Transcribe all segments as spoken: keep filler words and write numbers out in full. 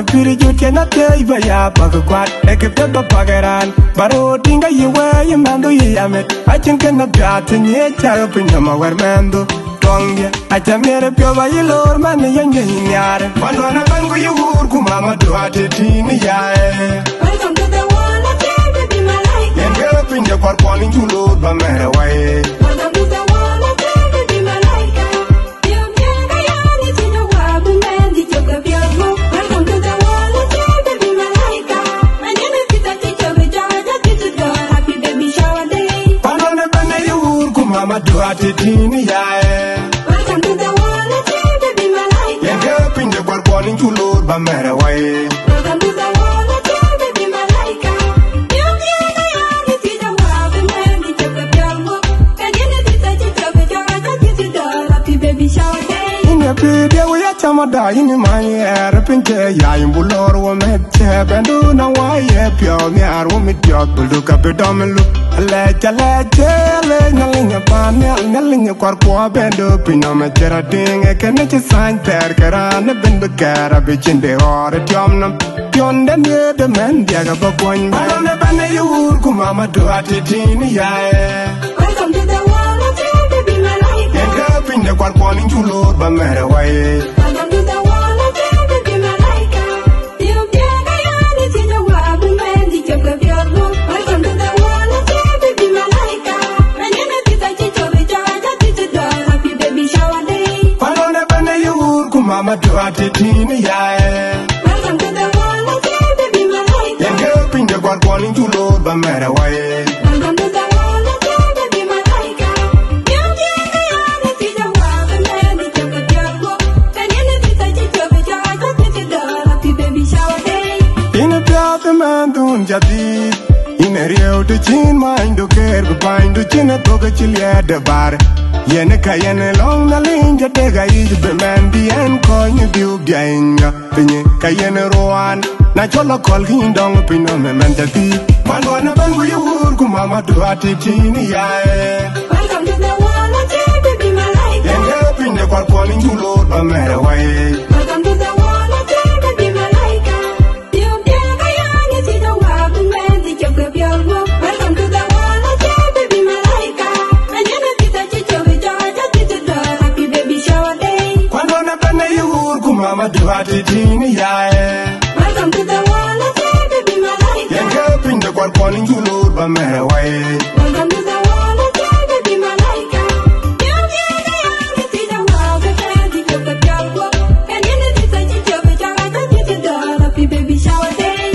Pïïr jut cïn athiëëc bä ya bäk kuat, ee kë piɛth bä pak ë raan. Bä röör tïŋ ke yï wëë yï mɛnhdu yï yamit. Acïn kën apiath të nyiëëc cäk piny nɔm awär mɛnhdu. Tuɔŋdiɛ̈, acä miɛt ë piɔ̈u bä yï loor man ë yeny ke yï nhiaar. Wän duɔ̈n ëbɛ̈n ku yï wuur ku mama duɔ̈ɔ̈t tëtïïn ë yae. Welcome to the world of joy, baby malaika. Yen ke piny de kuarkuɔn yïn cu loor bä mɛ̈r ë wai. Welcome to the world of joy, baby malaika. Welcome to the world of joy, baby malaika. Paan ëbɛ̈n ë yï wuur ku mama duɔ̈ɔ̈t tëtïïn ë yae. Welcome to the world of joy, baby malaika. Yen ke piny de kuarkuɔn yïn cu loor bä mɛ̈r ë wai. Welcome to the world of joy, baby malaika. Yïn ë pïïr diɛ̈ wïc acä mada, yïn ë many ɣɛɛr piny cë yai, yïn bu lor wo mɛ̈th cë bɛ̈ndu na wai ye piɔ̈u nhiaar wo mit piɔ̈th, bul du ka bï dɔm ë luk. Alɛc, alɛc, alɛc, Nhialic ë paan nhial, Nhialic ë kuarkuɔ bɛ̈ndu piny nɔm ë cï rɔt tïŋ, ee kënë cï thany thɛɛr ke raan ëbɛ̈n bï kɛɛr abï cin de ɣɔɔr ë tiɔm nɔm. Piɔ̈nden ye de mɛn diäk abä kuɔny. Paan ëbɛ̈n ë yï wuur ku mama duɔ̈ɔ̈t tëtïïn ë yae. Welcome to the world of joy, baby malaika. Yen ke piny de kuarkuɔn yïn cu loor bä mɛ̈r ë wai. Welcome to the world of joy, baby malaika. Welcome to the world of joy, baby malaika. Paan ëbɛ̈n ë yï wuur ku mama duɔ̈ɔ̈t tëtïïn ë yae. Welcome to the world of joy, baby malaika. Yen ke piny de kuarkuɔn yïn cu loor bä mɛ̈r ë wai. Welcome to the world of joy, baby malaika. Yïn ë piath ë mɛnhdun jadid, yïn ë riëëu të cïn manydu keer bï bänydu cïn ë thok ë cï liɛɛt de bär. Yen ë ka yen ë lɔ̈ŋ Nhialic jɔ tek ayic bï mɛn bï ɛn kɔ̈ny ë biu biɛny ŋa piny ë ka yen ë ruaan. Na cɔl akɔ̈l kï yïn dɔŋ piny nɔm ë mɛn jadid. Kuan duɔ̈n ëbɛ̈n ku yï wuur ku mama duɔ̈ɔ̈t tëtïïn ë yae. Welcome to the world of joy, baby malaika. Yen ke piny de kuarkuɔn yïn cu loor bä mɛ̈r ë wai. Welcome to the world of joy, baby malaika. Welcome to the world of joy, baby malaika. Happy baby shower day. Kuan duɔ̈n ëbɛ̈n ë yï wuur ku mama duɔ̈ɔ̈t tëtïïn ë yae. Welcome to the world of joy, baby malaika. Yen ke piny de kuarkuɔn yïn cu loor bä mɛ̈r ë wai. Welcome to the world of joy, baby malaika. Happy baby shower day.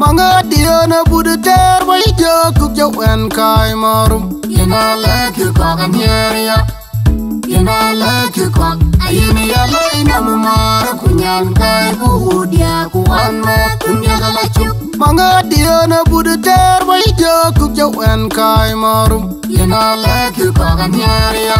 Maŋa diën abut tɛɛr bä yï jɔk kuk jɔ wɛn kaai marum. Yïn a lɛ̈k kɔk anhiɛɛr ya. Yïn a lɛ̈k kɔk ayïn ya lɛ̈i nɔm maar ku nyan kaai ku wut ya ku wan mɛth pïn ya la cuk. Maŋa diën abut tɛɛr bä yï jɔk kuk jɔ wɛn kaai marum. Yïn a lɛ̈k kɔk anhiɛɛr ya.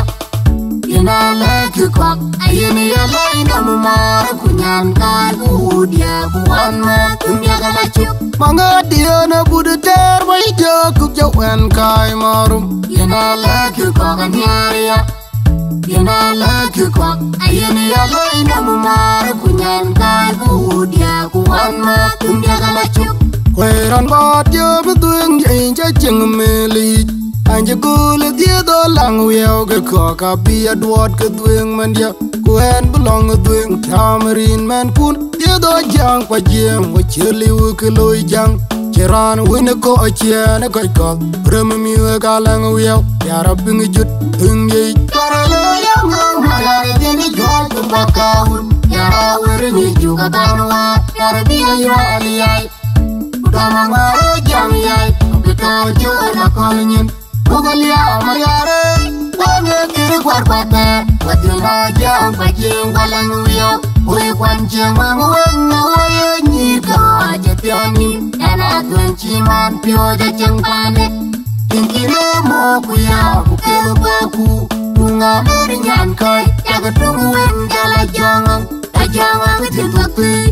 Yïn a lɛ̈k kɔk ayïn ya lɛ̈i nɔm maar ku nyan kaai ku wut ya ku wan mɛth pïn ya la cuk. Maŋa diën abut tɛɛr bä yï jɔk kuk jɔ wɛn kaai marum. Yïn a lɛ̈k kɔk anhiɛɛr ya. Yïn a lɛ̈k kɔk ayïn ya lɛ̈i nɔm maar ku nyan kaai ku wut ya ku wan mɛth pïn ya la cuk. Kuɛɛr rɔn bä tiöp dhuëëŋ jɛny cä cieŋ melic. An cï kööl ë dhiëëth ë laŋ wiɛɛu ke kɔ̈k abï aduɔɔt ke dhuëëŋ mɛndiɛ̈. Ku ɛn bï lɔ̈ŋ ë dhuëëŋ cääm rin mɛnkun. Dhiëëth ë jiääŋ ku ajiëëŋ ku cï liu ke loi jäŋ. Cï raan wën ë kɔc ciɛɛn ë kɔc kɔ̈th rem ë miëëk alaŋ wiɛɛu. Yara piŋ jut piŋ yic. Yara looi yɔŋ ŋɔŋ yara dhiën ë juɔ̈ɔ̈c ku bäk kaawun. Yara wër ë ŋic juk aban wäär. Yara bï ayual yai. Ku dɔm aŋuɔ̈r ë jam yai. Ku bï tɔ̈u jɔ̈ɔ̈l akɔ̈l nyin. Puk liaam riaar, wëŋ ë kir kuar kuathɛɛr, wëdhil na jam pa cieŋ walaŋ wiɔu, wëi kuan cieŋ maŋ wëŋ na wëi ë nyïïr ke ɣɔɔc ë piɔ̈n nïn, yɛn a thuëëny cï man piööc acieŋ panë. Tiŋ kïn ë mɔ̈ɔ̈k ku ya ku kek bäku, tuŋ amer nyan kɔc, yak tuŋ wëŋ jal ajɔŋ. Ajɔŋ aŋ cïn thok thii.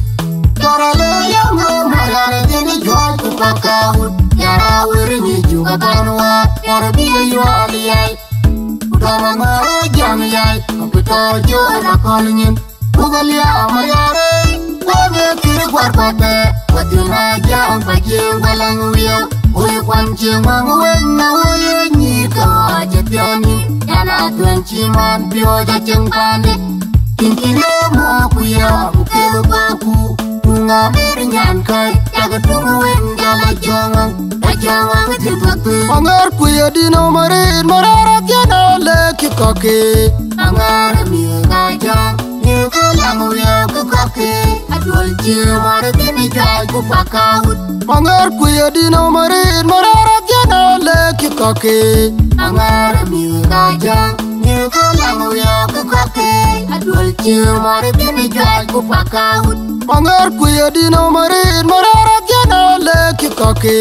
Jɔrɔ le yɔŋ ŋö marial thïn juɔl ku pakawut. Yara wir nyi ju ka ban wa. Yara bi yuɔl yai. Ku dɔm aŋɔr jam yai. Ku tɔ juɔl akɔl nyin. Ku ka liaam marial. Wëŋ ë kir kuar kuathɛɛr. Wëdhil na jam pa cieŋ walaŋ wiɔu. Wëi kuan cieŋ maŋ wëŋ na wëi ë nyïïr ke ɣɔɔc ë piɔ̈n nïn. Yɛn a thuëëny cï man piööc acieŋ panë. Tiŋ kïn ë mɔ̈ɔ̈k ku ya ku kek bäku, tuŋ amer nyan kɔc, yak tuŋ wëŋ jal ajɔŋ aŋ, ajɔŋ aŋ cïn thok thii. Maŋar ku ye dïn ë marit, marar athiɛn ë lëk kï kɔ̈kï. Maŋar miëëk ajɔŋ, miëëk alaŋ wiëëk kï kɔ̈kï. Aduöl cï mɔr thïn juac ku pakawut. Maŋar ku ye dïn ë marit, marar athiɛn ë lëk kï kɔ̈kï. Maŋar miëëk ajɔŋ, miëëk alaŋ wiëëk kï kɔ̈kï. Aduöl cï mɔr thïn juac ku pakawut. Maŋar ku ye dïn ë marit, marar athiɛn ë lëk kï kɔ̈kï.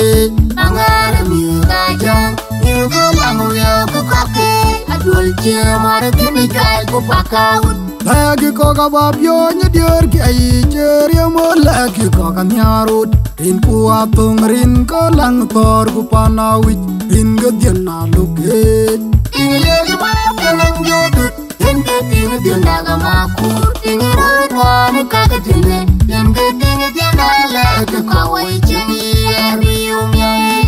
Maŋar miëëk ajɔŋ, miëëk alaŋ wiëëk kï kɔ̈kï. Aduöl cï mɔr thïn juac ku pakawut. Lɛ̈kï kɔ̈k abä piööny ë diäärkï ayic, cie riɛm ɣöt lɛ̈kï kɔ̈k anhiaar röt. Rinku athöŋ, rin ke läŋ thɔ̈ɔ̈r ku pan awïc, rin ke dhiën aluk geet. Tiŋ liec bä ke läŋ geet, rin ke tiŋ dhiën dak amaku. Tiŋ röt ŋuan ë kake tënë, rin ke tiŋ dhiën alɛ̈kï kɔ̈k wei cïn yiɛɛr bï yum yei.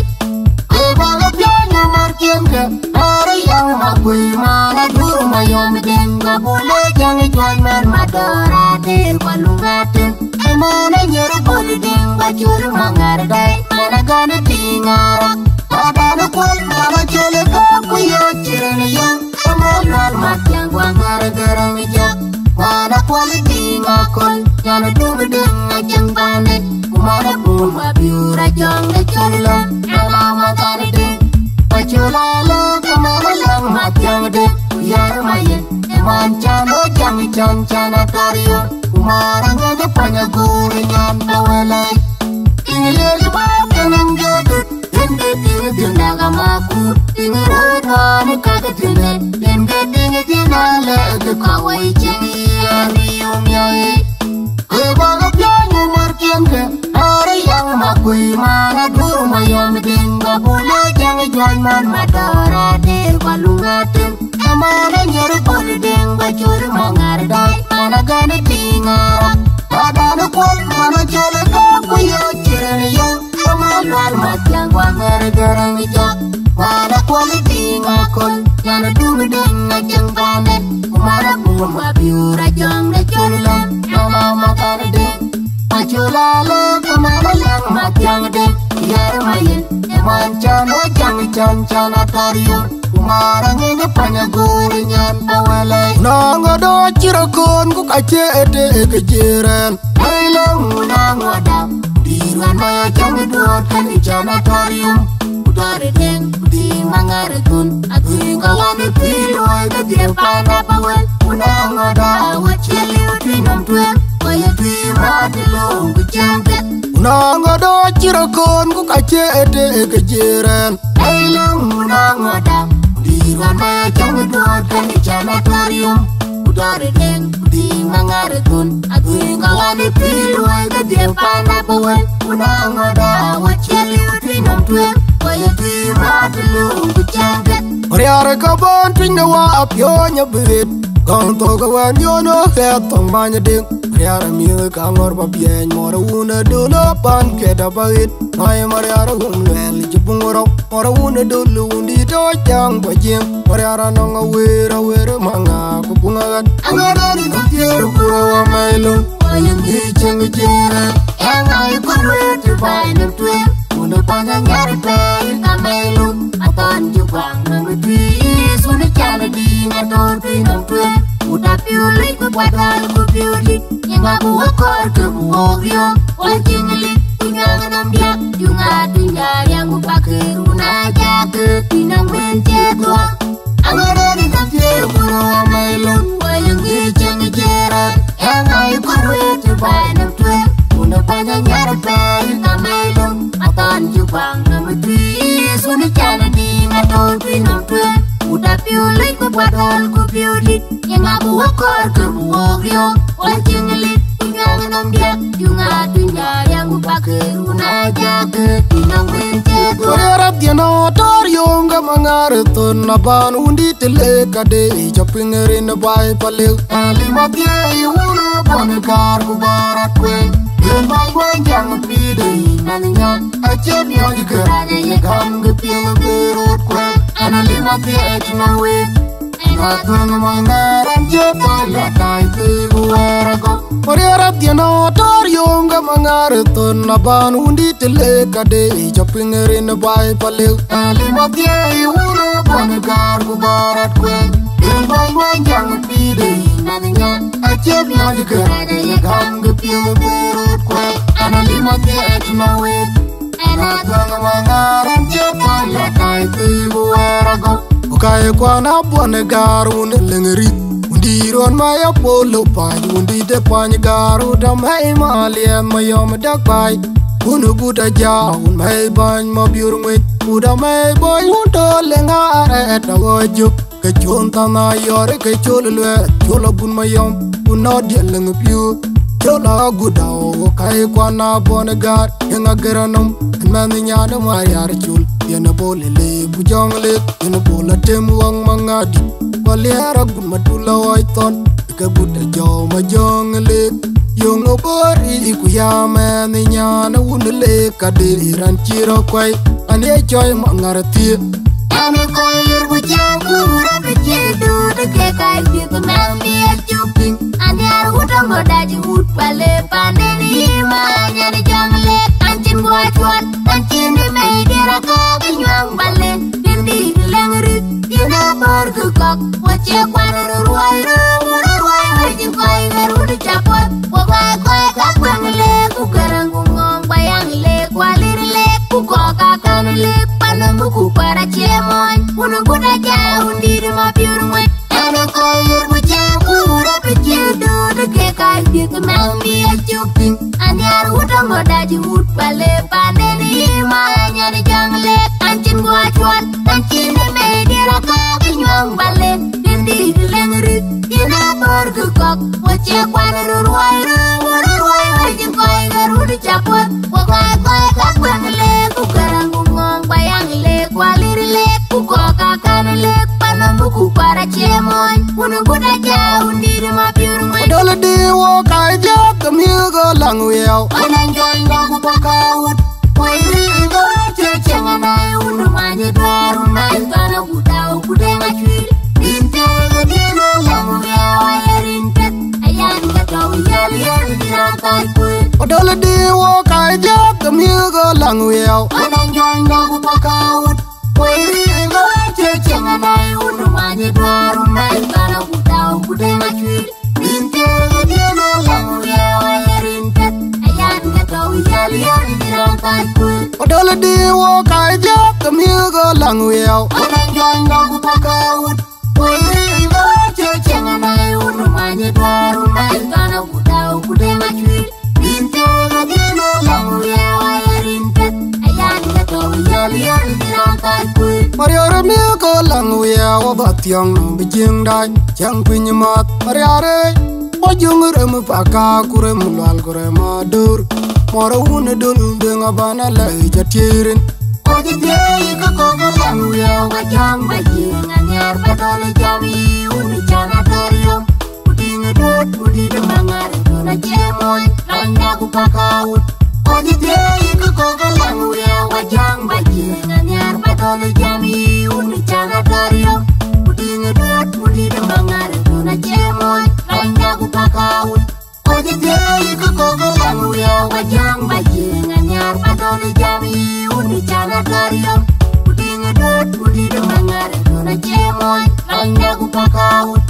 Ku bäk piɔ̈ɔ̈ny ë märkiɛ̈nkë, rɔ̈ɔ̈r ë yäŋ Makuëi, man Adur Mayom Deŋ, Abul ë Jäŋ Juac, man Madɔ̈ɔ̈r Ater Kualuŋ Atem, ë man Anyiɛr Bol Deŋ, Bacol Maŋar Dai, man Agän Tiŋ Arak, Adan Kuɔl, man Acol ë Gɔ̈k, ku Yɔ̈ɔ̈c Cïrën Yäŋ, ë man Lual Mathiaŋ, Guaŋar Gäräŋ Jɔk. Mana Kuɔl Diŋ Akol, nyan Dum Diŋ Acäŋ Panë, ku mana Bum Abiur Ajɔŋ de Col Lɔ, nyan Amathan Diŋ, Pacol Alɔ, ku mana Lɛŋ Mathiaŋ Diŋ, ku Yar Mayen, e man Can Ojäŋ Can Can Atɔriö, ku mana Ŋɛn Pany Agur nyan Tawele. Tiŋ liec bä ke naŋ jɔt, rin ke tiŋ dhiën dak amaku, tiŋ röt ŋuan ë kake tënë, rin ke tiŋ dhiën alɛ̈kï kɔ̈k wei cïn yiɛɛr bï yum yei. Ku bäk piɔ̈ɔ̈ny ë märkiɛ̈nkë, rɔ̈ɔ̈r ë yäŋ Makuëi, man Adur Mayom Deŋ, Abul ë Jäŋ Juac, man Madɔ̈ɔ̈r Ater Kualuŋ Atem, ë man Anyiɛr Bol Deŋ, Bacol Maŋar Dai, man Agän Tiŋ Arak, Adan Kuɔl, man Acol ë Gɔ̈k, ku Yɔ̈ɔ̈c Cïrën Yäŋ, ku man Lual Mathiaŋ, Guaŋar Gäräŋ Jɔk, mana Kuɔl Diŋ Akol, nyan Dum Diŋ Acäŋ Panë, ku mana Bum Abiur Ajɔŋ de Col Lɔ, mana Mathan Diŋ, Pacol Alɔ, ku mana Lɛŋ Mathiaŋ Diŋ, Yar Mayen, e man Can Ojäŋ Can Can Atɔriö, ku mana Ŋɛn Pany Agur nyan Tawele. Nɔŋ ado cï rɔt kɔn ku ka cie ëtë ke jiëër ɛn. Ei lɔ̈ŋ wun aŋuɔ̈da, dïïr wën ma ya cäŋ duɔ̈ɔ̈t kën Can Atɔrium, ku Tɔ̈r Deŋ, ku dïïr Maŋar Thun, adhïï ka wan ë pïïr luɔi ke dhiëëth paan Apawel, wun aŋuɔ̈da, wä cie liu tui nɔm tueŋ, wä ye tui maat ë lööŋ ku cäŋ piɛth. Wun aŋuɔ̈da cï rɔt kɔn ku ka cie ëtë ke jiëër ɛn. Ei lɔ̈ŋ wun aŋuɔ̈da, dïïr wën ma ya cäŋ duɔ̈ɔ̈t kën Can Atɔrium, ku Tɔ̈r Deŋ, ku dïïr Maŋar Thun, adhïï ka wan ë pïïr luɔi ke dhiëëth paan Apawel, wun aŋuɔ̈da, wä cie liu tui nɔm tueŋ, wä ye tui maat ë lööŋ ku cäŋ piɛth. Mariar ka bɔ̈n tuny në wa apiööny abï ɣet, gɔ̈ŋ thok ë wën yön ë kɛ̈th thok many Deŋ. Mariar mïth ka ŋɔ̈r bä piɛɛny, mɔ̈r wun ë döl ë pan ke dap bä ɣet. Mai Mariar wun luɛɛl cï buŋ rɔ̈u, mɔ̈r wun ë döl wun dït tɔ̈ cäŋ bä jiëŋ. Mariar anɔŋ awëër, awëër maŋa ku buŋ aɣät. Aŋädan ë dhuk thiëër ku rou amɛ̈i löŋ, ku ayïn dhïc cieŋ ë ciëër. Ë ŋa ë kɔn wëët të baai nɔm tueŋ, wun ë pany anyar pɛɛi ka mɛ̈i löŋ. Athɔn cï kuaŋ nɔm ë tuic, wun ë can ë dïïŋ atɔ̈ tui nɔm tueŋ. Ku tap piu luc ku kuat ɣäl ku piu dït. Yïn ŋa bï wä kɔɔr ke bï wok riɔ̈ɔ̈k, wä ciŋ lik ku nyuäŋ nɔm diäk. Yuŋ aa tuny daariaŋ ku pakëër wun aa jam. Ke pinang wen cedua. Angare di kapye kulo amailung. Wayung i cheng jera. Ena i korwe tu bai nam twe. Una panya nyar pai kamailung. Atan jubang nam tui. Suni chana di maton pinang twe. Uda piu lei ku padol ku piu di. Yinga bu wakor ke bu wok riong. Wala chingilit. Inyang nam dia. Yunga dunya yang upake. Una jake. Pinang wen cedua. Kore rap diena tor yom ga mangar ton na ban undi tele kade. Chaping rin bai pale. Ali mabie iwuna bon gar ku barat kwe. Yom bai wan jang pide. Nanya. Achep yoj keraja ye gam ge pil berut kwe. Ana lima pie eti na we. Ina tuang mangaran je pala tai ti guera go. Ori arab diena tor yom ga mangar ton na ban undi tele kade. Chaping rin bai pale. Lima pie iwuna bon gar ku barat kwe. Ina bai wan jang pide. Nanya. Achep yoj keraja ye gam ge pil berut kwe. Ana lima pie eti na we. Ukai kuan abuɔn ë gaar wun ë leŋ rit. Wun dï ruɔn ma ya pol lo pany, wun dï de pany gaar wun dam hɛi ma liɛɛm ma yɔm däk pai. Wun ë gut aja wun mɛi bäny ma biur ŋuec. Wun dam hɛi bɔny wun tɔ leŋ arɛɛt awɔ jök. Ke cuɔn than ayɔr ke col luɛɛr, col abun mayɔm, ku nɔ diɛl leŋ piu. Col agut awo kai kuan abɔn ë gaar, yeŋ ager anɔm, ɛn mɛnh nyan ë mariar col. Yen ë bol ë leek ku jɔŋ leek, yen ë bol atem wäŋ maŋadi. Ku aliɛɛr agut madul awɔc thɔn, ke gut ajɔm ajɔŋ leek. Yöŋ ë bɔ̈ri ku ya mɛnh nyan ë wun leek, ka dï ran cï rɔ kuɛi, an ye cɔi maŋar thiëëk. Ani kɔc lir ku ciɛɛŋ ku rɔt ë cï duut ke kac bïk mɛn bï acuk piŋ. Ani ar wut aŋö dac wut pale panen yï ma nyan jɔŋ lek. An cïn guɔ cuɔt, an cïn ë mei dier akɔɔk ë nyuäŋ pale. Bïn dïït leŋ rïk, yïn ë bɔ̈r kë kɔk. Wo cie kuan röt ruɔi röŋ, röt ruɔi wec cïn kɔc ɣer wut ë capuɔth. Wo kɔc kɔc ka kuɛŋ lek ku kërɛŋ ku ŋɔɔŋ, ku ayaŋ lek ku alir lek ku kɔk ka kan lek. Panë muk ku kuɛr acie mɔny, wun ë gut aja wun dïït ma piur ŋuec. Ɛn ë kɔc ɣer ku cam ku rɔt ë cï duut ke kac bïk mɛn bï acuk piŋ. Ani ar wut aŋö dac wut pale panen yï ma nyan jɔŋ lek. An cïn guɔ cuɔt, an cïn ë mei dier akɔɔk ë nyuäŋ pale. Bïn dïït leŋ rïk, yïn ë bɔ̈r kë kɔk. Wo cie kuan röt ruɔi röŋ, röt ruɔi wec cïn kɔc ɣer wut ë capuɔth. Wo kɔc kɔc ka kuɛŋ lek ku kërɛŋ ku ŋɔɔŋ, ku ayaŋ lek ku alir lek ku kɔk ka kan lek. Panë muk ku kuɛr acie mɔny, wun ë gut aja wun dïït ma piur ŋuec. Dol di wo ka jɔk ke miëk ë laŋ wiɛɛu. Wan ɛn jɔny dɔm ku paka wut. Woi ri ŋö cie cieŋ anai wun ë many ë duɛɛr wun ai thɔn ë gut au ku deŋ acuil. Bïn piɛth ë dïn ë laŋ wiɛɛu aye rin piɛth. Ayan ke tɔ̈u yɛl yɛl dï raan thai kuëër. Dol di wo ka jɔk ke miëk ë laŋ wiɛɛu. Wan ɛn jɔny dɔm ku paka wut. Woi ri ŋö cie cieŋ anai wun ë many ë duɛɛr wun ai thɔn ë gut au ku deŋ acuil. Bïn piɛth ë dïn ë laŋ wiɛɛu aye rin piɛth. Ayan ke tɔ̈u yɛl yɛl dï raan thai kuëër. Dol di wo ka jɔk ke miëk ë laŋ wiɛɛu. Wan ɛn jɔny dɔm ku paka wut. Woi ri ŋö cie cieŋ anai wun ë many ë duɛɛr wun ai thɔn ë gut au ku deŋ acuil. Bïn piɛth ë dïn ë laŋ wiɛɛu aye rin piɛth. Ayan ke tɔ̈u yɛl yɛl dï raan thai kuëër. Mariɔr ë miëk ë laŋ wiɛɛu abä thiɔ̈ŋ nɔm bï cieŋ dac. Cäŋ piny math mariar ë. Wo jöŋ rem paka ku rem lual ku rem adur. Mɔr wun ë döl dheŋ abän alɛc atierin. Kɔc ë thiëëi ke kɔ̈k ë laŋ wiɛɛu, wa jam ba jiëëŋ anhiar ba dɔl jam yï wun ë can adɔr yom. Ku tiŋ ë duööt ku dït ë maŋar ë thun acie mony, lɔnyda ku paka wut. Kɔc ë thiëëi ke kɔ̈k ë laŋ wiɛɛu, wa jam ba jiëëŋ anhiar ba dɔl jam yï wun ë can adɔr yom. Ku tiŋ ë duööt ku dït ë maŋar ë thun acie mony, lɔnyda ku paka wut. Kɔc ë thiëëi ke kɔ̈k ë laŋ wiɛɛu, wa jam ba jiëëŋ anhiar ba dɔl jam yï wun ë can adɔr yom. Ku tiŋ ë duööt ku dït ë maŋar ë thun acie mony, lɔnyda ku paka wut.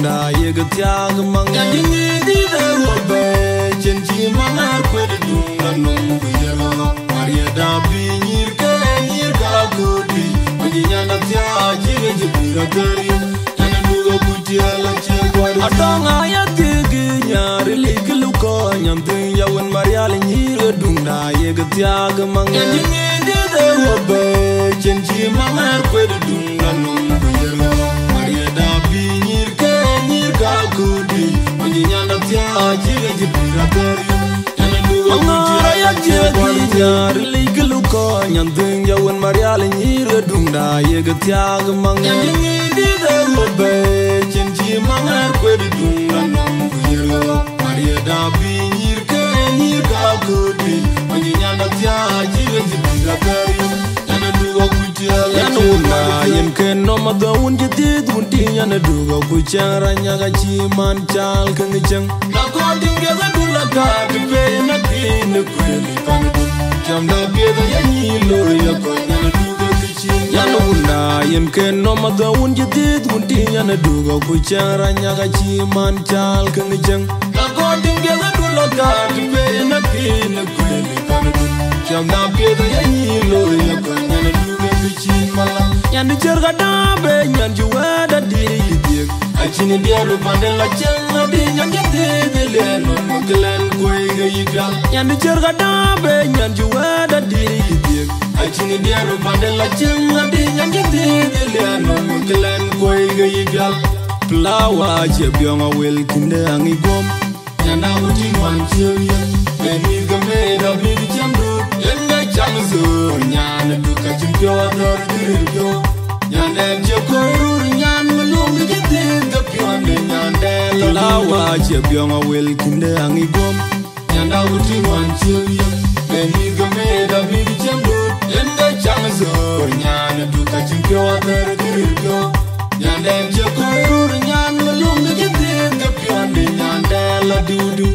Na yek thiaak maŋ. Nyan cï ŋic dït ë ruɔ̈k bɛ̈ɛ̈i, cïn cï maŋ ŋäär kuet ë duŋ la nöm ku yer ɣɔ̈k. Mariëda bï nyïïr ke nyïïr ka kööt dï, ku cï nyan athiaak cï ɣe cï pïïr athär yök. Nyan ë duk akuc tiɛɛl acie kuat. Atɔŋ aya thiëëk ë nyaar ë lic kë lukɔɔny, nyan thiëëk ya wën Marial nyïïr ë duŋ. Na yek thiaak maŋ. Nyan cï ŋic dït ë ruɔ̈k bɛ̈ɛ̈i, cïn cï maŋ ŋäär kuet ë duŋ la nöm ku yer ɣɔ̈k. Mariëda bï nyïïr ke nyïïr ka kööt dï, ku cï nyan athiaak cï ɣe cï pïïr athär yök. Nyan ë duk akuc tiɛɛl acie kuat. Aŋaar aya thiëëk ë nyaar ë lic kë lukɔɔny, nyan thiëëk ya wën Marial nyïïr ë duŋ. Na yek thiaak maŋ. Nyan cï ŋic dït ë ruɔ̈k bɛ̈ɛ̈i, cïn cï maŋ ŋäär kuet ë duŋ la nöm ku yer ɣɔ̈k. Mariëda bï nyïïr ke nyïïr ka kööt dï, ku cï nyan athiaak cï ɣe cï pïïr athär yök. Nyan ë duk akuc tiɛɛl. Nyan wun na yen ken nɔm adhɔ wun cï dhiëëth wun tïŋ, nyan ë duk akuc cäŋ rany nyak acï man caal ke ŋic cäŋ. Na kɔn tïŋ piɛth ë dul akat të pei në kiin ë kuëël ë pan ë dul. Cam da piɛth ë ye nyïïn looi ya kɔc, nyan ë duk akuc cïn. Nyan wun na yen ken nɔm adhɔ wun cï dhiëëth wun tïŋ, nyan ë duk akuc cäŋ rany nyak acï man caal ke ŋic cäŋ. Na kɔn tïŋ piɛth ë dul akat të pei në kiin ë kuëël ë pan ë dul. Cam da piɛth ë ye nyïïn looi ya kɔc, nyan ë duk akuc cïn mala. Nyan dï ciɛ̈r ka dääp ë nyan cï wɛ̈ɛ̈t adï yï dhiëk. Acïn diɛɛr ë panden la cieŋ adï, nyan cï dhiëëth ë liɛɛn nöm kë lɛn kuëi ke yï pial. Nyan dï ciɛ̈r ka dääp ë nyan cï wɛ̈ɛ̈t adï yï dhiëk. Acïn diɛɛr ë panden la cieŋ adï, nyan cï dhiëëth ë liɛɛn nöm kë lɛn kuëi ke yï pial. Flower cie biɔŋ awel kïnde aŋic guɔ̈m. Nyan da ku tïŋ wan ciëu yök, ben mïth ke meet abïk cäŋ dut. Yen ke caŋ thöör, nyan ë duk acïn piɔ̈u athör cï ril piɔ̈u. Nyandɛn cie kɔc rur, nyan ë luŋ cï dhiëëth ke piɔ̈nde nyandɛn la. Flower cie biɔŋ awel kïnde aŋic guɔ̈m. Nyan da ku tïŋ wan ciëu yök, ben mïth ke meet abïk cäŋ dut. Yen ke caŋ thöör, nyan ë duk acïn piɔ̈u athör cï ril piɔ̈u. Nyandɛn cie kɔc rur, nyan ë luŋ cï dhiëëth ke piɔ̈nde nyandɛn la diudiu.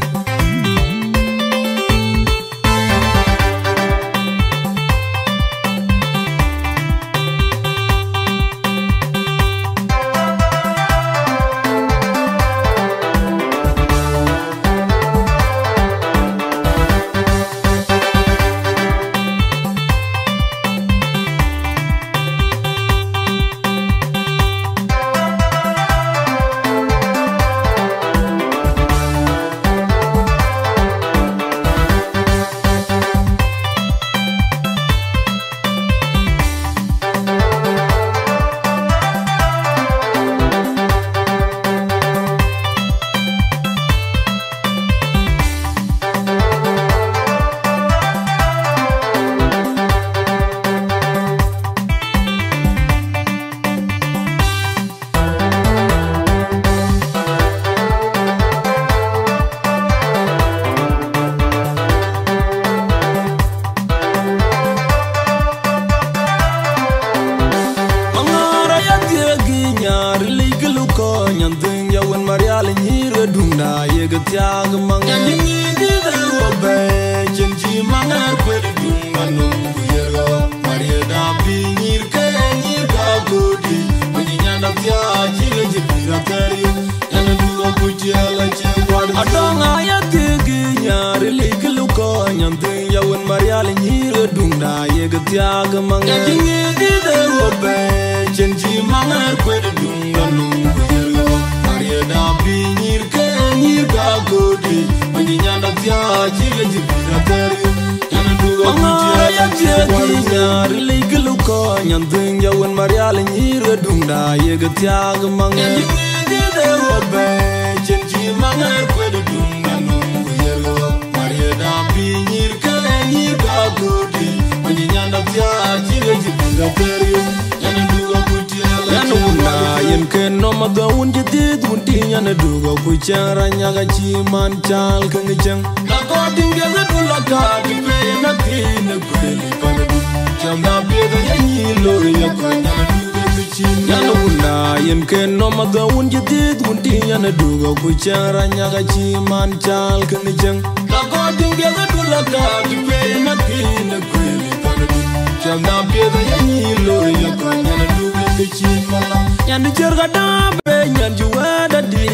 Maŋar aya thiëëk ë nyaar ë lic kë lukɔɔny, nyan thiëëk ya wën Marial nyïïr ë duŋ. Na yek thiaak maŋ. Nyan cï ŋic dït ë ruɔ̈k bɛ̈ɛ̈i, cïn cï maŋ ŋäär kuet ë duŋ la nöm ku yer ɣɔ̈k. Mariëda bï nyïïr ke nyïïr ka kööt dï, ku cï nyan athiaak cï ɣe cï pïïr athär yök. Nyan ë duk akuc tiɛɛl acie kuat. Atɔŋ aya thiëëk ë nyaar ë lic kë lukɔɔny, nyan thiëëk ya wën Marial nyïïr ë duŋ. Na yek thiaak maŋ. Nyan cï ŋic dït ë ruɔ̈k bɛ̈ɛ̈i, cïn cï maŋ ŋäär kuet ë duŋ la nöm ku yer ɣɔ̈k. Mariëda bï nyïïr ke nyïïr ka kööt dï, ku cï nyan athiaak cï ɣe cï pïïr athär yök. Nyan ë duk akuc tiɛɛl acie kuat. Maŋar aya thiëëk ë nyaar ë lic kë lukɔɔny, nyan thiëëk ya wën Marial nyïïr ë duŋ. Na yek thiaak maŋ. Nyan cï ŋic dït ë ruɔ̈k bɛ̈ɛ̈i, cïn cï maŋ ŋäär kuet ë duŋ la nöm ku yer ɣɔ̈k. Mariëda bï nyïïr ke nyïïr ka kööt dï, ku cï nyan athiaak cï ɣe cï pïïr athär yök. Nyan ë duk akuc tiɛɛl acie kuat. Nyan wun na yen ken nɔm adhɔ wun cï dhiëëth wun tïŋ, nyan ë duk akuc cäŋ rany nyak acï man caal ke ŋic cäŋ. Na kɔn tïŋ piɛth ë dul akat të pei në kiin ë kuëël ë pan ë dul. Cam da piɛth ë ye nyïïn looi ya kɔc, nyan ë duk akuc cïn. Nyan wun na yen ken nɔm adhɔ wun cï dhiëëth wun tïŋ, nyan ë duk akuc cäŋ rany nyak acï man caal ke ŋic cäŋ. Na kɔn tïŋ piɛth ë dul akat të pei në kiin ë kuëël ë pan ë dul. Cam da piɛth ë ye nyïïn looi ya kɔc, nyan ë duk akuc cïn mala. Nyan dï ciɛ̈r ka dääp ë nyan cï wɛ̈ɛ̈t adï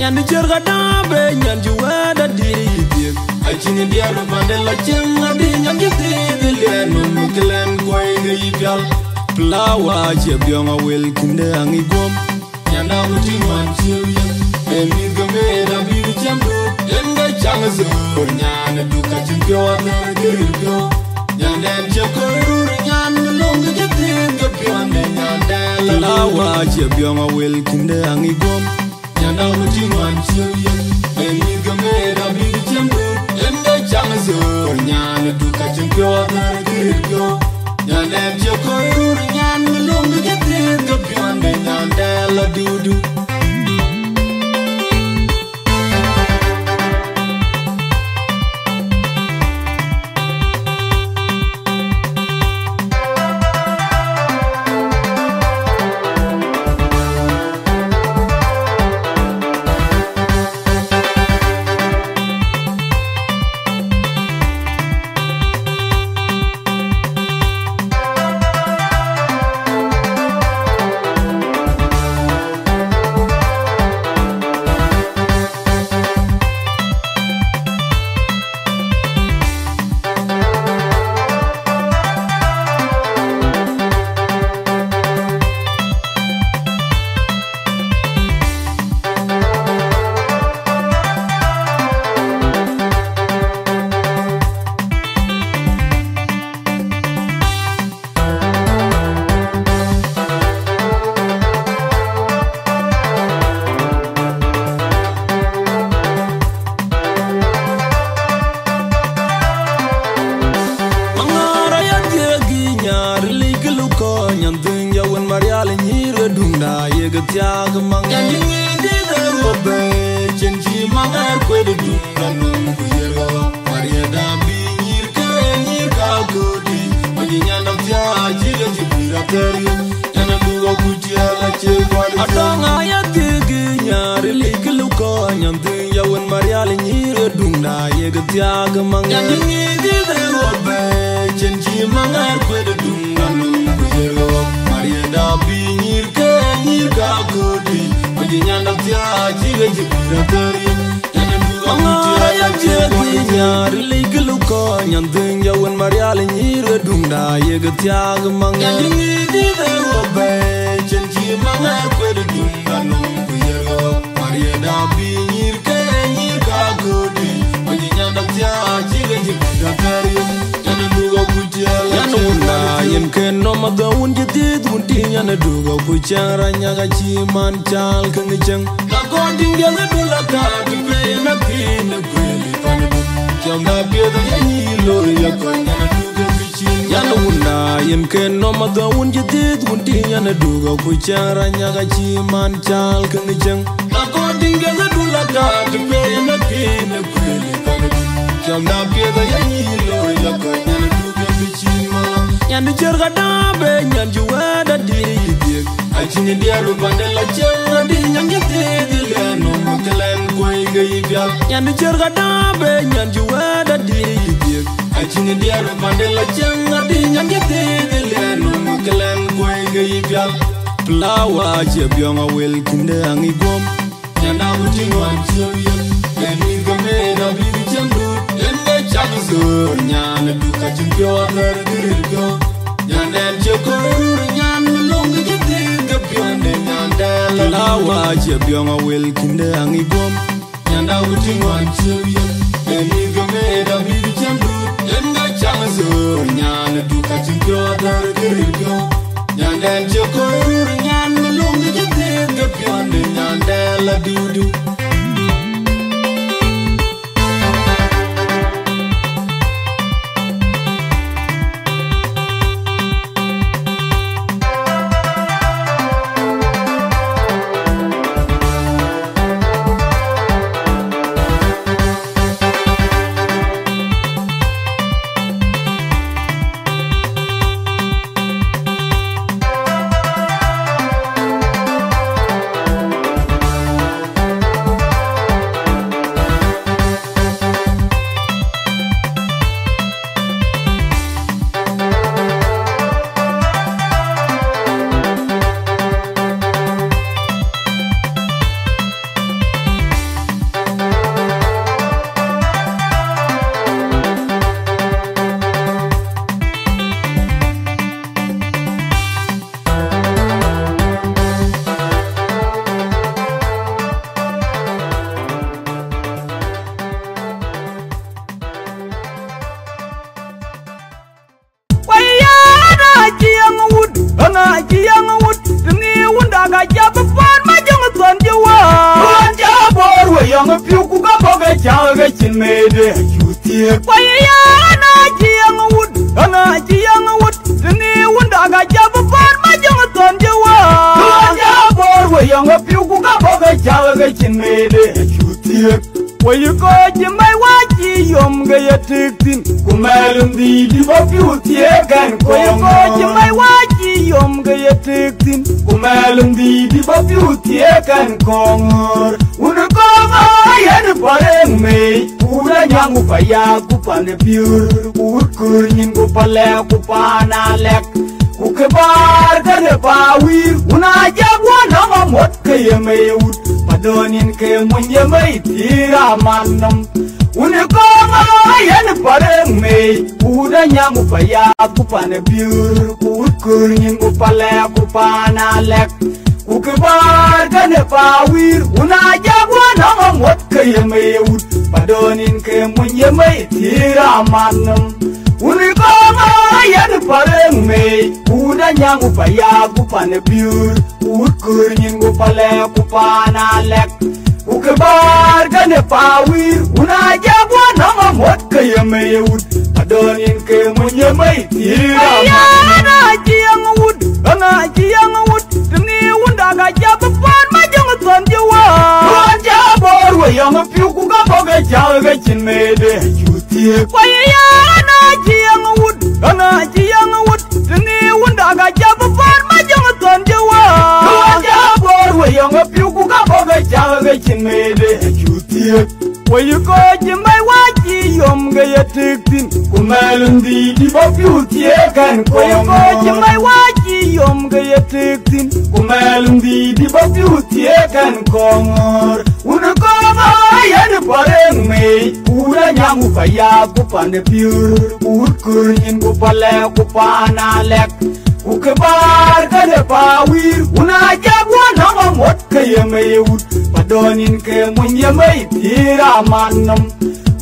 Nyan de ciɛr ka daabe, nyan cï wɛ̈ɛ̈t adï thiek. Acïn diɛɛr pande la cieŋ adï, nyan cï thiëëth liɛɛn nɔm ke lɛn kuɔi ke yï pial. Pilawa cie biɔŋ awel kïnde aŋic guɔ̈m. Nyan da ku tïŋ man ciëu yïn, ee mïth ke mëët abï cam duut. Yen ke caŋ ë thöör nyan ë duk acïn piɔ̈u athɛɛr ke ril piɔ̈u. Nyandɛn cie kɔc rur nyan ë löŋ ke cï thiëëth ke piɔ̈nde nyandɛn la. Pilawa cie biɔŋ awel kïnde aŋic guɔ̈m. Nyanda wutic ŋuan ciëu yen, ee mïth ke mëët abï cam duut. Yen ke caŋ ë thöör nyan ë duk acïn piɔ̈u athɛɛr ke ril piɔ̈u. Nyandɛn cie kɔc rur nyan ë löŋ ke cï thiëëth ke piɔ̈nde nyandɛn la diudiu. Maŋar aya thiëëk ë nyar, lik lukɔɔny an dhëŋ ya wën Marial nyïïr ë duŋda yek thiaak maŋ. Nyan yï ŋic dït ë ɣöbë, cïn cï maŋar kuet ë duŋda nɔm ku yer ɣɔ̈k. Mariëda bï nyïïr ke nyïïr ka köödi, wën yï nyanda thiaak cï ke cï pïïr athɛɛr yï. Nyan ë duk akuc tiɛɛl acie kuat. Adɔŋ aya thiëëk ë nyar, lik lukɔɔny an dhëŋ ya wën Marial nyïïr ë duŋda yek thiaak maŋ. Nyan yï ŋic dït ë ɣöbë, cïn cï maŋar kuet ë duŋda nɔm ku yer ɣɔ̈k. Mariëda bï nyïïr ke nyïïr ka köödi, wën yï nyanda thiaak cï ke cï pïïr athɛɛr yï. Aŋɔ̈ɔ̈r aya thiëëk ë nyar, lik lukɔɔny an dhëŋ ya wën Marial nyïïr ë duŋda yek thiaak maŋ. Nyan yï ŋic dït ë ɣöbë, cïn cï maŋar kuet ë duŋda nɔm ku yer ɣɔ̈k. Mariëda bï nyïïr ke nyïïr ka köödi, wën yï nyanda thiaak cï ke cï pïïr athɛɛr yï. Nyan ë duk akuc tiɛɛl. Nyan wunda yen ke nɔm adhɔ wun cï dhiëëth wun tïŋ, nyan ë duk akuc cieŋ rany yak acï man caal ke ŋic cieŋ. Na kɔn tïŋ diɛth ë dul aka tï pei na pïïr në kuëël ë pan ë duk. Cam na piɛth ë yɛn yï loi ya kɔc nyan ë duk akuc cieŋ. Nyan wunda yen ke nɔm adhɔ wun cï dhiëëth wun tïŋ, nyan ë duk akuc cieŋ rany yak acï man caal ke ŋic cieŋ. Na kɔn tïŋ diɛth ë dul aka tï pei na pïïr në kuëël ë pan ë duk. Cam na piɛth ë yɛn yï loi ya kɔc nyan ë duk akuc cieŋ mala. Nyan de ciɛr ka daabe, nyan cï wɛ̈ɛ̈t adï thiek. Acïn diɛɛr pande la cieŋ adï, nyan cï thiëëth liɛɛn nɔm ke lɛn kuɔi ke yï pial. Nyan de ciɛr ka daabe, nyan cï wɛ̈ɛ̈t adï thiek. Acïn diɛɛr pande la cieŋ adï, nyan cï thiëëth liɛɛn nɔm ke lɛn kuɔi ke yï pial. Pilawa cie biɔŋ awel kïnde aŋic guɔ̈m. Nyanda wutic ŋuan ciëu yen, ee mïth ke mëët abï cam duut. Yen ke caŋ ë thöör nyan ë duk acïn piɔ̈u athɛɛr ke ril piɔ̈u. Nyandɛn cie kɔc rur nyan ë löŋ ke cï thiëëth ke piɔ̈nde nyandɛn la. Pilawa cie biɔŋ awel kïnde aŋic guɔ̈m. Nyanda wutic ŋuan ciëu yen, ee mïth ke mëët abï cam duut. Yen ke caŋ ë thöör nyan ë duk acïn piɔ̈u athɛɛr ke ril piɔ̈u. Nyandɛn cie kɔc rur nyan ë löŋ ke cï thiëëth ke piɔ̈nde nyandɛn la diudiu. Ku ka bɔ̈ ke cak ke cïn mede cu thiëëk. Ku ye ya, ɣɛn acï yäŋ wut, ɣɛn acï yäŋ wut, të ŋic wun dak acä bï paan ma jöŋ thɔn cï wä. Ɣɛn cä bɔ̈ we yɔŋ ë piu, ku ka bɔ̈ ke cak ke cïn mede cu thiëëk. Wëi kɔc cï mɛc wä cï yom ke ye tëëk thïn, ku mɛl ndhiic dï bɔ̈ piu thiëëk ɛn kɔŋ. Wëi kɔc cï mɛc wä cï yom ke ye tëëk thïn, ku mɛl ndhiic dï bɔ̈ piu thiëëk ɛn kɔŋ. Wun kɔŋ aa yen pareŋ mei, ku wun anyaŋ ku paya ku pan ë piöör, ku wut köör nyin ku palɛ ku paan alɛk. Ku kë bäär kënë pa wïïr, wun aa jak wä nɔm amuɔt ke ye mei wut, pa dɔ̈ɔ̈n yen ke mony ye mei thiëër aman nɔm. Wun ë kɔŋ aa yen pareŋ mei, ku wut anyaŋ ku paya ku pan ë piöör, ku wut köör nyin ku palɛ ku paan alɛk. Ku kë bäär kënë pa wïïr, wun aa jak wä nɔm amuɔt ke ye mei wut, pa dɔ̈ɔ̈n yen ke mony ye mei thiëër aman nɔm. Wun ë kɔŋ aa yen pareŋ mei, ku wut anyaŋ ku paya ku pan ë piöör, ku wut köör nyin ku palɛ ku paan alɛk. Ku kë bäär kënë pa wïïr, wun aa jak wä nɔm amuɔt ke ye mei wut, pa dɔ̈ɔ̈n yen ke mony ye mei thiëër aman nɔm. Ɣɛn acï yäŋ wut, ɣɛn acï yäŋ wut, të ŋic wun dak acä bï paan ma jöŋ thɔn cï wä. Ɣɛn cä bɔ̈ we yɔŋ ë piu, ku ka bɔ̈ ke cak ke cïn mede cu thiëëk. Ku ye ya, ɣɛn acï yäŋ wut, ɣɛn acï yäŋ wut, të ŋic wun dak acä bï paan ma jöŋ thɔn cï wä. Ɣɛn cä bɔ̈ we yɔŋ ë piu, ku ka bɔ̈ ke cak ke cïn mede cu thiëëk. Wëi kɔc cï mɛc wä cï yom ke ye tëëk thïn, ku mɛl ndhiic dï bɔ̈ piu thiëëk ɛn kɔŋ. Wëi kɔc cï mɛc wä cï yom ke ye tëëk thïn, ku mɛl ndhiic dï bɔ̈ piu thiëëk ɛn kɔŋ. Wun kɔŋ aa yen pareŋ mei, ku wut anyaŋ ku paya ku pan ë piöör, ku wut köör nyin ku palɛ ku paan alɛk. Ku kë bäär kënë pa wïïr, wun aa jak wä nɔm amuɔt ke ye mei wut, pa dɔ̈ɔ̈n yen ke mony ye mei thiëër aman nɔm.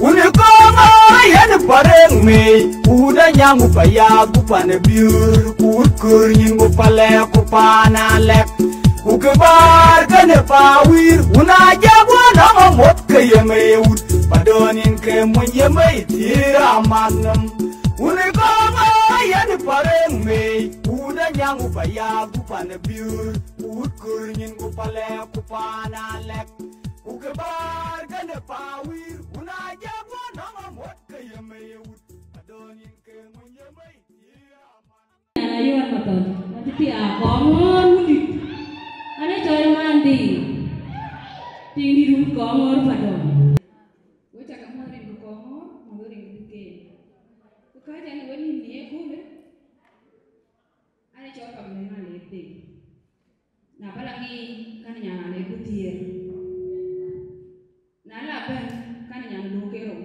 Wun ë kɔŋ aa yen pareŋ mei, ku wut anyaŋ ku paya ku pan ë piöör, ku wut köör nyin ku palɛ ku paan alɛk. Ku kë bäär kënë pa wïïr, wun aa jak wä nɔm amuɔt ke ye mei wut, pa dɔ̈ɔ̈n yen ke mony ye mei thiëër aman nɔm. Wun ë kɔŋ aa yen pareŋ mei, ku wut anyaŋ ku paya ku pan ë piöör, ku wut köör nyin ku palɛ ku paan alɛk. Ku kë bäär kënë pa wïïr, wun aa jak wä nɔm amuɔt ke ye mei wut, pa dɔ̈ɔ̈n yen ke mony ye mei thiëër aman. Nyan Ayuɔɔr Mathɔn, acï thiaak Kɔŋɔ̈ɔ̈r wundït, an, ë cɔl Mandï, tiŋdït wut Kɔŋɔ̈ɔ̈r Padɔ̈ɔ̈r. Wek cä ke muɔ̈th rin ke Kɔŋɔ̈ɔ̈r, muɔ̈th rin ke Duken. Ku kääc ɛn ë wenïïm në ye köölë, an, ë cɔl Pam në Ŋalek Deng. Na bä la ŋic, kan nyan Aleku Thiëër. Na la bɛ̈n, kan nyan Luuk Kerou.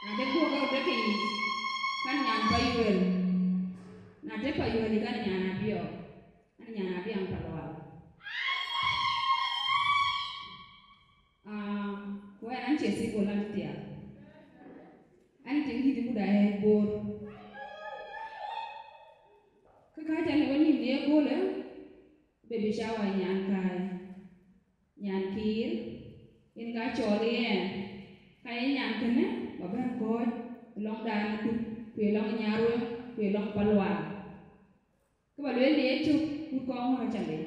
Na de guɔ̈k ke röt ke yiic, kan nyan Payuel. Na de Payuel, kan nyan Abiɔɔk, kan nyan Abiaŋ Palual. Aa, ku ɛn an, cie thii bol an thiaak. An, tiŋ dït mut ayɛ̈ɛ̈c Bor. Kë kääc ɛn ë wenïïm në ye köölë, baby shower nyan kääc, nyan Kiir, yen ka cɔɔl ë yɛn. Ka ye nyan kënë, bä bɛ̈n kɔ̈ɔ̈c ë lɔŋdan ë Duk, ku ë lɔŋ ë Nyarweŋ, ku ë lɔŋ Palual. Kë bä lueel në yecök, wut Kɔŋɔ̈ɔ̈r aca lec.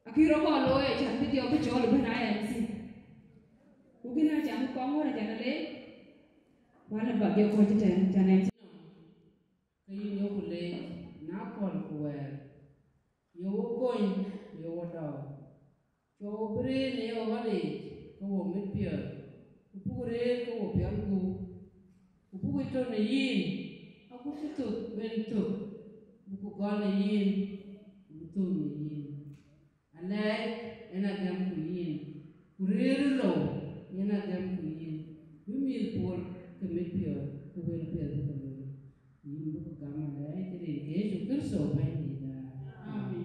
Akï rɔt kɔn looi, acän bï dhiɔp bï cɔɔl ëbɛ̈n I M C. Ku kënë acän wut Kɔŋɔ̈ɔ̈r acan lec, wälë bä dhiɔp kɔc ëtɛ̈ɛ̈n, acän M C. Ke yïn yeku leec në akɔ̈l ku wɛɛr, ye wo kony, ye wo dɔɔr. Cuɔ wo bï rëër në ye ɣɔ̈ric ke wo mit piɔ̈ɔ̈th, ku puk rëër ke wo piɔl gup, ku puk tɔ̈ në yïn, agut cï thök ben thök, bï ku gɔl në yïn, ku bï thök në yïn. Alɛɛc en agɛmku yïn, ku rëër ë lou en agɛmku yïn, bï mïth pol ke mit piɔ̈ɔ̈th, ku wël piɛth bï ke looi. Yïn bï ku gam alɛɛc rin ke Yecu Kërtho Bɛ̈nydïïtda. Amen.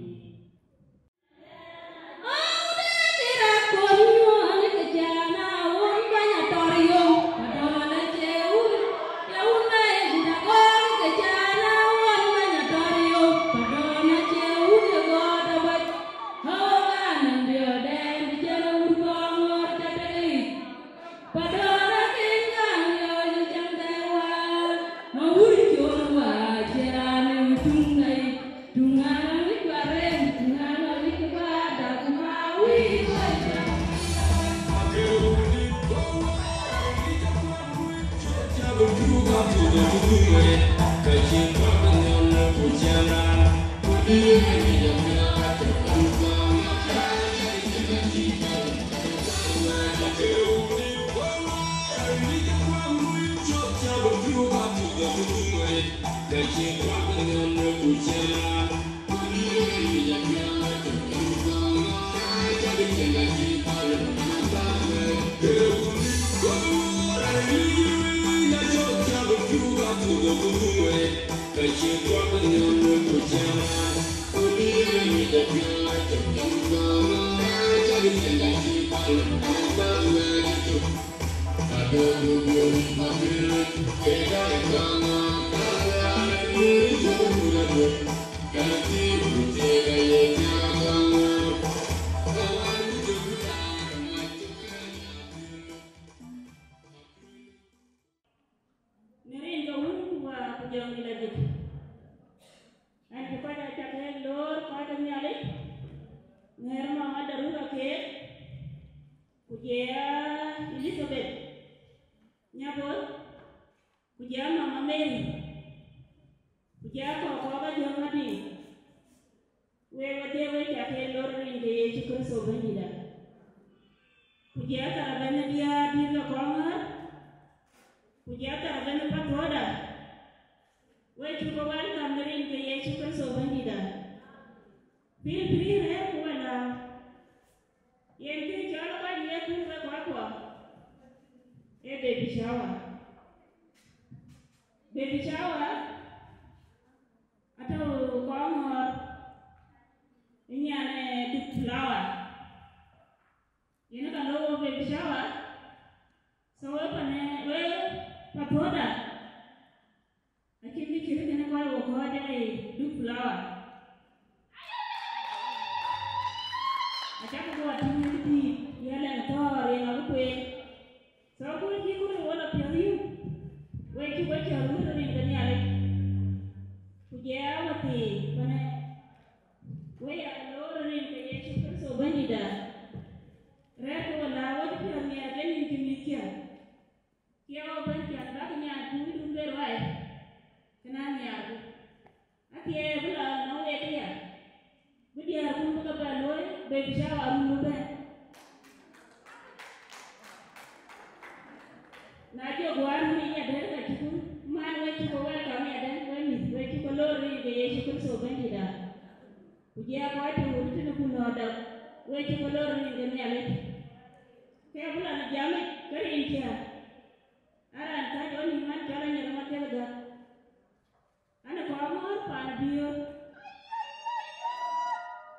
Në rin ke Wun ku Wät ku Jɔŋdït Lajik. Ɣɛn cï kɔc aa cak en loor kɔc ke Nhialic, ŋɛɛr mama Darura keek, ku jɛ ya Elizabeth Nyabor, ku jɛ ya mama Mary, ku jɛ ya kɔ̈k kɔ̈k Ajɔŋ Madiŋ. Wek wedhie wek cak en loor rin ke Yecu Kërtho Bɛ̈nydïïtda. Ku jɛ athar abɛ̈n ë diäär dït ke Kɔŋɔ̈ɔ̈r, ku jɛ athar abɛ̈n ë Pathööda. Wek cuk ke welcome në rin ke Yecu Kërtho Bɛ̈nydïïtda. Feel free rɛ̈ɛ̈r ku wek lääu. Yen kë cɔl kɔc ye kuur wek kuakuɔ, ee baby shower. Baby shower atɔ̈u Kɔŋɔ̈ɔ̈r, ë nyan ë Duk Flower. Yen ka lɔ wo baby shower, so we panë, we Pathööda, acïn kë cït kënë kɔc wo kɔ̈ɔ̈c ë Duk Flower. Acäkï guɔ tïŋ ë dïït, ye lɛŋ thɔ̈ɔ̈r, ye ŋa bï kueen. So, ku cï ku röt wo lɔ piɔ̈ɔ̈th yïn, wek cuk we cɔl wut rin ke Nhialic, ku jɛ ya wäthii panë, wek ya loor rin ke Yecu Kërtho Bɛ̈nydïïtda. Rɛ̈ɛ̈r ku wala wek piɔ̈ɔ̈th miɛt ke nïn cï mïth ciɛɛŋ. Kiɛ wɔ bɛ̈n piɛth bäk nyaai kuurdun be ruai, kënë anhiaarku. Athiɛɛi bï lɔ nɔm wek aya, bï diäärkun bï ke bɛ luöi baby shower run bï bɛ̈n. Na jɔ guaar run yic adɛ̈r ka cï kun, man wek cuk ke welcome yadɛ̈, wek mïth, wek cuk ke loor rin ke Yecu Kërtho Bɛ̈nydïïtda. Ku jɛ kɔc tɔ̈ wut tënë ku nɔ̈ɔ̈rda, wek cuk ke loor rin ke Nhialic. Ke bï lɔ në jam yic, ke rin ciɛ̈ɛ̈r. Aran kääc ɣɔn nïïm man cɔl Anyar Maketh Gäk. An, ë Kɔŋɔ̈ɔ̈r paan Biöör,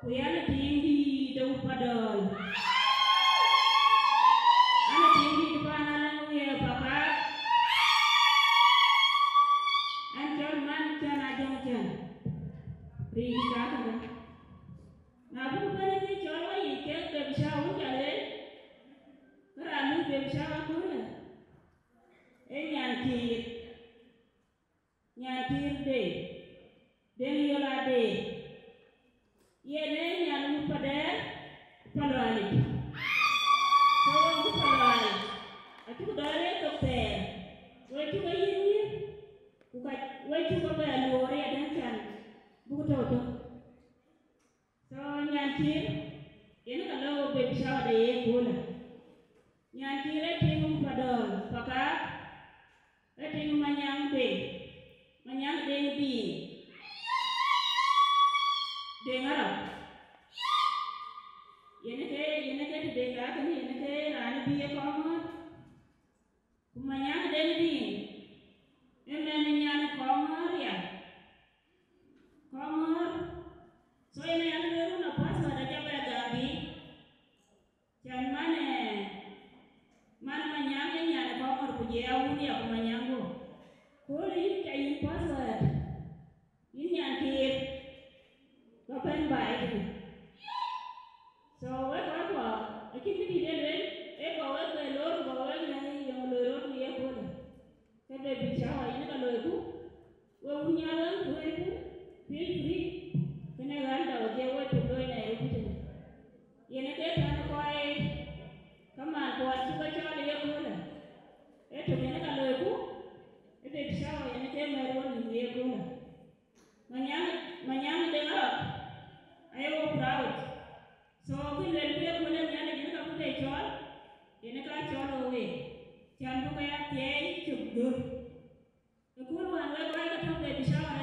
ku yan ë tiiŋdïït de Padɔ̈ɔ̈l. An, ë tiiŋdïït paan Alɛŋ Wiɛɛr Pakaath. An, cɔl man cän Ajɔŋ cän. Riic kakënë. Na buk bɛ̈n ë kë cɔl wä yic kek baby shower wun ca lueel, ke raan lui baby shower aköölë, ee nyan Kiir. Nyan Kiir Deŋ, Deŋ Yol Adeer. Yen ee nyan wut Padɛɛr, Palual yic. So, wek wut Palual, acuk dɔɔr ë thok thɛɛr, wek cuk ke yiëk wïïr, ku ka wek cuk ke bɛ luɔɔr yadɛ̈ cän buk tɔ̈u tök. So, nyan Kiir, yen ka lɔ wo baby shower de ye köölë. Nyan Kiir ee tiŋ Padɔ̈ɔ̈l Pakaath, ee tiŋ Manyaŋ Deŋ, Manyaŋ Deŋ Biiŋ, Deŋ Arab. Yen ke, yen ke tëde kakënë, yen ke raan bï ye Kɔŋɔ̈ɔ̈r. Ku Manyaŋ Deŋ Biiŋ, ee mɛn nyan Kɔŋɔ̈ɔ̈r ya. Kɔŋɔ̈ɔ̈r. So, yen ë yan lueel wun a password aca bɛ gam bï. Cän man, eh, man Manyaŋ ee nyan Kɔŋɔ̈ɔ̈r ku jɛ ya wun ya ku Manyaŋ go. Köölë yïn ca yïn password. Yïn nyan Kiir, ba bɛ̈n baai tënë. So, wek kɔckuɔ, acïn kë dït en lueel, ee ba wek bɛ loor ku ba wek lɛ̈k yeŋö loi rot ku ye köölë. Ke baby shower yen ka loiku, we wun Nhialic wën tueeku, feel free, kënë ɣän dau dhiëëu we tök looi Nairobi. Manyaŋ Deŋ Arok, aye wo proud. So kë luel ku ye köölë Nhialic yen ka bï be cɔɔl, yen ka cɔɔl wo week, cän bï ke ya thiëëi cök dhöl. Ëkööl wään wek kɔc ke tɔ̈ Baby Shower,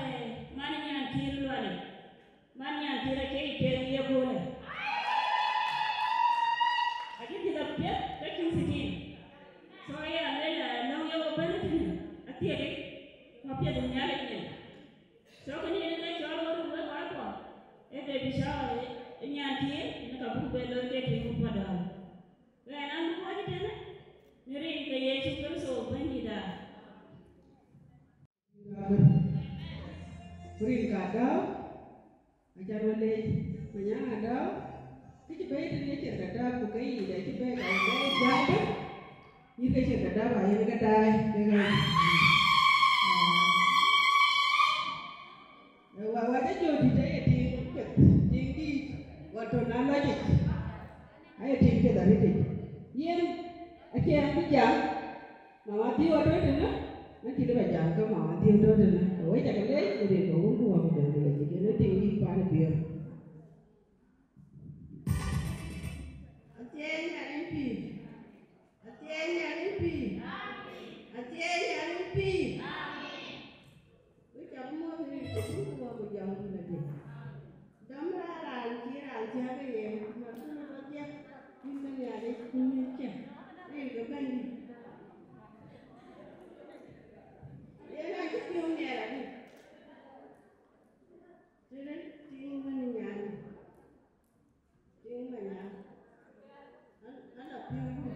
man Nyantir Lual, man Nyantir acie yic piɛth ye köölë. Acï dhiëth apiɛth ke cïn thitin. So ya luel, eh, nɔŋ ye wo bɛ̈n tënë, athiek, ku apiɛth Nhialic yen. So kënë yen ke cɔl ɣöt wek kɔc kuɔ, ee Baby Shower, ee Nyantir, yen ka buk be looi ke tïŋ puɔ̈u däär. Ɣɛn an bï kɔc tënë, në rin ke Yecu Kërtho Bɛ̈nydïïtda. Rin ka däu, acan wä leec, Manyaŋ Adäu, kë cï bɛ̈i tënë cïn ka däu, ku ke yic acï bɛ̈i ka bɛ̈i jam bɛ̈n, yïn ke cïn ka däu, ayïn ke daai, ke ɣɛn. Ee, wa, wa jɔ jɔ dït aye tiŋ piɛth, tiŋ dït, wa tɔ̈ na lɔc yic, aye tiŋ piɛth arëët yic. Yen, acie an bï jam, mama Dhiëu atɔ̈ tënë, an cï dï ba jam ke mama Dhiëu tɔ̈ tënë. Ee, wek ca ke leec, ë rin ke Wun ku Wät ku Jɔŋdït Lajik, yen ë tiŋ dït pan ë Biöör. Athiɛɛny an ë pïïr. Athiɛɛny an ë pïïr. Athiɛɛny an ë pïïr. Wek ca muɔ̈th rin ke Wun ku Wät ku Jɔŋdït Lajik. Dɔm raan raan cï raan thiääk ë yen, ku na kul ë rɔt diäk, yïn bï Nhialic ku mïth cä, rin ke Bɛ̈nydït. Yen acï piɔ̈u miɛt adï. Tënë tiŋ wën nyan, tiŋ Manyaŋ. An, an apiɔ̈u yïn.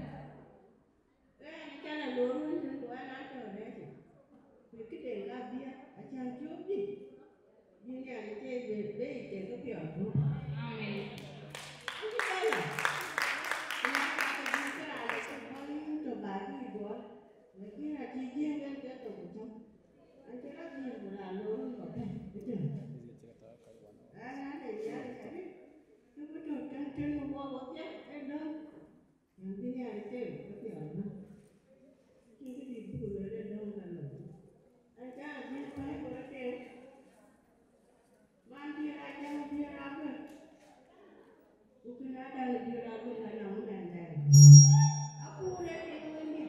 Ɣɛn acän a loor wën tën ku ɣɛn atɔ̈ rɛ̈ɛ̈c. Ku këden ka dhiëëth, acän cööp dï, bï Nhialic tëë be, be yic tëë ke piɔl guöp. Amen. An cï bɛ̈n lɔ. Ku na ka ke bï ke raan ë ke bɔ̈ yïn tɔ̈ ba bï duɔl. Lakin acï jiëëŋ en ke thok ku cäm. An cï rɔt dhil ku raan loor wën kɔ̈k bɛ̈n ëtën. Ɣɛn ade Nhialic adï, cï bï tɔ̈ tën tën wɔ wɔ piɛth ë döŋ. Yɛn bï Nhialic tëë ke piɔl guöp. Acïn këdït bï ku lueel ë döŋ ka lɔ. An cä abï päl ku rɔt tëë. Man diëër aa jam diëër aa bï. Ku kën aa daŋ diëër aa bï ka nɔŋ mɛn dɛɛr. Apuur ë tëë wëndï.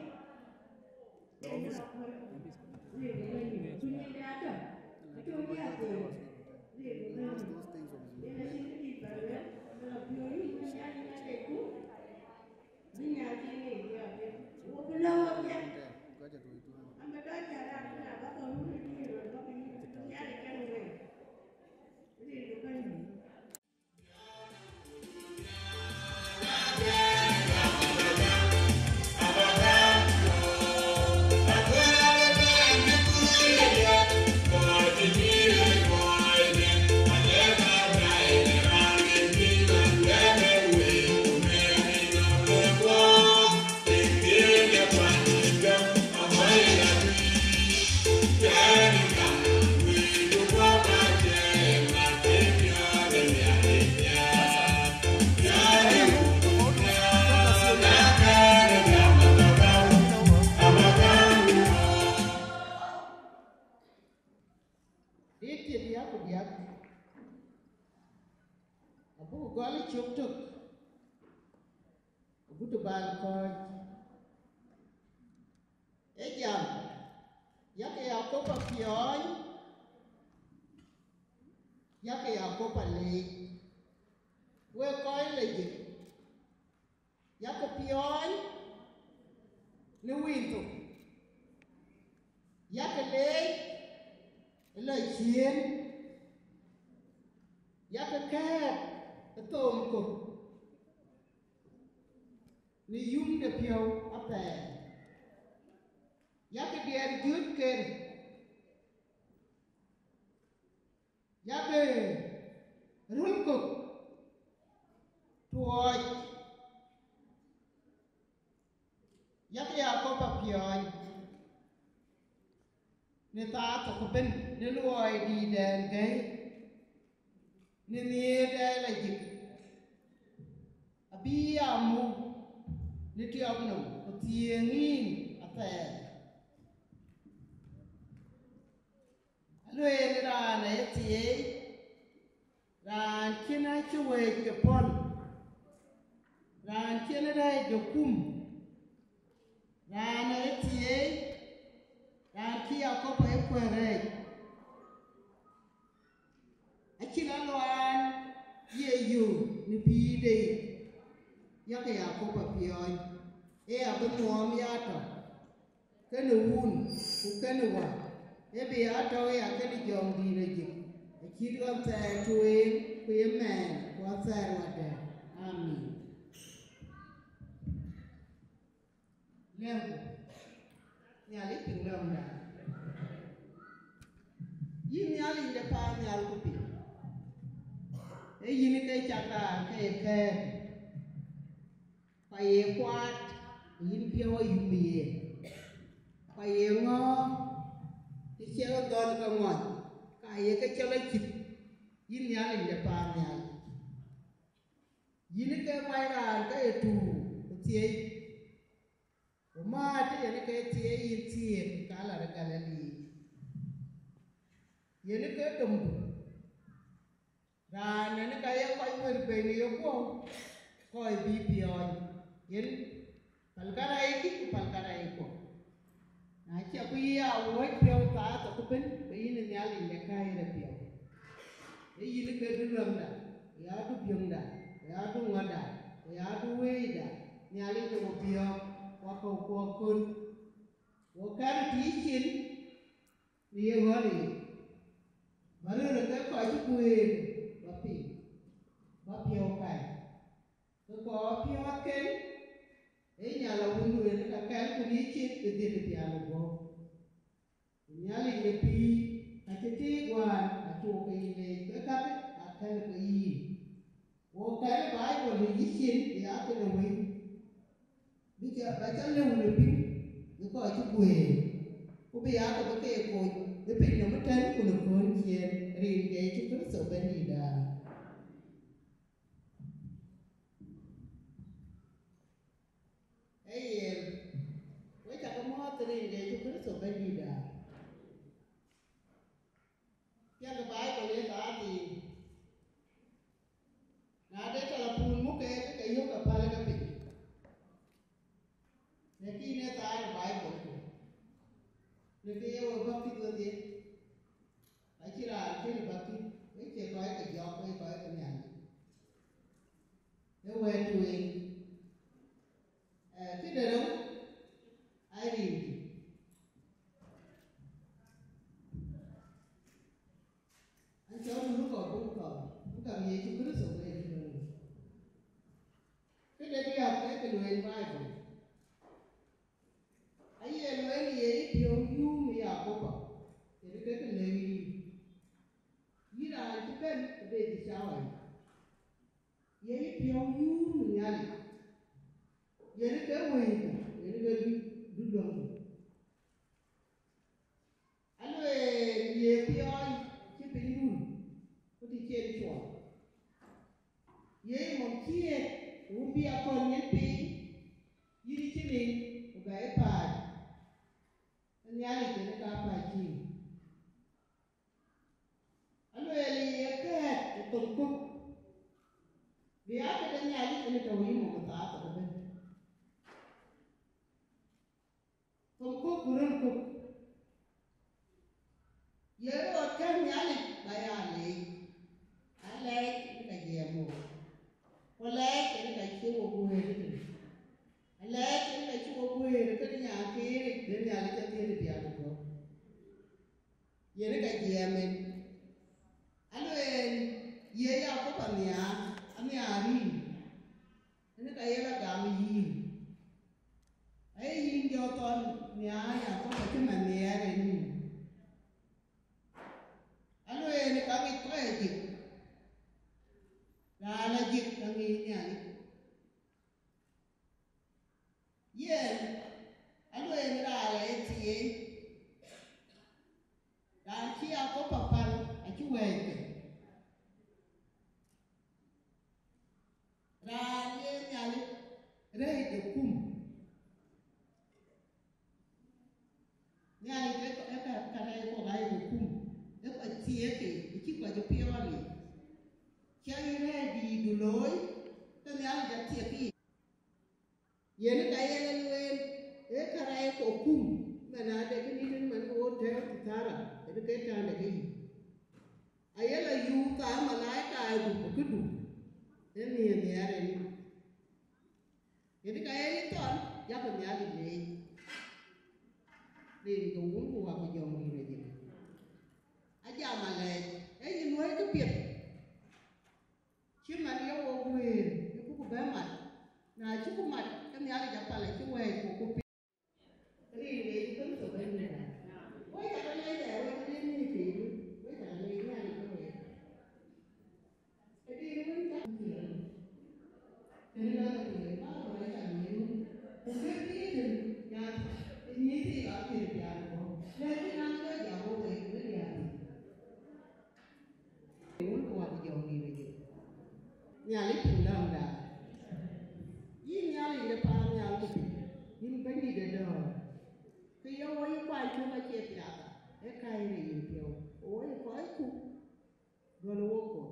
Tëë wën apuur. Rin ë wëndï. Ku nyin de atɔ̈. Atɔ̈ diäk tëë. Rin ë wëndï. Yen acïn këdït ba lueel. Ba la piɔ̈ɔ̈c yïn wën Nhialic na dec ku. Bï Nhialic tïŋ ë yï apiɛth. Wo bï lɔ wo piɛth. An bï dɔc cä raan bï na bä thou run ë diëër rɔt bä ke yïn Nhialic kɛn wei. Rin ke Bɛ̈nydït. Dït cï diäk ku diäk, abuk gɔl cök tök, agut bal kɔ̈ɔ̈c. Ë jam, yak Yakoba piɔ̈ɔ̈ny, yak Yakoba leec, wek kɔc Lajik, yak piɔ̈ɔ̈ny në wël thok, yak leec ë lɔ ciëën, yak kɛ̈ɛ̈t ë thoom kök në yum de piɔ̈u apɛi, yak diɛɛr jöt ker, yak röl kök tuɔɔc, yak Yakoba piɔ̈ɔ̈ny në thaa thok ëbën, në luɔi dïïtdɛn gäi, në nhiëër dɛɛr Lajik, abï ya muk në tiɔp nɔm, ku thiëëŋ yïn athɛɛr. Alueel raan ë thieei, Raan cïn acï wëëc ke pɔ̈l, raan cïn rɛɛc de kum, raan ë thieei, raan cï Yakobo ë kuɛ̈r rɛɛc. Acïn aluaan ye yök në pïïrde yic, yak Yakobo piɔ̈ɔ̈c, ee abï nuɔɔm ya tɔ̈. Kënë wun, ku kënë wä, ë bï ya tɔ̈u ya kënë jɔŋdït ajik, acït ɣɔn thɛɛr tueŋ, ku ye mɛɛn, ku athɛɛr wadɛ̈. Amin. Lɛ̈ŋku, Nhialic piŋ lɔ̈ŋda. Yïn Nhialic de paannhial ku piny, ee yïn ke cak raan ke ye kɛ̈ɛ̈k. Ku ye kuaat, yïn piɔ̈u ayum yen. Ku ye ŋɔ̈ɔ̈r, të ciɛk dhɔ̈n ke ŋɔny, ka ye ke cɔl acït, yïn Nhialic de paannhial. Yïn ke kuany raan ke ye tuur ku thieei, ku määt të yen ke thieei yïn thiëëk ka la ë Galili. Yen ke domdu. Raan ënë ka ye kɔc wër bei në yeguɔ̈u, kɔc bï piɔ̈ɔ̈ny, yen pälkë rɛɛc kï ku pälkë rɛɛc kuɔ. Na cï abï ya wuɔ̈c piɔ̈u thaa thok ëbën, ke yïn ë Nhialic de kääc rɛ̈t piɔ̈u. Ee yïn ke du luäŋda, ku ya du biöŋda, ku ya du ŋɔ̈tda, ku ya du wëëcda, Nhialic de wo biɔ̈ɔ̈k, ku akɔ̈u kuɔ köl. Wo kɛ̈n të yïcin, në ye ɣɔ̈ric, bä röl ke kɔc cï guëër bä piŋ, bä piɔ̈u kai, ke kɔc piɔ̈ɔ̈thken ë nyal awun wën ka kɛ̈l ku yïcin ke dhiëth pial ë guɔ̈u. Ku Nhialic de pïïr acï tëëk wään acuk ke yï leec ke käk akɛ̈l ke yïn. Wo kɛ̈l Baibol ë yïcin ya këde wëi, bï cä, bä cä lëu në piny, bï kɔc cï guëër, ku bï ya ke bï keek kony ë piny nɔm ëtɛ̈n ku në kööl ciëën, rin ke Yecu Kërtho Bɛ̈nydïïtda. Ee yen, we cä ke muɔ̈ɔ̈th rin ke Yecu Kërtho Bɛ̈nydïïtda. Piɛŋkï Baibol ë thaar thïn. Na de talapun muk ke, ke yök apäl ke piny. Lakin ë thaar Baibol ku, në ke ye we bäkïth wedhie, acïn raan cïn bäkïth, we cie kɔc ke jɔk, we kɔc ke Nhialic. Ë wɛ̈t tueŋ. Eh, këde rou, aa rin. An cɔl nu kɔ̈k bun kɔ̈k, bun kam Yecu Kërtho ke ye këde rou. Këde diäk ke ke lueel Baibol. Aye lueel ye yï piɔ̈u yuum ë Yakobo, yen ke ke lëu yïn. Yïn raan cï bɛ̈n ë beth ë cawa yic. Ye yï piɔ̈u yuum ë Nhialic, yen ke wëi, yen ke du, du dɔ̈ŋdu. Alueel ye piɔ̈ɔ̈c cï piny run, ku të cï en cuɔl. Ye mɔ̈m ciëët, ku wun bï akɔ̈l nyin piny, yïn cï nin, ku bɛ ë pääc. Nhialic yen ka pääc yïn. Alueel ye kɛ̈ɛ̈t ë thom kök, bï aa këde Nhialic yen tɔ̈u yï mɔ̈m ë thaar thok ëbën. Thom kök ku röl kök. Ye rɔt kɛ̈n Nhialic ba ya leec, alɛɛc yen ka jiɛɛm wo, ku alɛɛc yen ka cï wo guëër tënë. Alɛɛc yen ka cï wo guëër kënë nyankëër yic, bï Nhialic ke dhiël ë diäk ë guɔ̈p. Yen ka jiɛɛm en. Alueel ye Yakobo anhiaar, anhiaar yïn. Yen ka yen agam yïn. Aye yïn jɔ thɔn nhiaar Yakobo cï man nhiɛɛr en yïn. Alueel ka ŋic kɔc ajik, raan ajik ka ŋic Nhialic. Yen, alueel raan la ye thieei, raan cï Yakobo päl acï wɛ̈ɛ̈c ke. Raan ye Nhialic rɛɛc de kum. Nhialic ë ka, ë ka, ka rɛɛc kɔ̈k aa ye ke kum, ë kɔc thieei ke, ë cï kɔc ë piɔ̈ɔ̈l yic. Cä yïn rɛ̈ɛ̈c dïïtdu looi, ke Nhialic athiek yic. Yen ka yen e lueel, ee kärɛc ku kum, man ade kë nït en man ke wo tɛ̈ɛ̈u thithara, en ke tande ke yic. Aye la yuuth thaar malaika ë gup ë këdu, ee nhiëër nhiɛɛr en. Yen ka yen thɔn, yak Nhialic leec. Rin ke Wun ku Wä ku Jɔŋdït Lajik. Ajam alɛɛc, ee yïn luɔi këpiɛth. Cï man ye wo guëër, ë ku ku bɛ mat. Na cï ku mat, ke Nhialic apal acï wɛɛc ku ku piny. Rin ke yï Kërtho Bɛ̈nydït. Wek ca ke lɛc thɛɛr, wek rin ni ke yï, wek ca ke lɛc Nhialic ke wek. Ë rin wën ca ke thiëër. Kënë ka ke thiëër, ka ke wek ca ke lɛc. Ku ke thiëër tën, ya, ë nyin thii ka thiëër piath bɔ̈. Lɛ̈k rin an, ke jam wo wek, wek ya. Wun ku Wä ku Jɔŋdït Lajik. Nhialic piny dɔm daai. Yïn Nhialic de paannhial ku piny, yïn Bɛ̈nydït de dɔ̈ɔ̈r. Kë ye wo yï kuany cök acie piath, ee kääc në yïn piɔ̈u. Wo ye kɔcku, gɔl wok kɔ̈u.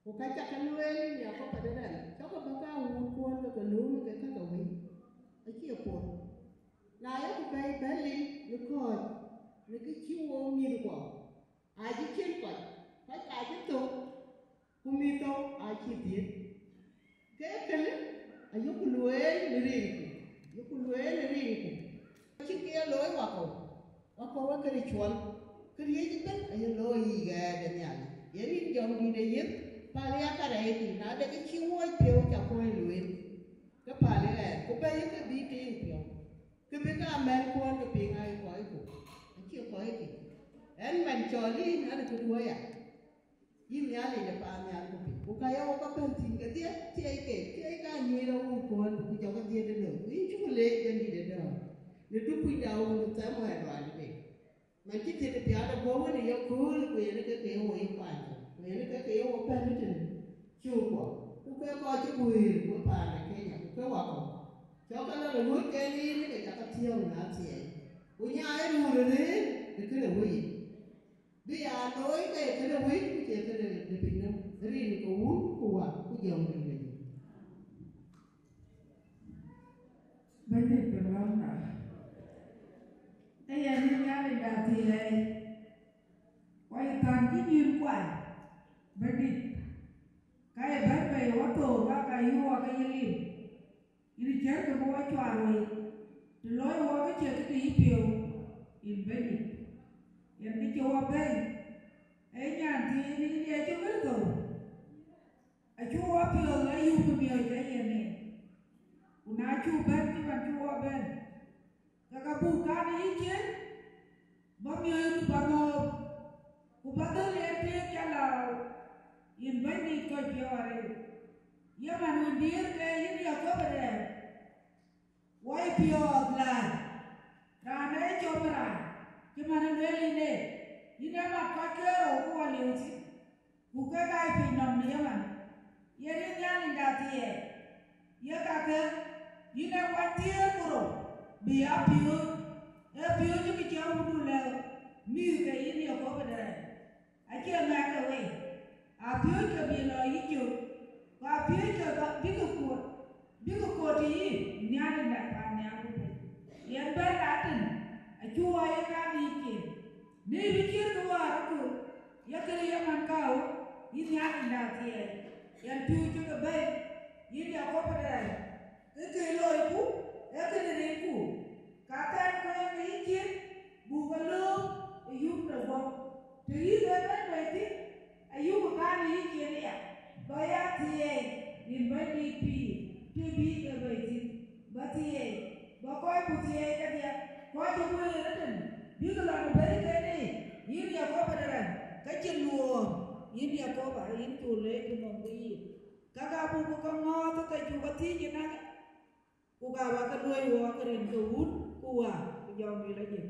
Ku ka ca ke lueel yïn Yakoba de rɛl, cɔk ke bä ka wuur kuɔ̈n ke ke lööm ke ka ke wëi. Acie puɔ̈th. Na yeku bɛ̈i bɛ̈n lim në kɔ̈ɔ̈c, në kë cï wo mïthkuɔ. Acï cïn kɔc, kɔc ka cï thök, ku mïth thou acï dhiëëth. Ke kënë, ayeku lueel në rinku, ayeku lueel në rinku. Acïn kë ye looi wakɔ̈u, wakɔ̈u ee këde cuɔl, këriëëc ëbɛ̈n aye looi yic ɣɛɛr de Nhialic. Yen yïn Jɔŋdït Lajik, päl ya kärɛcdï, na de kë cï wuɔ̈c piɔ̈u ca kuɔ̈c lueel, ke päl ɣɛɛr, ku bɛ̈i ke bï tiiŋ piɔ̈u. Kë bï ka mɛ̈l kuɔ̈n ke piŋ aa ye kɔcku, acie kɔckic. Ɛn man cɔl yïn, an, kë duɔ̈ɔ̈c ya. Yïn Nhialic de paannhial ku piny. Ku ka ye wo ke bɛ̈n thïn kedhie, thiëi ke, thiëi ka nyïïr awuur kuɔ̈n, ku jɔkï dhiëëth ëlë. Ku yïn cuk leec Bɛ̈nydït ë dɔ̈ɔ̈r. Në dukucda wun Thamuɛl ruaande. Man cï thiëëk piath ë guɔ̈p wën ë yekööl, ku yen ke ke ye wo yï kuany, ku yen ke ke ye wo pɛ̈n ë tënë cöökkuɔ, ku ke kɔc cï guëër we paan de Kenya, ku ke wakɔ̈u. Cɔk ke lɔ ë luɔ̈ɔ̈c ke yïn, ke cak ke thiɔ̈ɔ̈ŋ në athiɛɛi. Ku nya ë röör ë rëër ë këde wëi yic. Bï ya looi ke këde wëi, ku cie këde de pinynhom, rin ke Wun ku Wä ku Jɔŋdït Lajik. Bɛ̈nydït piny lɔ̈ŋda. Ee yen yïn Nhialic de athiɛɛi. Wɔ ye thän cï nyïïn kuany, Bɛ̈nydït. Ka ye bɛ̈n bei ë wɔ thook, ka ka yï wɔ ke ye lim. Yïn cï cɛ̈r ke bï wɔ cuaar wei. Të looi wɔ ke cie kë ke yï piɔ̈u, yïn Bɛ̈nydït. Yen kë cï wɔ bɛ̈i, ee nyan thiin yïn Yecu Kërtho. Acuk wɔ piɔ̈ɔ̈th la yup ë miɔ̈c ke yen en. Ku na cuk bɛ̈n cï man cï wɔ bɛ̈n, ke ka buk kan ë yï cin, bä miɔ̈c röt bä mɔ̈ɔ̈p, ku bä dhël yen tëëk ca lääu, yïn Bɛ̈nydït kɔc piɔ̈u arëët. Ye man wën diëër ke yïn Yakoba rɛɛr, wɔ ye piɔ̈ɔ̈th lääc, raan ee cop raan, cï man ë lueel yïn ee, yïn ee mat kɔc ke rou ku wɔ liu thïn. Ku kek aa piny nɔm në yeman, yen yïn Nhialic de athiɛɛi. Ye kakë, yïn ee kuany thiëër ku rou, bï aa piööc, ee piööc cï kë cï Wundu lɛ̈k mïth ke yïn Yakoba de rɛɛr. Acie mɛ̈ɛ̈k ke wei, aa piööc ke bï lɔ yï cök, ku aa piööc ke bä, bï ke kuöt. Bï ke koor të yï Nhialic la paannhial ku piny. Yen bɛ̈n la tïŋ, acuk wɔ ye kaŋ yiic cin. Në bï cït kë wäär ë kööl, ye kënë ye man kääu, yïn Nhialic la athiɛɛi. Yen piɔ̈u cï ke bɛ̈i, yïn Yakoba rɛɛr, ke kë loiku, ee kënë rinku. Ka thɛɛr kueer ke yï cin, buk ke lööm ë yup de guɔ̈p. Të yï ke bɛ̈n bei thïn, ayuk kan ë yï cin aya, bä ya thiɛɛi, yïn Bɛ̈nydït pïïr, të bï ke bei thïn, bä thiɛɛi, bä kɔcku thiɛɛi kedhie, kɔc cï guëër ëtën, bïk lɔ në bɛ̈i kenë yic, yïn Yakoba de rɛɛr, ke cïn luɔɔr, yïn Yakoba, yïn cuk leec ku nɔm bï yic. Ka ka buk ke ŋɔ̈ɔ̈th ke cuk ke thiëc ënɔɔnë. Ku ka bä ke luɔi wɔ ke rin ke Wun, ku Wä, ku Jɔŋdït Lajik.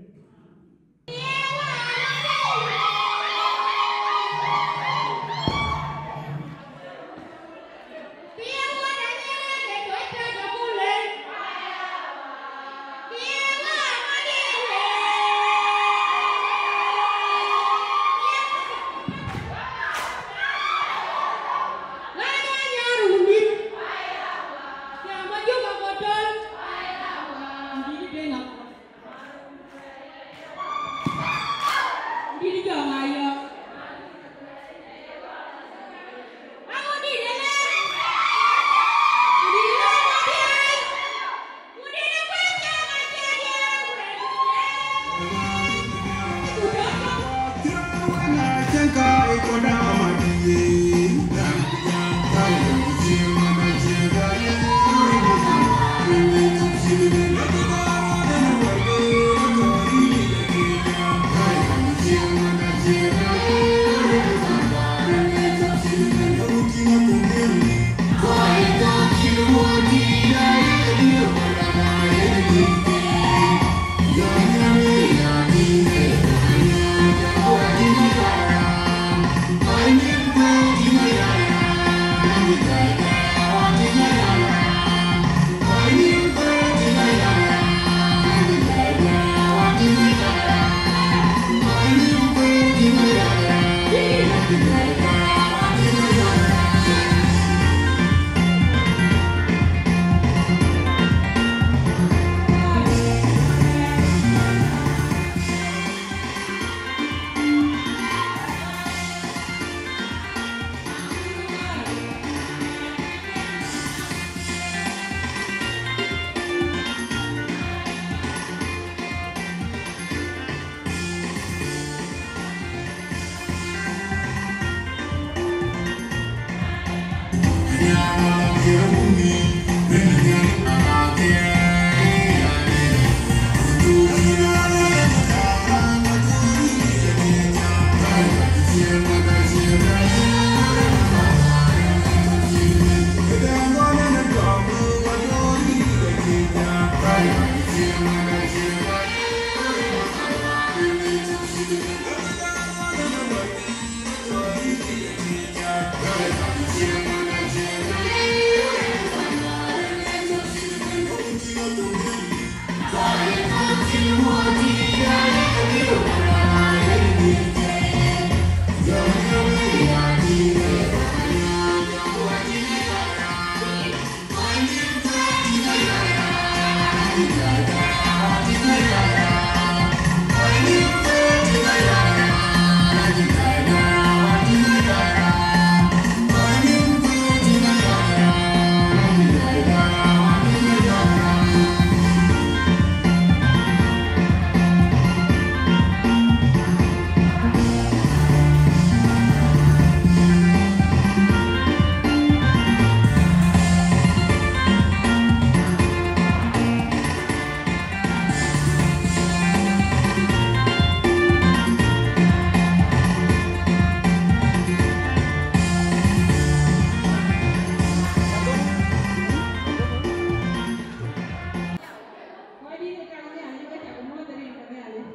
Kɔc dït ë cak Nhialic, ke cak muɔ̈th rin ke Nhialic.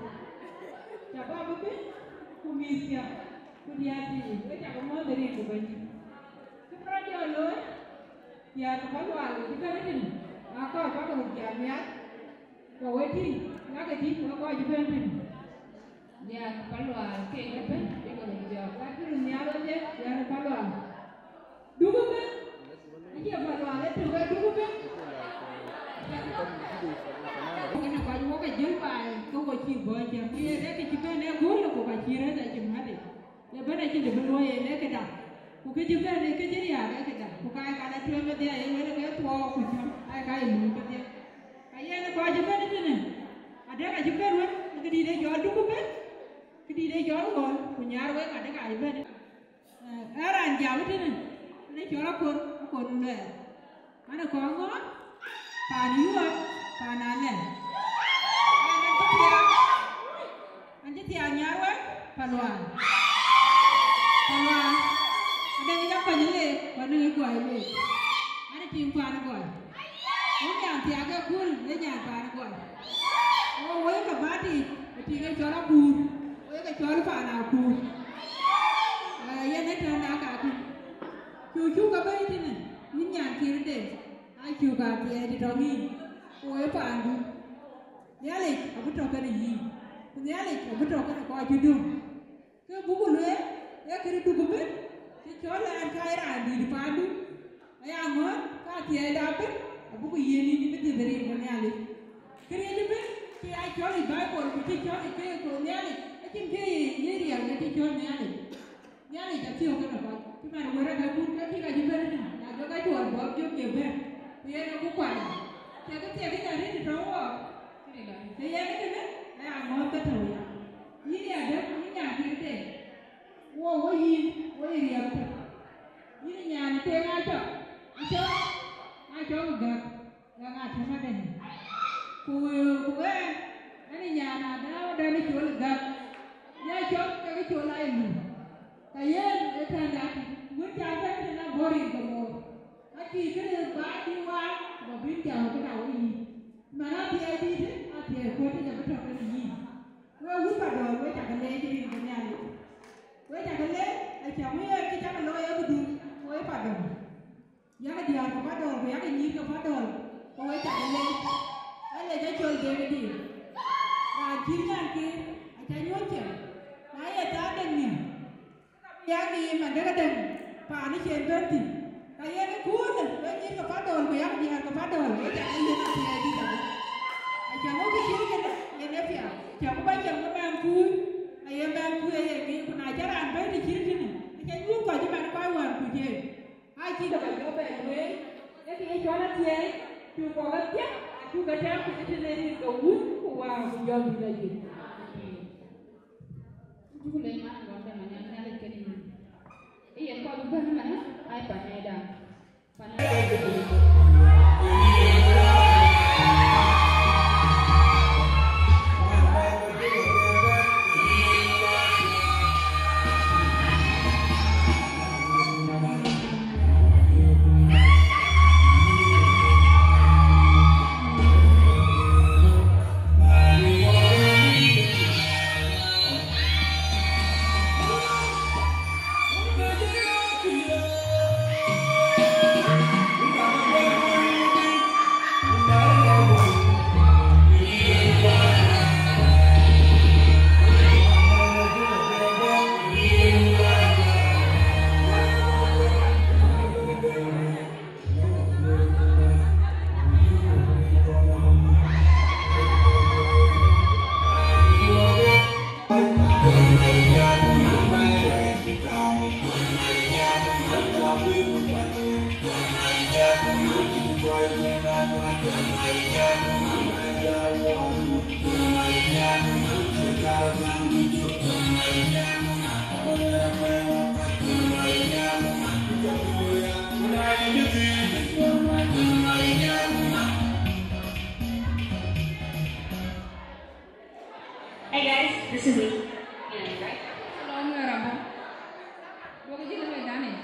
Shabab ëbën, ku mïthkiɛ̈, ku diäär thii, ke cak muɔ̈th rin ke Bɛ̈nydït. Kë bï rɔt jɔ looi, diäär ke Palual cï bɛ̈n ëtënë, aa kɔc bäk ke röt jam nhial, ku we tïŋ, lakë tïŋ, wek kɔc cï bɛ̈n tënë. Diäär Palual keek ëbën, bïk ke röt jɔɔk. Ka cï röt nhial wedhie, diäär Palual. Duk ëbën. Acie Palual ë tök, ee duk ëbën. Kënë kɔc wok ajël baai, ke wo cï bɔ̈ cä. Ku ye rɛ̈k kë cï bɛ̈n ë göl, ku ka cï rɛ̈k acï mädë. Ye bɛ̈n acïn të bï luɔi en ee këda. Ku kë cï bɛ̈n ee kë cï riääk ee këda. Ku ka ye ka la tueŋ wedhie, aye lueel ke thuɔɔu ku cäm, aye ka ye luui kedhie. Ka yen kɔc cï bɛ̈n ëtënë, adek acï bɛ̈n wën, ë këdït ë cɔl duk ëbën. Këdït ë cɔl ɣöl, ku nyar wek adek acï bɛ̈n. Ee raan jam tënë, ënë cɔl Akor, Akor Luɛɛr. An ë kɔŋ ŋɔ̈ɔ̈r, paan Yuɔɔr, paan Alɛ̈. An ë cï thiaak, an cï thiaak nyar wek, Palual. Palual, adɛ̈ŋ ya kɔc leek, ku adɛ̈ŋ ya gɔɔi leek. An ë tiim paan ë gɔɔi. Wun nyan thiaak ë kul, le nyan paan ë gɔɔi. Wo woi ke bä tiic, ë tiic ë cɔl Akuur, woi ke cɔl paan Akuur. Ee, yen ë tɛ̈n na kakï. Cuk cuk ke bɛ̈i tënë, yïn nyan Kiir Deng, aa cuk athiɛɛi të tɔ̈ ŋïn, ku woi paandu. Nhialic abï tɔ̈ kenë yïn, ku Nhialic abï tɔ̈ kenë kɔc cï döŋ. Ke buk lueel, ee këdï duk ëbën, cï cɔl ɛn ka ye raan dït paandu, aya ŋɔ̈ɔ̈th, ka thiɛɛida ëbën, abuk yiën yïn bï dhiëth rin ke Nhialic. Këriëëc ëbën, cï ya cɔl ë Baibol, ku cï cɔl ë keek, ku Nhialic, acïn kë ye, ye riɛl ke cï cɔl Nhialic. Nhialic athiëëu kenë kɔc, cï man wërë ke bun, ke kï ka cï bɛ̈n ëtënë, na jɔ ka cuɔl bɔ̈, jɔ ke bɛ̈n, ku yen abuk kuany. Thiëk, thiëk, ë nyan rin tɔ̈ wɔɔk, ke yen ëtënë, aya ŋɔ̈ɔ̈th ke tɔ̈u ya. Yïn ya dɛ̈p, yïn nyan Kiir Deng. Wo, wo yïn, wo yï riɛp tök. Yïn nyan Teŋ Acɔk, Acɔk, Acɔk Gäk, Gäk Atëm Adɛ̈ny. Ku, ku ɛn, ɛn nyan Adau Adɛ̈ny col Gäk. Ya cɔk ke col Ailuk. Ka yen ë tɛ̈nda, ku Rin ke moor. Ka cï kënë ba cï waar, ba bï jam këda wei yic. Man athiɛɛi dïïtë, athiɛɛi kuɔ̈t tëde bï tɔ̈ kenë yïn. Wek wut Padɔ̈l, wek cakë leec rin ke Nhialic. Wek cakë leec, acä wek kë cakë looi ë këdun, wek Padɔ̈l. Yak diäär ke Padɔ̈l, ku yak nyïïr ke Padɔ̈l, ku wek cakë leec. Ë lec acɔl David. Raan cït nyan ke, acä nyuɔ̈th cam. Na ye thaar dek nhiäk. Yak yï man dek adäŋ, paan ë cen bɛ̈n thïn. Ka yen ë kuur, wek nyïïr ke Padɔ̈l, ku yak diäär ke Padɔ̈l, wek cakë yen athiɛɛi dït abï. Acä ŋö kë cït kënë, yen ë piath. Cä ku ba cam ke mɛnhkui, aye mɛnhkui aye ŋic, ku na cä raan bɛ̈n të cït kënë, acä nyuɔ̈th kɔc ëmɛn kɔc wään kuc en. Acï ke ba jɔ bɛ̈n lueel, ee kë ye cɔl athiɛɛi, cuk kɔ̈k athiɛk, acuk ke tɛ̈ɛ̈u piny tënë rin ke Wun ku Wät ku Jɔŋdït Lajik. Cuk leec man ë lɔ̈ɔ̈m de man nhial Nhialic kenë yïn. Ee yen kɔc bï bɛ̈n ëmɛnë, aa pan ëda. Pan ëda. Hey guys, this is me. And right? Hello, Muya Rabo. Duɔ̈kkë cï lëu ë Daniel.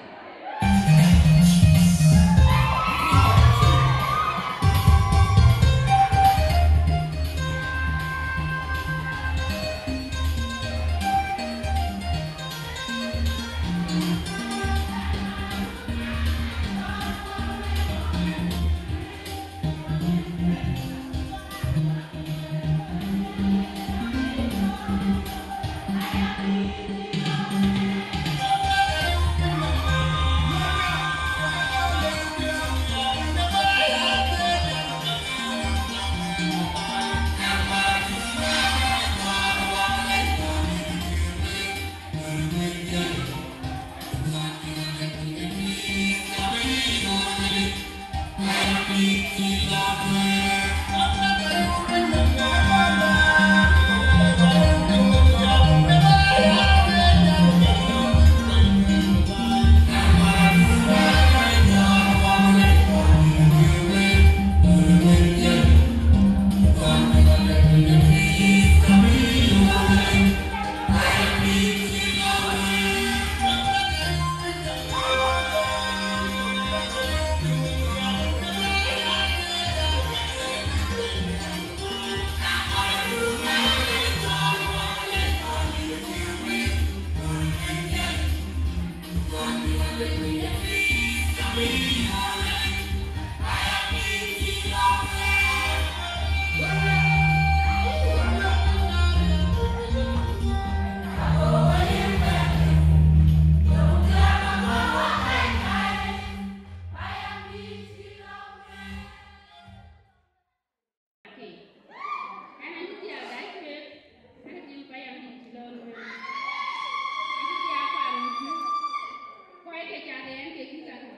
Ɣɛn acï dhiaak dac kueer, ɣɛn acï payam dït cï lɔ lueel. Acï dhiaak paan wut, kɔc ke cath ë ɣɛn ke kï ka ka.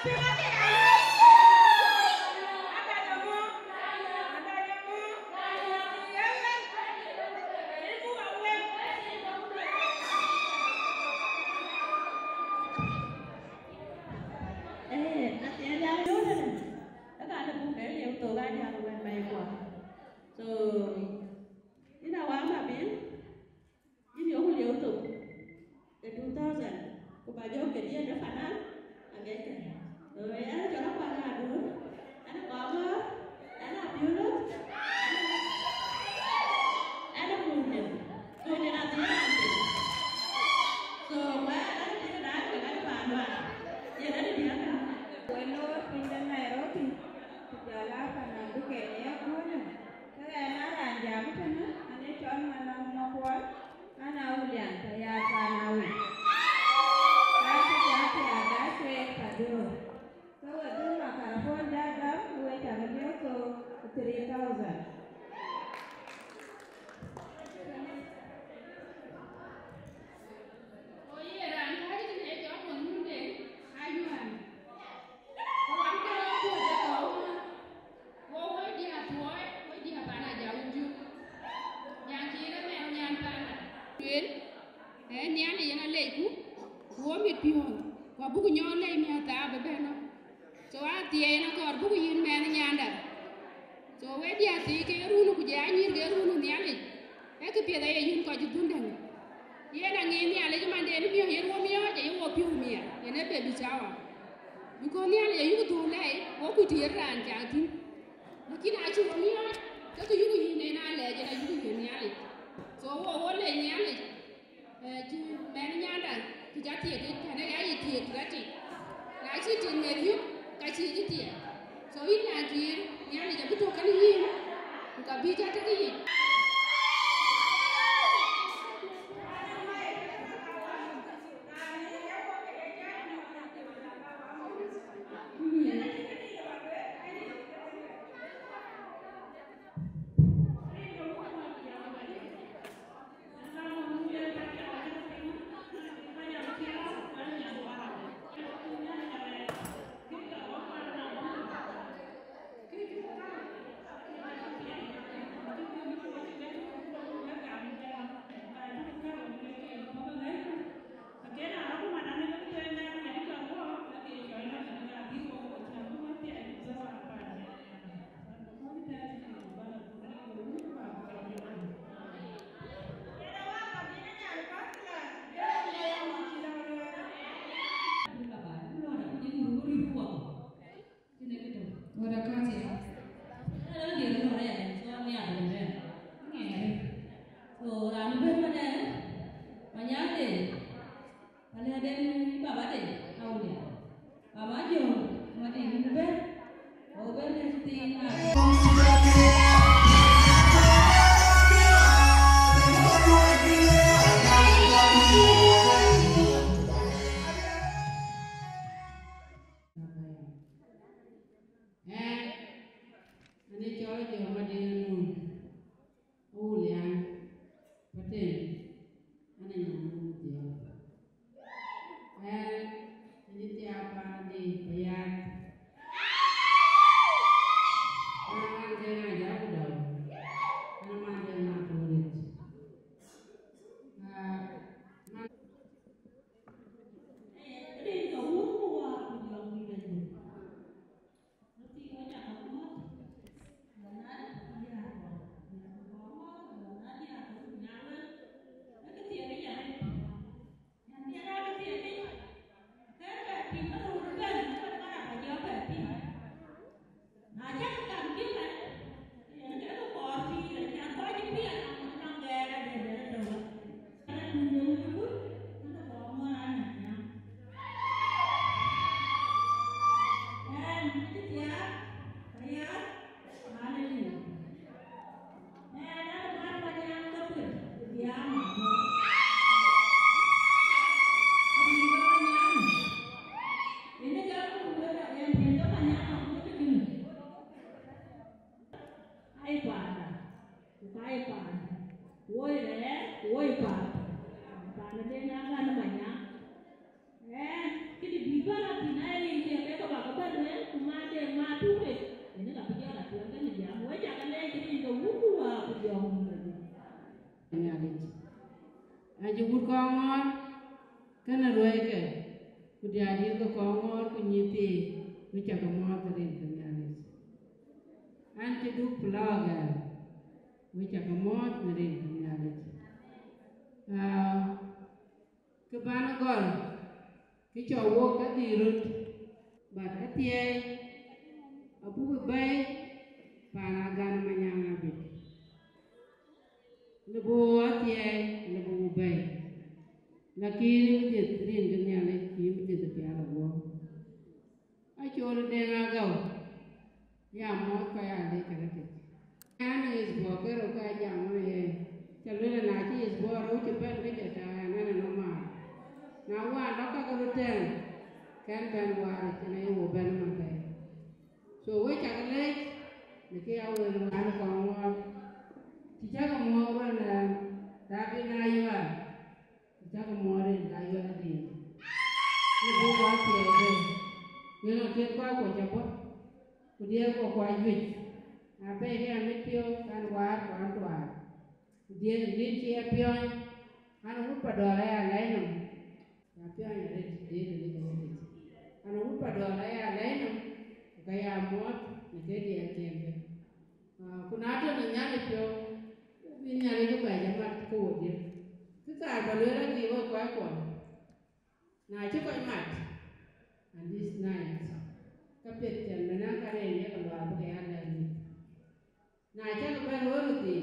Eh, na tiɛɛl ya yööt ënë, ë ka lë buk de liu thok aa jam wɛ̈t bɛ̈i kuɔ. So, yïn Awam Abil, yïn yökku liu thok ë two thousand, ku ba jɔ̈ɔ̈k ke diɛt de fanan, agɛckë. So, yɛn ë cɔl Akuany Aduur, ɛn ë Kɔbɔ̈r, ɛn ë Apiöl, ɛn ë Kunyë, Kunyë na dhil raan piny. So, wɛ̈ɛ̈r ɛn ë piny raan kek ɛn ë paan Lual, yen ɛn ë diäk kä. Wën loor piny de Nairobi, ku jɔl aa fanan bï Kenya ye köölë. Ke ɣɛn aa raan jam tënë, an ee cɔl Malɔŋ Makuɔl, an aa Awulian, tɔ̈ ya paan Awïc. Ka cï jam tëë Agathuek Padur. Ke we dhuk microphone da gam, we cak liök thok three thousand. Wo ye raan kääc tënë cɔl Monyunden Ayuan. Wo wä diäär thuɔɔi, wo diäär pan Ajau Juk. Nyan cï rɔt mɛn nyan pan. Lueel, ee Nhialic yen alecku, ku wo mit piɔ̈ɔ̈th, ku abuk nyɔɔn lɛc miäk thaa bï bɛ̈n nɔm. So athiɛɛi yen akɔɔr buk yïn mɛnh nyanda. So we diäär thii ke run ku jɔ anyïïr ke run Nhialic, ee këpiɛth aye yïn kɔc ë dhundäŋ. Yen aŋic Nhialic manden miɔ̈c yen wo miɔ̈c, aye wo piɔ̈u miɛt, yen ee baby shower. Because Nhialic ayuk dhuɔ̈k lɛc, wo kuc të yen raan cak thïn. Lakin acï wo miɔ̈c, ke kë yuk yïn en alɛɛc, en ayuk yïn Nhialic. So wo, wo lɛc Nhialic, eh, cï mɛnh nyanda, cï ca thiek yic, tënë ya yï thiek tënë tik. Na cï tik meth yök, ka cï yï thiek. So yïn na tiir, Nhialic abï tɔ̈ kenë yïn, ku ka bï ca tek yic. Wada kati. Ala dier no re, so mi a bere. Ngere. So ram ben ma de, ma nyande. Ala den baba de, awuya. Baba jo, ma de ni ben. O ben ne ti na. Ɣɛn, ɣɛn ë cɔl Jɔk Madiŋ Anun, Awulian, Patɛn, ɣɛn ë nyan Anun Dhiɔ̈k. Ɣɛn, ɣɛn ë thiaak paan de Payaath. Ɣɛn ë man Deŋ Ajak Dɔm. Ɣɛn ë man Deŋ Maturit. Aa, man Diäär dït ke kɔŋ ŋɔ̈ɔ̈r ku nyïïr thii, wek cä ke muɔ̈ɔ̈th në rin ke Nhialic. An cï duk flower girl, wek cä ke muɔ̈ɔ̈th në rin ke Nhialic. Aa, kë bän gɔl, kë cɔk wok ke dhil röt, but athiɛɛi abuk bɛ̈i paan Agan Manyaŋ Abit. Lëu bï wo athiɛɛi, lëu bï wo bɛ̈i. Lakin yïn bï dhiëth rin ke Nhialic, ku yïn bï dhiëth pial aguɔ. Acol Deŋ Agau, ya muɔ̈ɔ̈th kɔc aa lec arëtic. An ë ɣet bɔ̈ ke rou ka jam ɣɔn ye, cä lueel na cï ɣet bɔ̈ rou cï bɛ̈n ke jɔ ta ɛn ɛn ë nɔm maar. Na wään lɔ ka ke röt tɛ̈ɛ̈n, kɛn bɛ̈n waar ë cïn aye wo bɛ̈n ëmën thɛɛr. So wek cä ke lec, në kë ya wël wään kɔŋ ŋuɔɔt. Cï cä ke muɔ̈ɔ̈th wën, ë, Thabit Ayual. Cä ke muɔɔr rin ka yuɛl adï. Në buk wa thiëëc bɛ̈i. Yen akën kɔc kuɔ cä bɔ̈. Ku diɛɛr kuɔ kuɔ ajuëc. Na bɛ̈i ke amit piɔ̈u, kan waar ku an tuaar. Ku diɛɛr rin cï ya piɔ̈ɔ̈ny. An wut Padɔl aya lɛc nɔm. Ya piɔ̈ɔ̈ny arëët, diɛɛr rin cï ya piɔ̈ɔ̈ny. An wut Padɔl aya lɛc nɔm. Ku ka ya muɔɔt në ke diɛɛr kiɛn bɛ̈i. Ah, ku na tɔ̈ në Nhialic piɔ̈u, bï Nhialic bï bɛ̈ɛ̈c amat ke wo diɛ̈. Kë kaar bä lueel adï wek kɔc kuɔ, na cï kɔc mat, and this night, ka piɛth cɛn bï naŋ ka rɛɛc ye ke luaar bï ke ya lɛ̈k mïth. Na cäk bɛ̈n wek röt thii,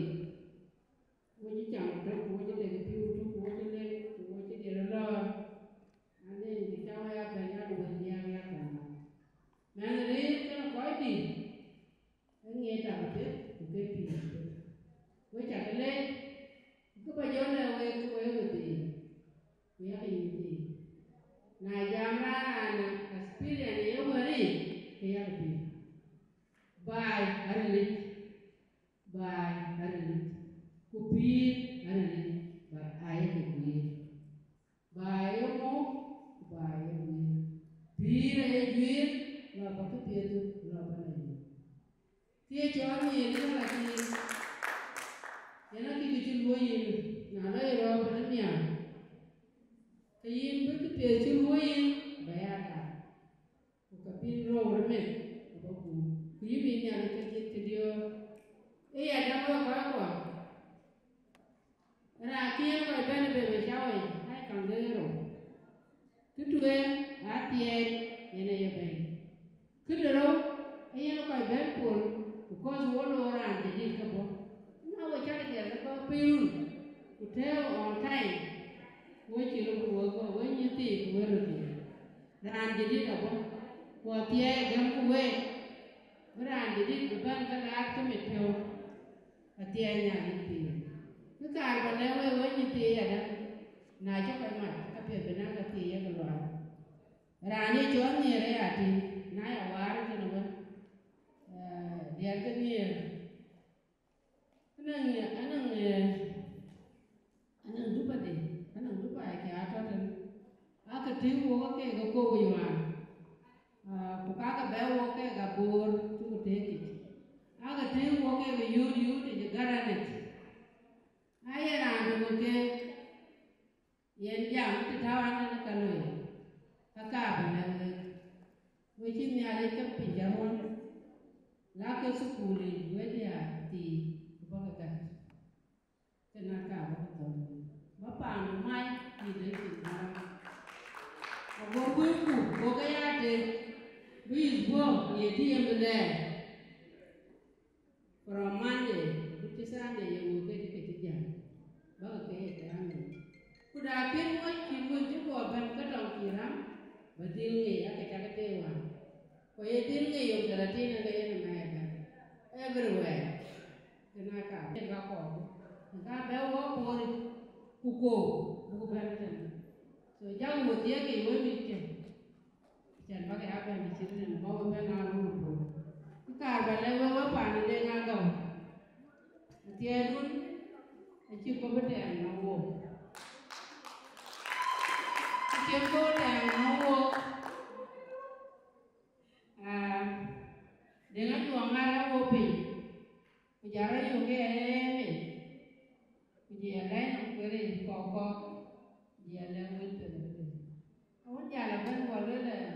wo cï cam ëtök, ku wo cï lek pïu tök, ku wo cï lek, ku wo cï diɛt lɔ̈ɔ̈r, and then cï cam aya bɛ̈n ya wël diäk ya kɛn. Mɛnh rëër kenë kɔc dït, Aŋiɛc tak apiɛth ku ke pïïr apiɛth. Wek cä ke lec, ku kë bä jɔ lɛ̈k wek ke wek röt thii, ku yak nyïïr thii. Na jam raan raan experience ye wär yic, ke yak pïïr. Baai arilic, baai arilic, ku pïïr arilic, but ayek pïïr. Baai ye muk, ku baai ye guiir. Pïïr aye juiir, lɔ bä kë piɛth, lɔ bä lɔ yök. Kë ye cɔɔl nhiëër ë Nhialic, yen akï kë cï luɔ̈i yïn, na lɔ ye rɔ̈ɔ̈k ënë nhiaar, ke yïn bï kë piɛth cï luɔ̈i yïn, bä ya daai. Ku ka bïn rou ë meth, abä guur. Ku yï bï Nhialic ke dhiëth ke diöör. Ë ya däŋ wek kɔc kuɔ. Raan cï yen kɔc bɛ̈n ë bebe cawa yic, ai kaŋ de rou. Kë tueŋ, athiɛɛi, yen aye bɛ̈ny. Kë de rou, ee yen kɔc bɛ̈n pol, because wo loor raan jadid ke bɔ̈. Na we cak jɛl ke bɔ̈ piny run, ku tëëu on time, we cï rou ku we gɔ̈k, we nyïïr thii ku we röt thii. Raan jadid abɔ̈, ku athiɛɛi gäm ku week, bï raan jadid bï bɛ̈n ke laar ke mit piɔ̈u. Athiɛɛi Nhialic pïïr. Kë kaar bä lɛ̈k wek, wek nyïïr thii aya däŋ, na cï kɔc mat, ka piɛth bï naŋ ka thii ye ke luaar. Raan ye cɔɔl nhiëër aya tïŋ, na ya waar ëtënë wën, eh, diɛɛr ke nhiëër. Anɔŋ, anɔŋ, eh, anɔŋ dupa de, anɔŋ dupa ke atɔ̈ tën. Aa ke tïŋ wok ke ke kok ë yuan. Ah, ku ka ke bɛ wok ke ka boor cuk tëëk yic. Aa ke tïŋ wok ke ke yööt yööt yic ë garanit. Aye raan töŋ ke yen jam të tääu an, ënë ka loi, ka kaar bä lɛ̈k wek. We cï Nhialic ke piny cä ruɔ̈n, la ke thukul yic, we diäär thii, ku bä ke gät. Kën aa kaar bä ke thɔ̈n, bä paandu mac, yï lec cin Aaron. Ago wëëku, go ke ya tek, bï yïth guɔ̈p ye tiɛɛm bï lɛɛr. From Monday, ku cï Sunday ye wëu ke cï ke cï jam, bäkë ke ye ke raan wëu. Ku da kën wöc cï wëu cï guɔ bɛ̈n ke tɔŋ cï ram, bä dhil ŋic, ake cak ke tëë wään. Ku ye dhil ŋic yom thelathini ke yen ë mɛɛt bɛ̈n. Everywhere. Kën aa kaar, yen ka kɔɔr. Ka bɛ wɔ poor, ku koor, buk bɛ̈n tën. So, jak wëu thiëëk ke wëu mïth cïn. Cän bäk ya bɛ̈n cït rin bä we bɛ̈n aa röör puɔ̈u. Kë kaar bä lɛ̈k wek, we paan ë Deŋ Agau, athiɛɛidun acï kɔ̈u bï tɛɛm nɔm wook. Acï kɔ̈u tɛɛm nɔm wook. Aa, Deŋ Ajuɔŋ aa rɛ̈k wo piny, ku jɔl rɔt yök ke ë mec, ku jɔl ya lɛ̈k nɔm kueer yic kɔ̈k kɔ̈k, ku jɔl ya lɛ̈k wël piɛth arëët. Awën jal ëbɛ̈n Wɔ lueel, eh,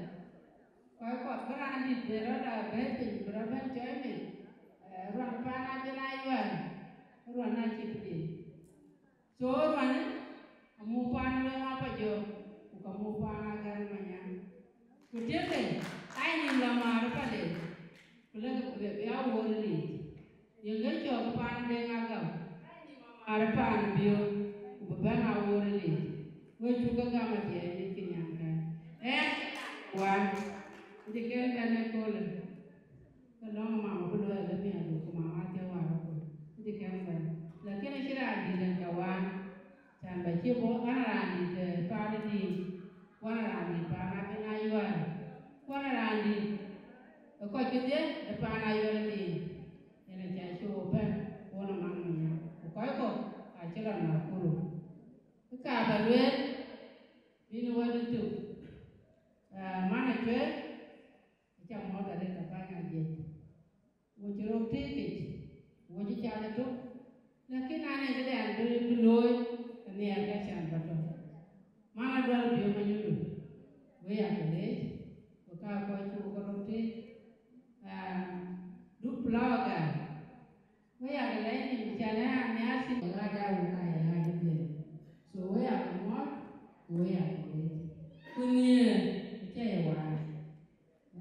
kɔc kɔ̈k bï raan dït bï rɔt a bɛ̈ɛ̈i piny, bï rɔt bɛ̈n cɔɔi piny, eh, ruɔn paan acïn ayuɛɛr, ruɔn acï piny. So ruɔn, amuk paan Luɛŋ Apajɔk, ku ka muk paan Agɛr Manyaŋ. Ku tiëkë, aa nïm lɔ määr ë pande, ku lëkë ku bï a wuɔ̈ɔ̈r ë liic. Yen ke cɔk paan Deŋ Agam, määr paan Biöör, ku bï bɛ̈n a wuɔ̈ɔ̈r ë liic. Wek cuk ke gam atiɛɛc në cïn nyankäi. Ɣɛn, wan, cï kën bɛ̈n ëköölë. Ke lɔ̈ŋ mama bï luɔi ë lëmiadu, ku mama acie wäär ëkööl. Cï kën bɛ̈n. Lakin acïn raan dït ën ka wan. Can ba cï bɔ̈, ɣɛn raan dït, eh, paan ë Diŋ, ku ɣɛn raan dït paan Abiŋ Ayual, ku ɣɛn raan dït ë kɔc kedhie ë paan Ayual ë Diŋ. Yen aca cï wo bɛ̈n, won ë man Manyaŋ, ku kɔc kɔ̈k acï lɔ Nakuru. Kë ka ba lueel, bïn wɛ̈t ë tök. Ah, man Acueer, aca mɔ̈ɔ̈th arëët, Apany Ajiëc. Wo cï röt tëëkic, wo cï cath ëtök, lakin ane këdɛn bï, bï looi, anhiɛɛr ka can ba tɔ̈. Man Adual Biöör Manyudu, we ya ke leec, we ka kɔc cuk ke röt tëëk, ah, Duk Flower Girl, we ya ke lɛc nïm can ë an nhiaar thïn, we ka ja wo ka ye ɣac ëbɛ̈n. So we ya ke mɔ̈ɔ̈th, we ya ke leec. Ku nhiëër, acie ye waar.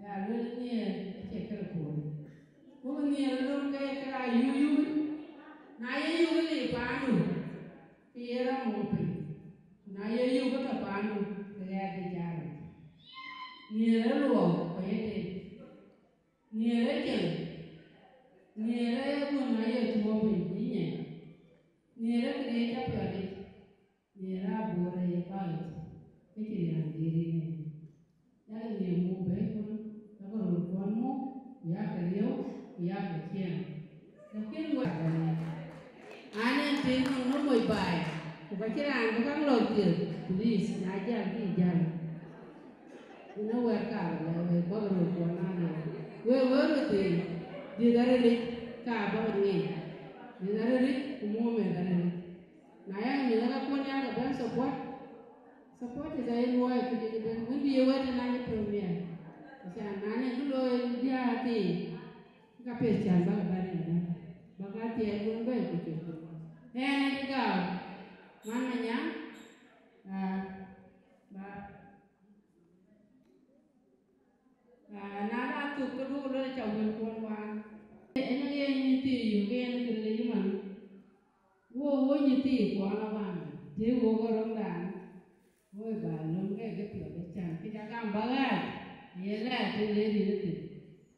Ya luel nhiëër acie kë röt puɔ̈l. Ku nhiëër ë lom ke kë raan yök yök. Na ye yök ë liu paandu, ke ye rɔt muk piny. Ku na ye yök ë tɔ̈ paandu, ke ɣɛɛr de jal. Nhiëër ë luɔk, ku ye tek. Nhiëër ë cil. Nhiëër ë gun na ye tuɔɔp piny, ku ye nyiɛɛn. Nhiëër ë këde cä piɔ̈ɔ̈dic. Nhiëër abɔ̈ rɛ̈c ë bäk yic, ke cï riääk diëër yen ë. Yak nhiëër muk bɛ̈ɛ̈i kuɔn, yak röör kuɔn muk, ku yak riëëu, ku yak ciɛɛŋ. Lakin wek, an, en piny nɔm nɔm moc baai, ku ka cïn raan bï kaŋ lɔ̈k thiëëk, please, na jäl, bï jäl. Yen ë wɛ̈t kaar lɛ̈k wek, bäk röör kuɔn aa lɛ̈k. Wek, wek röt thïn, dhiëth arilic, ka bäk ŋic. Dhiëth arilic, ku muk meth arilic. Na yan mïth ë kakuɔn ya ke bɛ̈n support, support ë ka ye luɔi këdï këdï. Wën bï ye wɛ̈t ë nany premier. Acan na ne bï looi diäär thii, ka peth can bäk bɛ̈n ë bɛ̈n. Bäk athiɛɛi wën bɛ̈n ku cök. Ɣɛn ë gam, man Manyaŋ, ah, ba, ah, na la thuk ke duɔ̈k lɔ ca wël kuɔn wään. Ënë yen nyin thii yök, yen kë ril yï man. Wo, wo nyin thii kuɔn awään, të wo ke röŋdan, wo ë ba löm ke ke piɔ̈ɔ̈th ë can, kë ca gam bä ɣaac, ye lɛɛr të le rin ë thïn.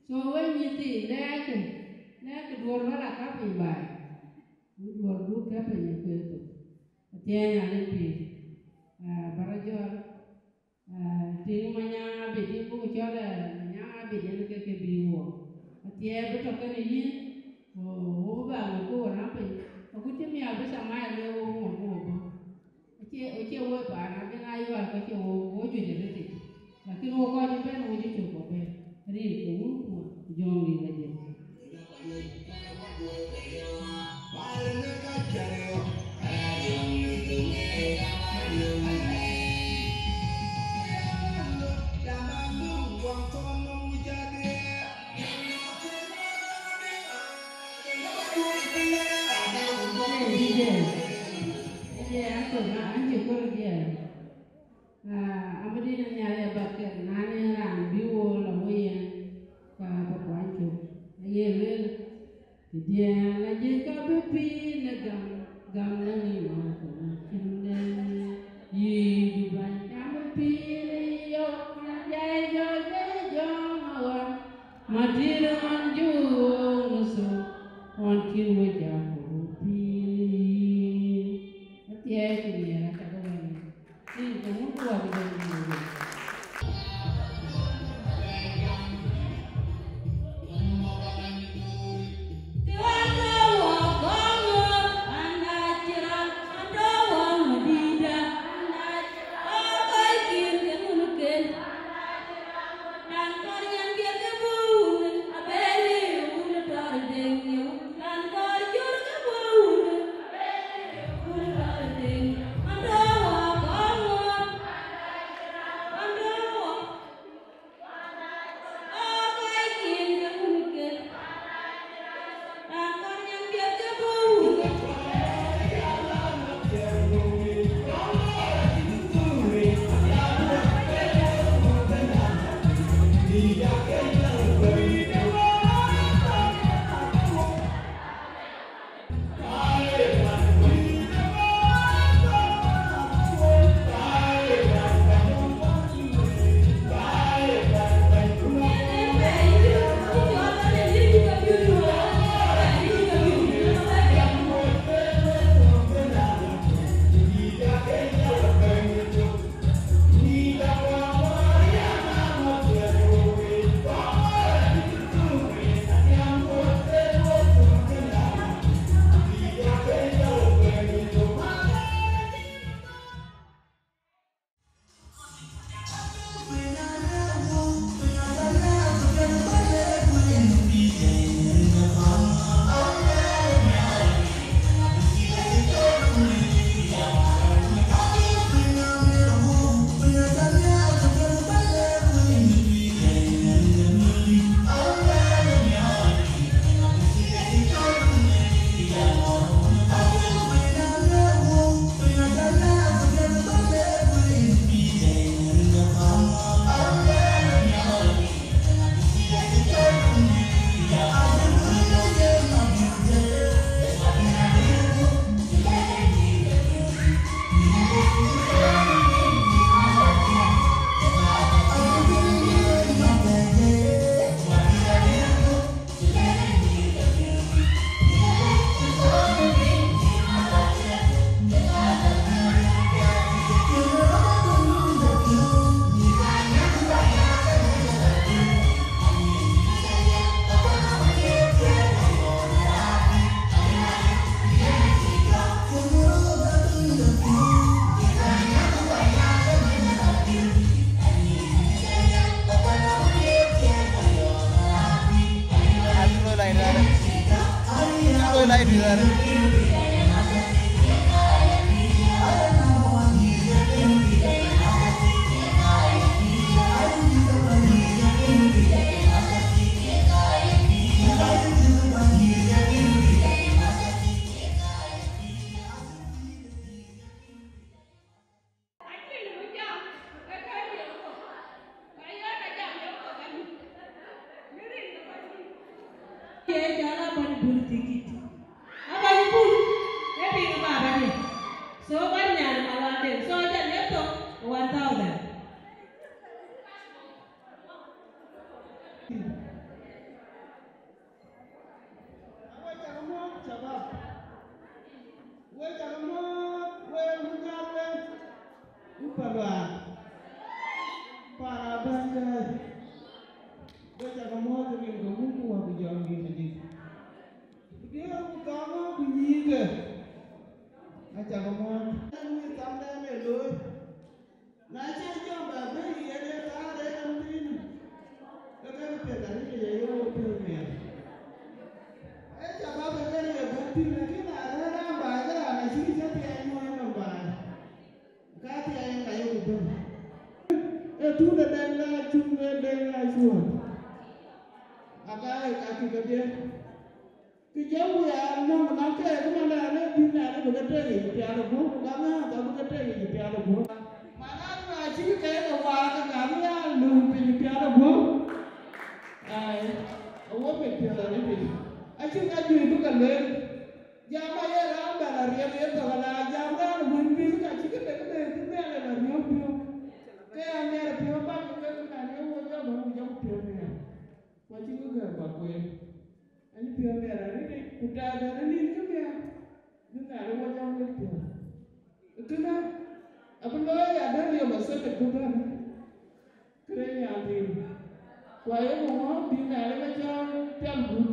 So we nyin thii, lɛɛrkï, lɛɛrkï duɔ̈ɔ̈r bä la ka piny baai, ku duɔ̈ɔ̈r du kë piny ë kueer thok. Athiɛɛny an, ë pïïr, ah, bä rɔt jɔl. Ah, tiŋ Manyaŋ Abit, tiŋ buk cɔl, eh, Manyaŋ Abit, yen ke ke bï wuɔk. Athiɛɛi bï tɔ̈ kenë yïn, ku wo bï ba ŋö ku wo rɛ̈m piny. Agut cï miäk bï Thamaya lueel wo ŋö ku wo bɔ̈. Acie, acie wo paan Abiŋ Ayual, ka cie wo, wo juëc arëtic. Lakin wo kɔc ëbɛ̈n wo cï cök kɔ̈k bɛ̈n. Rin ke wun kuɔn, ku jɔŋdït la jël. Ëë, DJ. Ëë, an cï kɔ̈r diɛɛr. Ah, abï dït nhial ë bäk kek, na ne raan bï wo lɔ wo yen, ka bï kuany cök. Aye lueel, këdiɛ̈n ajëk ka bï pïïr në gam, gam në ŋïny ŋɔ̈ɔ̈th ku ŋɔ̈ɔ̈th cïn dɛ̈n. Yï Dubai, cam bï pïïr në yɔ̈ɔ̈k, na jai jɔl ke jɔŋ awär. Madït ɣɔn juöör në thok, ɣɔn cïn we jak ku röt pïïr. Athiɛɛi ku nhiɛɛr aca ke wɛ̈n. Rin ke ŋun kuɔɔth ë jɔŋdït. Ye jɔl a bäny bul tikit. A bäny bul, e piŋ baba diɛ. So bäny nyan malande. So jal ye thok one thousand. Awe cak muɔ̈th shabab. We cak muɔ̈th, we wun gal we. Wun Paluaar. Para bäny dai. We cak muɔ̈th rin ke wun ku wä ku jɔŋ dït adït. Ku diëër ku thɔŋ ku nyïïn ke. Acak muɔ̈th. Wun thamdɛn ë looi. Na cï jam ba bɛ̈i yen ye thaar ë nɔm thïn, ke ke piɛth arëët ye ye wo piɔ̈u miɛt. Ee shabab ë kën ye bɛ̈n thïn, lakin na rɛ̈ɛ̈r raan baai, ke raan acï cä thiɛɛi nyuɔɔn nɔm baai. Ka thiɛɛi ka ye ku bɛ̈n. Ee tuut ë dɛŋ la cuŋ, ë dɛŋ la cuɔɔt. Aka ye ka cï kedhie. Kë jɔku ya nɔm nɔm ke, kë man da le bï na le bï ke tëë yic pial ë guɔ̈p, ku ka ŋääth abï ke tëë yic pial ë guɔ̈p. Mana na cï ke ke waar, ke ka bï ya lööm piny pial ë guɔ̈p. Ai, awɔ piny pial arëët. Acïn ka juëc bï ke lueel. Jam aye raan bɛ la riɛl ye thok, ala jam raan wën bï ka cï ke dek dek bï Nhialic la riɔ̈ɔ̈k piɔ̈u. Ke ya nhiɛɛr piɔ̈u bäk ke ke na ye wo jɔ bä ku jɔ ku piɔ̈u nhiɛɛr. Ku acï ke gɛ̈ɛ̈r bä kueen. Anyi piɔ̈u miɛt arëëtic, ku tɛɛdɛn ë nïn kë miɛt, bï Nhialic wɔ jam wek piɔ̈u. Ë kënë, abï looi ya dɛ̈t riɔ̈m athötic bï bɛ̈n, këde nyan thïn. Ku ayeku ŋɔ̈ɔ̈ŋ bï Nhialic wɔ jam pial gup,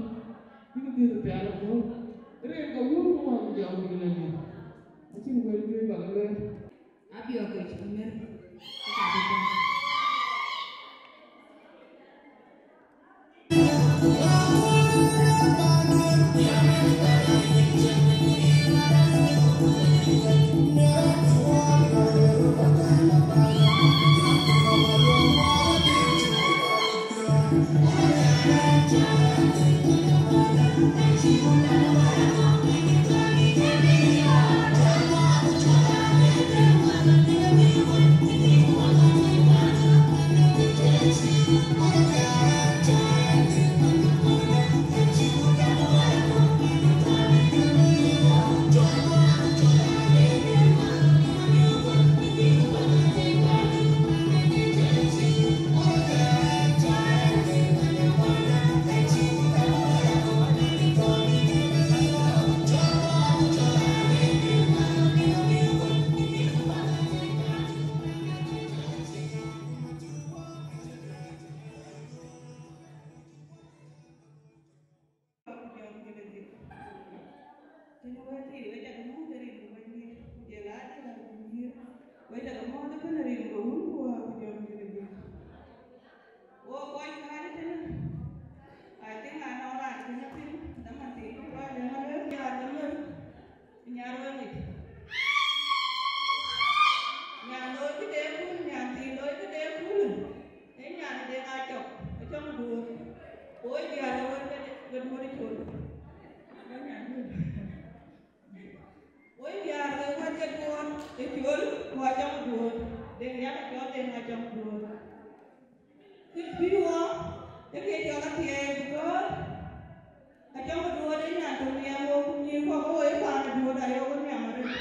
bïk dhil pial ë gup. Rin ke wun ku ŋɔ̈ɔ̈ŋ jam bï Nhialic. Acïn wël juëc bä ke lueel. Abiɔ̈k ke cï mɛr, ka bï bɛ̈n. Ku jɔŋ jël ë dhil. Tënë wɛ̈t thii, wek cä ke muk ë rin ke Bɛ̈nydït, ku jël aa dï ɣän ku nyïïr, wek cä ke mɔ̈ɔ̈th ëbën ë rin ke Wun ku Wät ku jɔŋ jël ë dhil. Wo kɔc kääc tënë, I think anɔŋ raan cïn a piŋ, dhaman thii ku kɔc dɛ̈ malueel, ya dhamër. Nyan wëŋic. Nyan looi këde kun, nyan thii looi këde kun. Ee nyan de ŋa cɔk, acɔk duööt. Woi diäär ke wën ke, ke duööt ë col. Woi diäär ke wën ke duööt ë col, ku acɔk duööt. Deŋ yak acɔl deŋ acɔk duööt. Kë bï wɔ, ë ke cɔl athiɛɛi, because acɔk duööt ë nyan tök nhiam wok, ku nyïïr kɔ̈k ë woi paan ë duööt ayok ë nhiam arëët.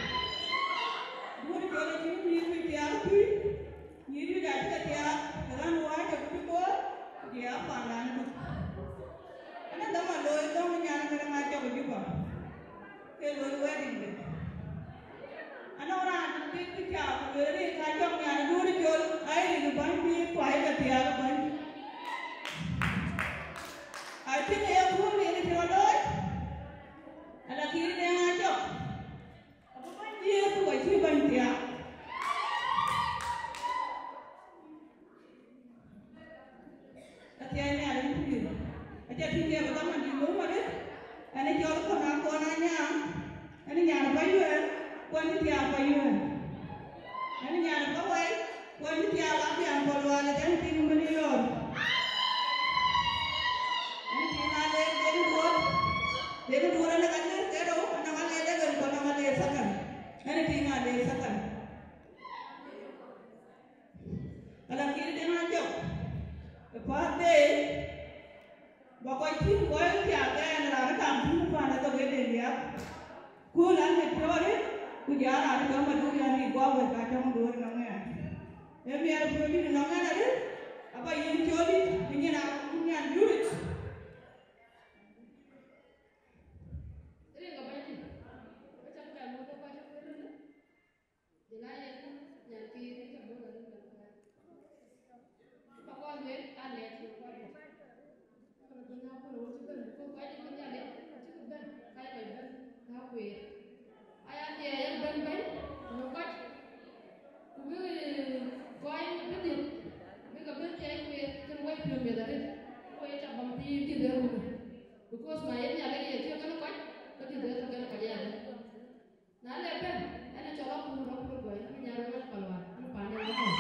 Duööt cɔl acï nyïïr bï thiaak tui, nyïïr juëc acï ke thiaak, ke raan wääc ke bï boor, ku jɔ ya paan raan ë duk. Ënë dhaman looi dhɔ̈ŋ ë nyan ë ke rɛ̈ŋ acɔk ë Juba, ke looi wedding de. Anɔŋ raan bï bï cak ku lueel rin ka cɔk nyan ë duööt col, ai rin bäny bï kuai ke thiaak ë bäny. Acïn ë ye kuur rin cï rɔt looi, ala kïïr deŋ acɔk. Abï bäny jiëër ku acï bäny thiaak. Athiɛɛi Nhialic ku yïn. Aca tïŋ ke bï dhaman dït looi madï. Ɛn ë cɔl kɔn akɔn anyaŋ. Ɛn ë nyan Payuɛɛr, ku ɛn ë thiaak Payuɛɛr. Ɛn ë nyan Pawai, ku ɛn ë thiaak Abiaŋ Kɔl Wal, ɛn ë tïŋ mënë yɔɔr. Ɛn ë tïŋ Aleer, den duööt. Den duööt ɛn ë ka ler ke rou, ɛn ë ka ler ë ɣen, ku ɛn ë ka ler thakar. Ɛn ë tïŋ Aleer thakar. Ala kïïr deŋ acɔk, ë path de, ba kɔc tïŋ kɔc thiaak ɛn raan ë kaŋ tïŋ paan ë thok ë deŋ riääk. Ku lan mit piɔ̈ɔ̈ri, ku jɔ raan ë cɔl Maduk yan rik guɔ wek ka cɔŋ duöör nɔŋ ɛn. Ee miɛt piööcdït nɔŋ ɛn arëët, aba yïn cööldït, ku nyin a, ku nyan juëc. Rin ke Bɛ̈nydït, wek cä ke bɛ mɔ̈ɔ̈th ë kɔc cï kueer ënë. Jël aa yen nyan kïïr ë cä bɔ̈ rɔt ë mɛn kuɛɛr. Ba kɔn lueel aa lɛɛc në kɔc dït. Ka rɔt bɛ̈n aa kɔn wën cï bɛ̈n, ku kɔc dït bï Nhialic acï kë bɛ̈n, ka ye kɔc bɛ̈n ka kueer. Aya dhiɛɛi yen bɛ̈n bɛ̈ny në kɔc, ku bï kɔc bï dhiëth, bï ke bɛ̈n thiɛɛi kueer kën wɛ̈i piɔ̈n miɛt arëët, ku ye cä bäm pïïr cï dhëër wun. Because na ye Nhialic ye thiëëk kën kɔc, ke cï dhëër tɔ̈ kën kɔc aya. Na le bɛ̈n, ɛn ë cɔl Akur, Akur Guai, ɛn ë nyan Ruɔ̈n Palwal, ɛn ë paan ë Akur.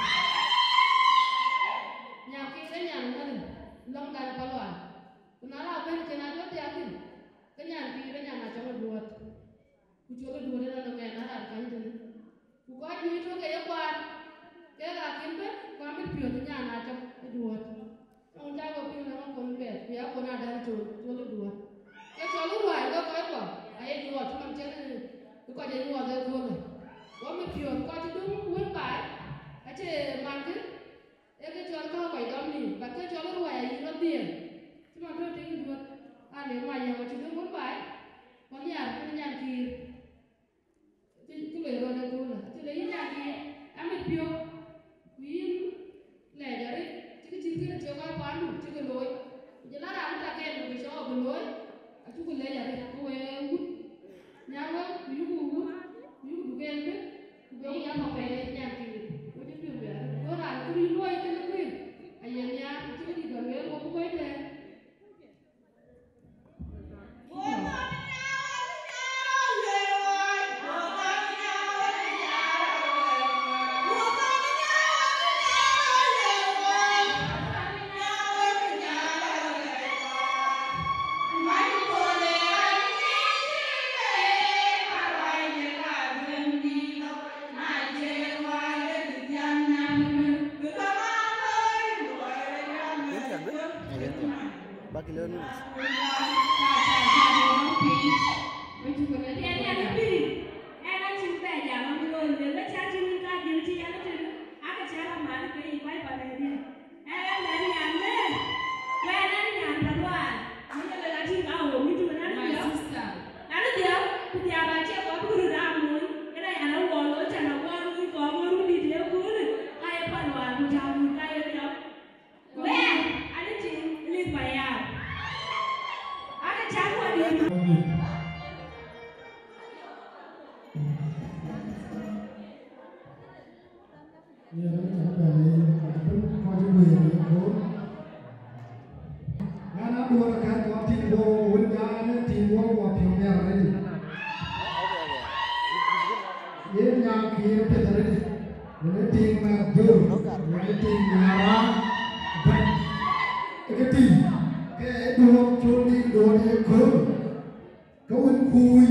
Nyan kï ke nyan Malin, lɔ̈ŋdan Palwal. Ku na la bɛ̈n cïn adöt thiaak thïn, ke nyan kï ke nyan Acɔŋ ë Duɔ̈ɔ̈t. Ku cɔl ë Duɔ̈ɔ̈t ënɔɔnë mɛn na raan kany tënë. Ku kɔc juëc tök ke ye kuaar, kek aa kïn bɛ̈n, ku amit piɔ̈ɔ̈th ë nyan Acɔŋ ë Duɔ̈ɔ̈t. Ɣɔn cä ke piŋ në ɣɔn kɔn bɛ̈ɛ̈t, ku ya kɔn adän col, col ë Duɔ̈ɔ̈t. Ke cɔl ë ruääi ke kɔc kɔ̈k, aye nyuɔɔth cï man cïn ë kɔc ë nyuɔɔth ë köölë. Wɔ mit piɔ̈ɔ̈th kɔc cï döŋ wën baai, acie mankë, ee ke cɔl kä kɔc dɔm nïïm, but ke cɔl ë ruääi ayï rɔt dhiëëth. Cï man tɔ̈ tïŋ ë Duɔ̈ɔ̈t, aa le ma yäŋ acï döŋ wën baai, ku nhiaar kënë nyan kïïr. Cï, cï loi rɔt ë köölë. Cï le yïn nyan kï, amit piɔ̈u, ku yïn lɛc arëët, cï kë cït kënë cï kɔc paandu cï ke looi. Ku jël a raan ë tak kɛn ku cɔɔk bï looi, acuk lɛc arëët, ku wee wut. Nhiar wek, ku yuk wut, ku yuk duken bï, ku bï yïn ya nɔm pɛɛi nyan kï. Ku cï piɔ̈u bï arëët. Ku raan cï rït luɔi kënë kuïn, aye nhiaar, ku cï këdït bɛ lueel. Back eleven minutes. My sister. Ɣɛn aduɔ̈ɔ̈r akɛ̈n kɔn tim guɔ wën jaan ë tim guɔ wɔ piɔ̈u nhiaar arëëtic. Yen nyaŋ kï yen piɛth arëëtic. Wën ë tim mɛ̈th jör, wën ë tim nhiaar raan bɛ̈ny. Ë kë tim, ke ë duɔ̈ɔ̈r col dït duɔ̈ɔ̈r ye kööl. Ke wën kuc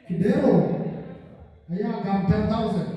Kidero aya gam ten thousand.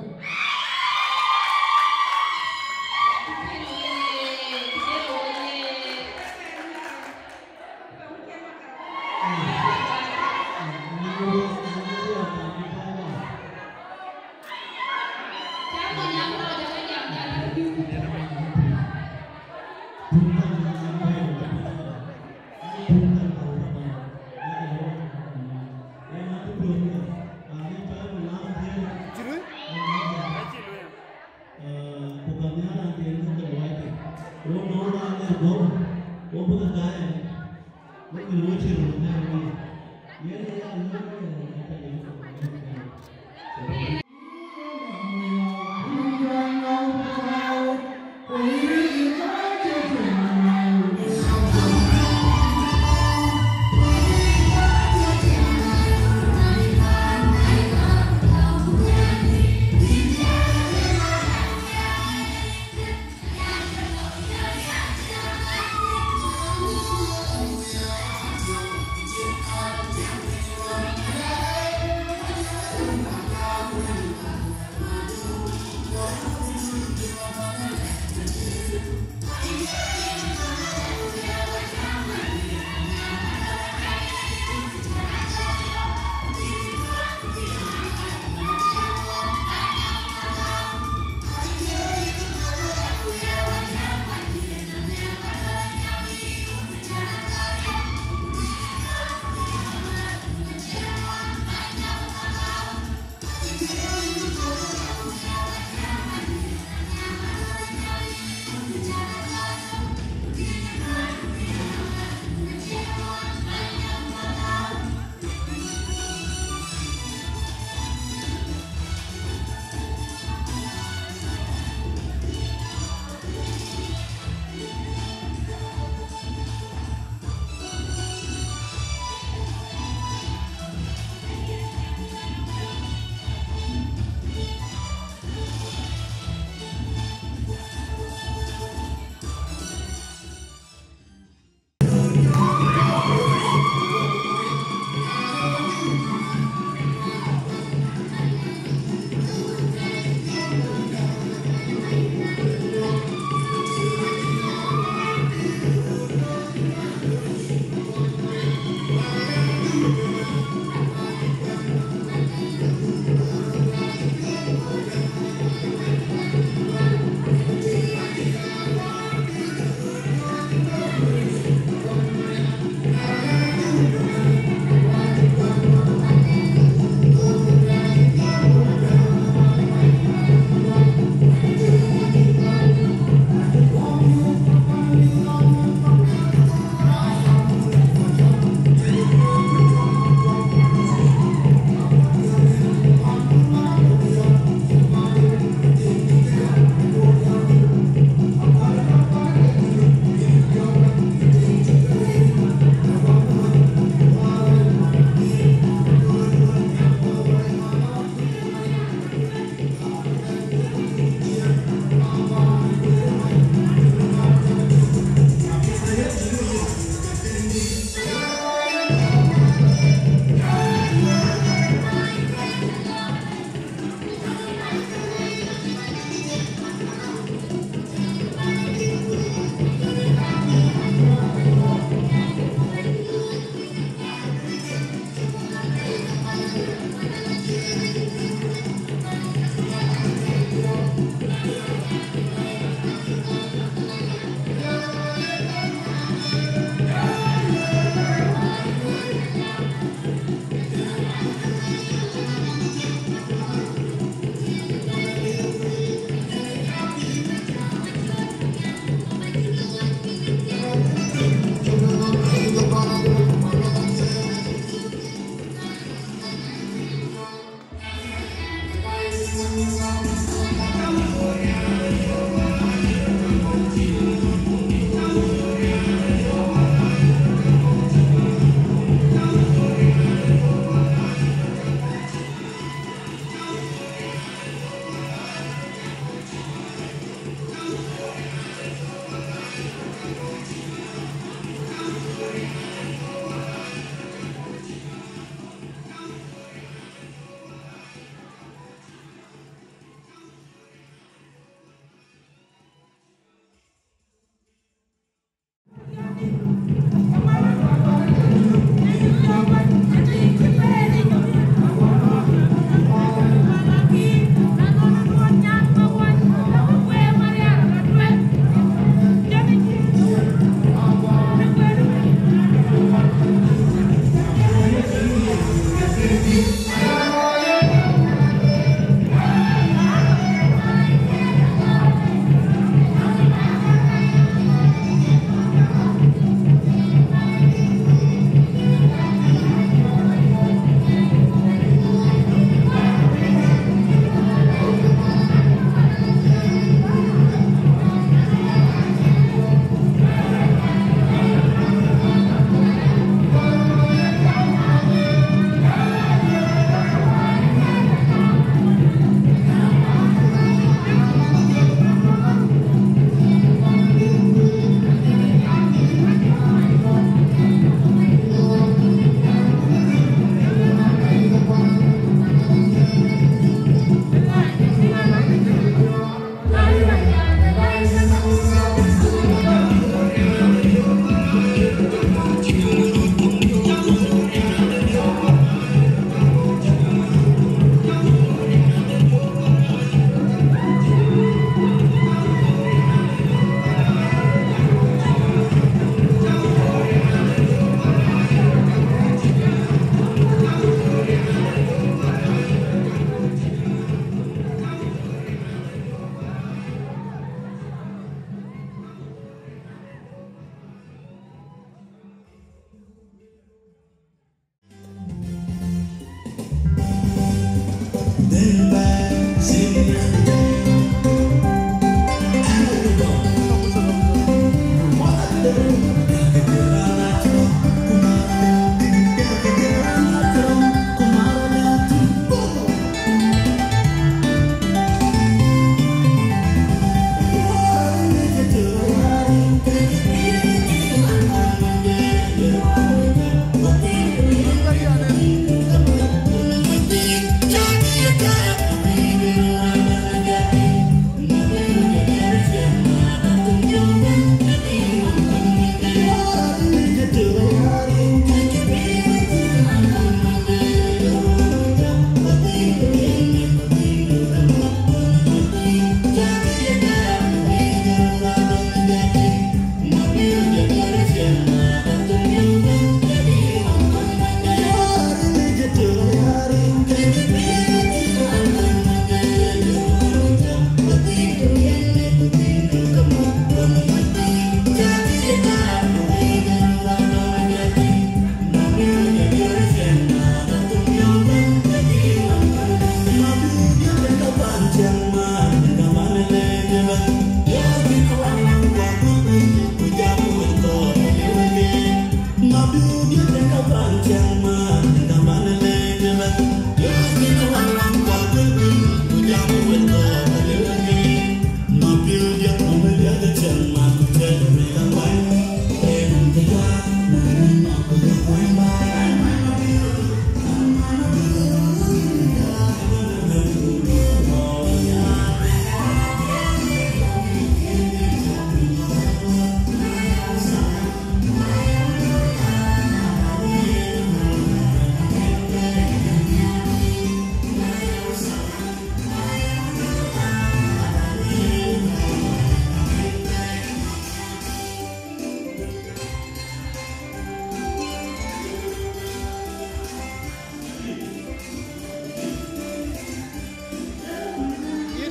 Yïn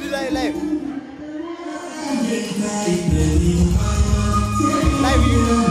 dï live, live. Live yïn.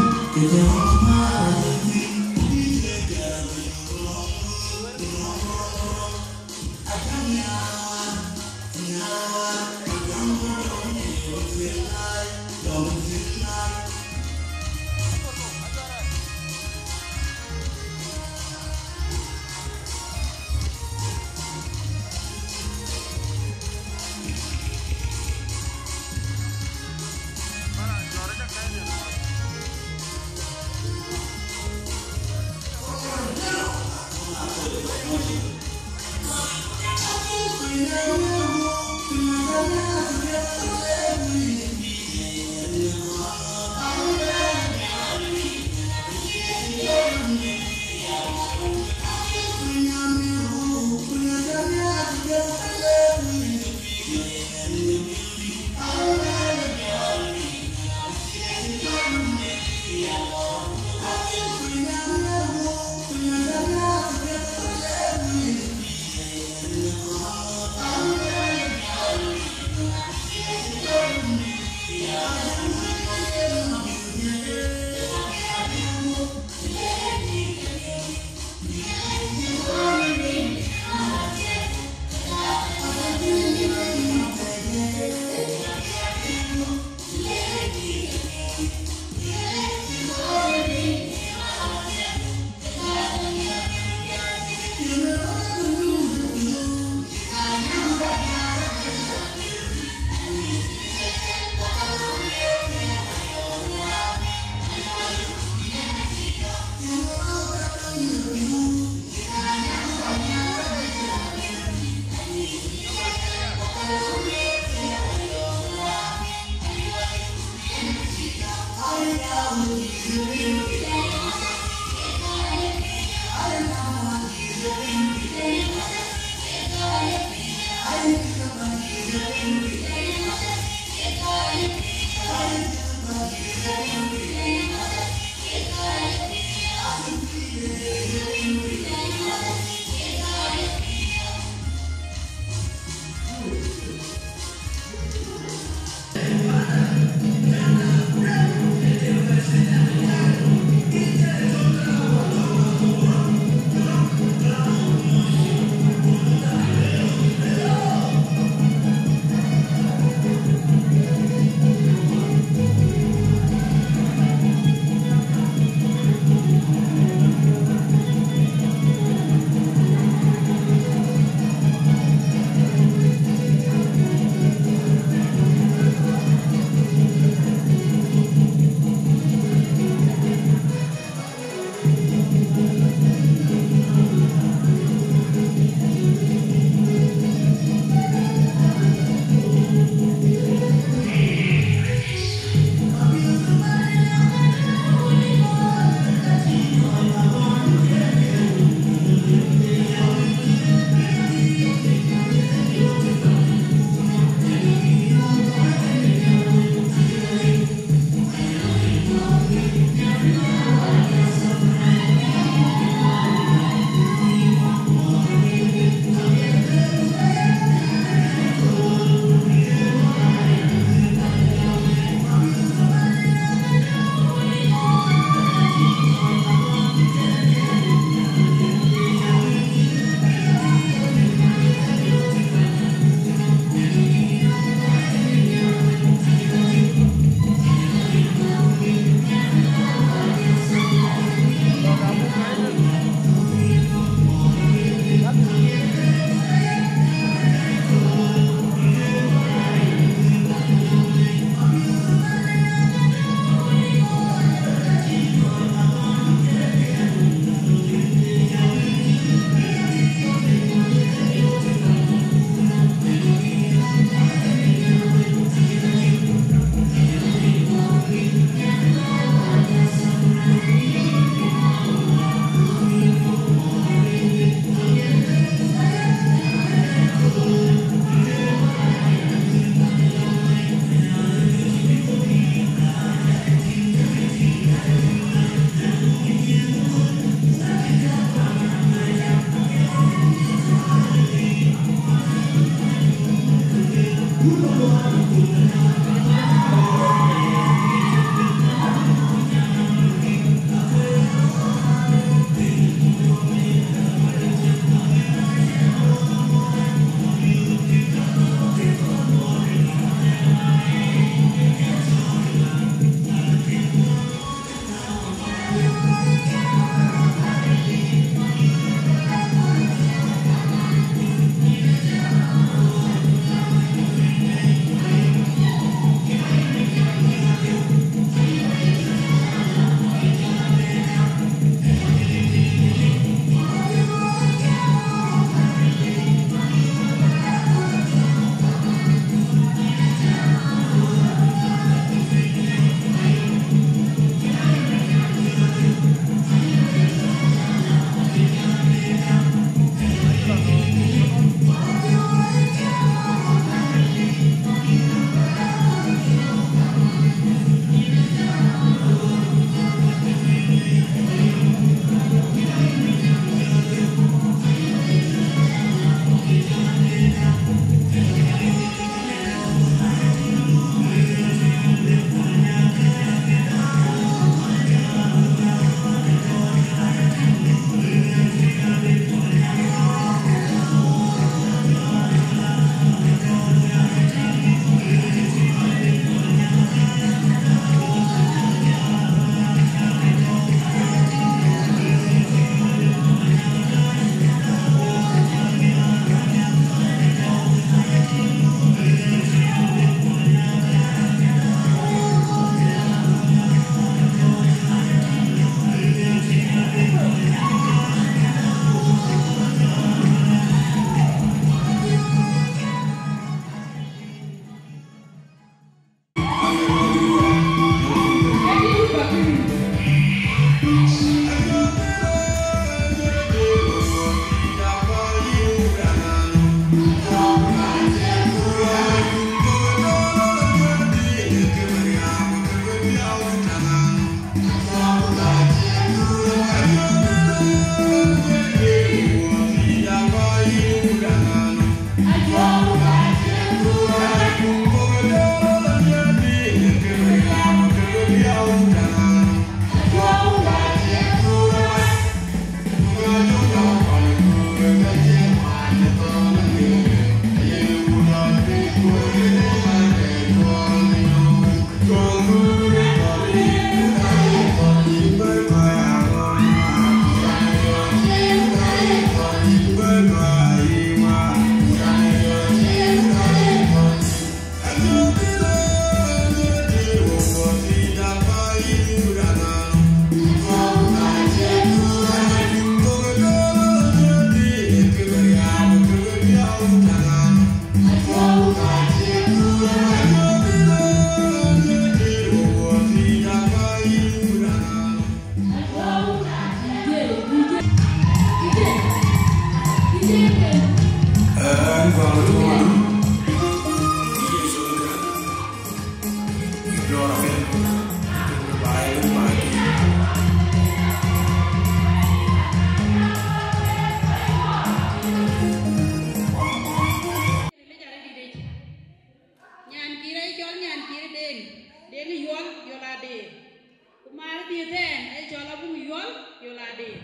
Ee cɔl Abuk Yuɔl, Yuɔl Adeer.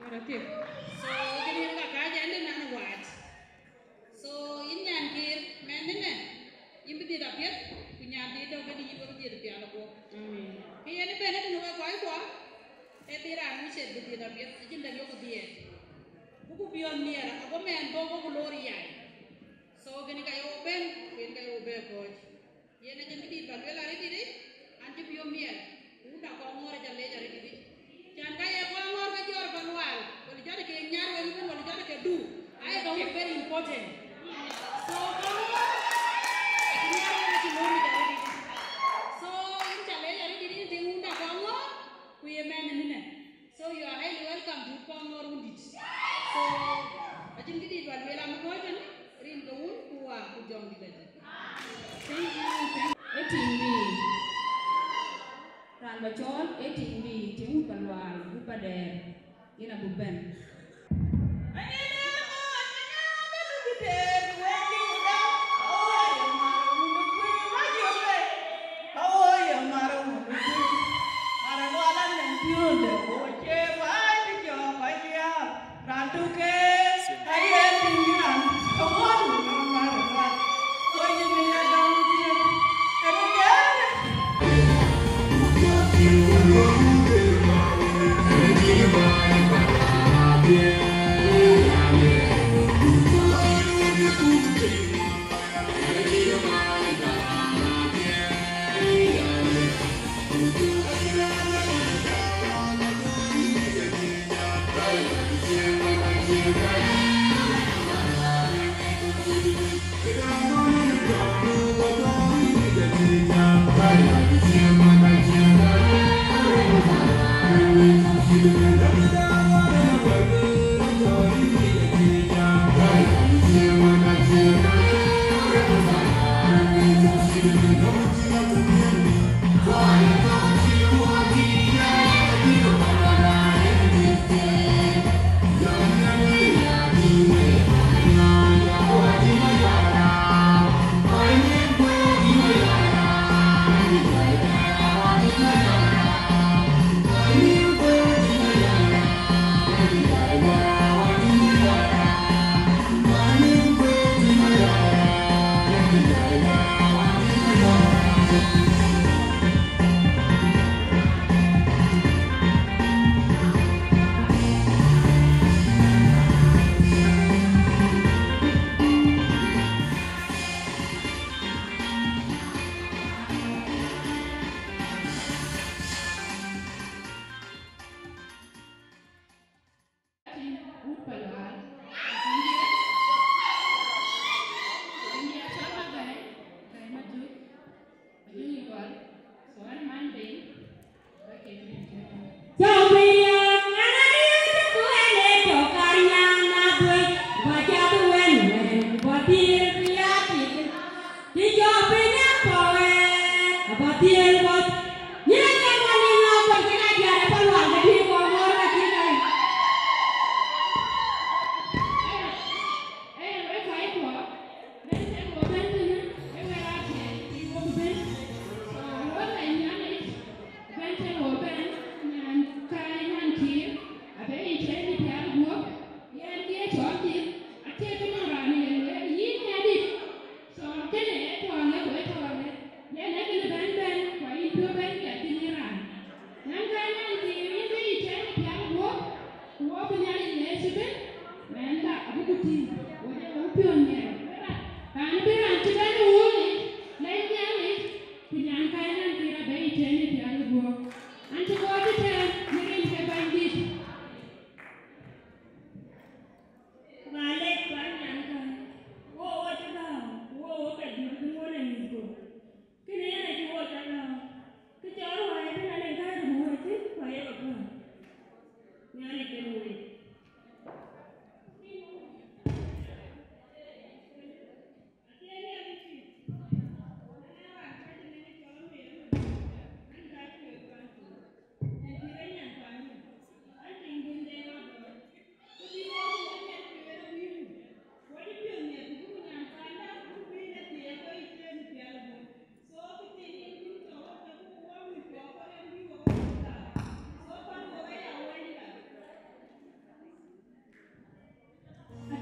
Wɛ̈t athiek. So, kënë yen ka kääc ɛn dï nan waat. So, yïn nyan Kiir, mɛn ënë, yïn bï dhiëth apiɛth, ku nyan dït tɔ̈ këdï yïn bï dhiëth pial guɔ̈p. Amen. Kë yen ëbɛ̈n ëtënë wek kɔc kuɔ, ee bï raan wïc ë bï dhiëth apiɛth, acïn dɛ̈t yok ku dhiëth. Buku biɔ̈n nhiɛɛr, ago mɛn bɔ̈ ku lor yai. So, kënë ka ye wo bɛ̈n, ku yen ka ye wo bɛ̈n kɔc. Yen acïn këdït ba lueel arëët dït, an cï piɔ̈u miɛt, ku wun Akɔŋɔ̈ɔ̈r aca leec arëët dït. Can ka ye Kɔŋɔ̈ɔ̈r ke jɔt Palual, wala jɔt ke Nyarweŋ ëbën, wala jɔt ke du, aye ka wun very important. So Kɔŋɔ̈ɔ̈r, acï Nyarweŋ acï loor yic arëët dït. So yïn ca leec arëët dït, yïn tiŋ wun Akɔŋɔ̈ɔ̈r, ku ye mɛn ënënë. So you are highly welcome to Kɔŋɔ̈ɔ̈r wundït. So acïn këdït ba lueel, am kɔc tënë, rin ke wun ku wa ku jɔŋdït adï. Thank you, thank you. Ee tiŋ bï raan ba cɔɔl, ee tiŋ bï tiŋ wun Palual, wun Padɛɛr, yen abuk bɛ̈n.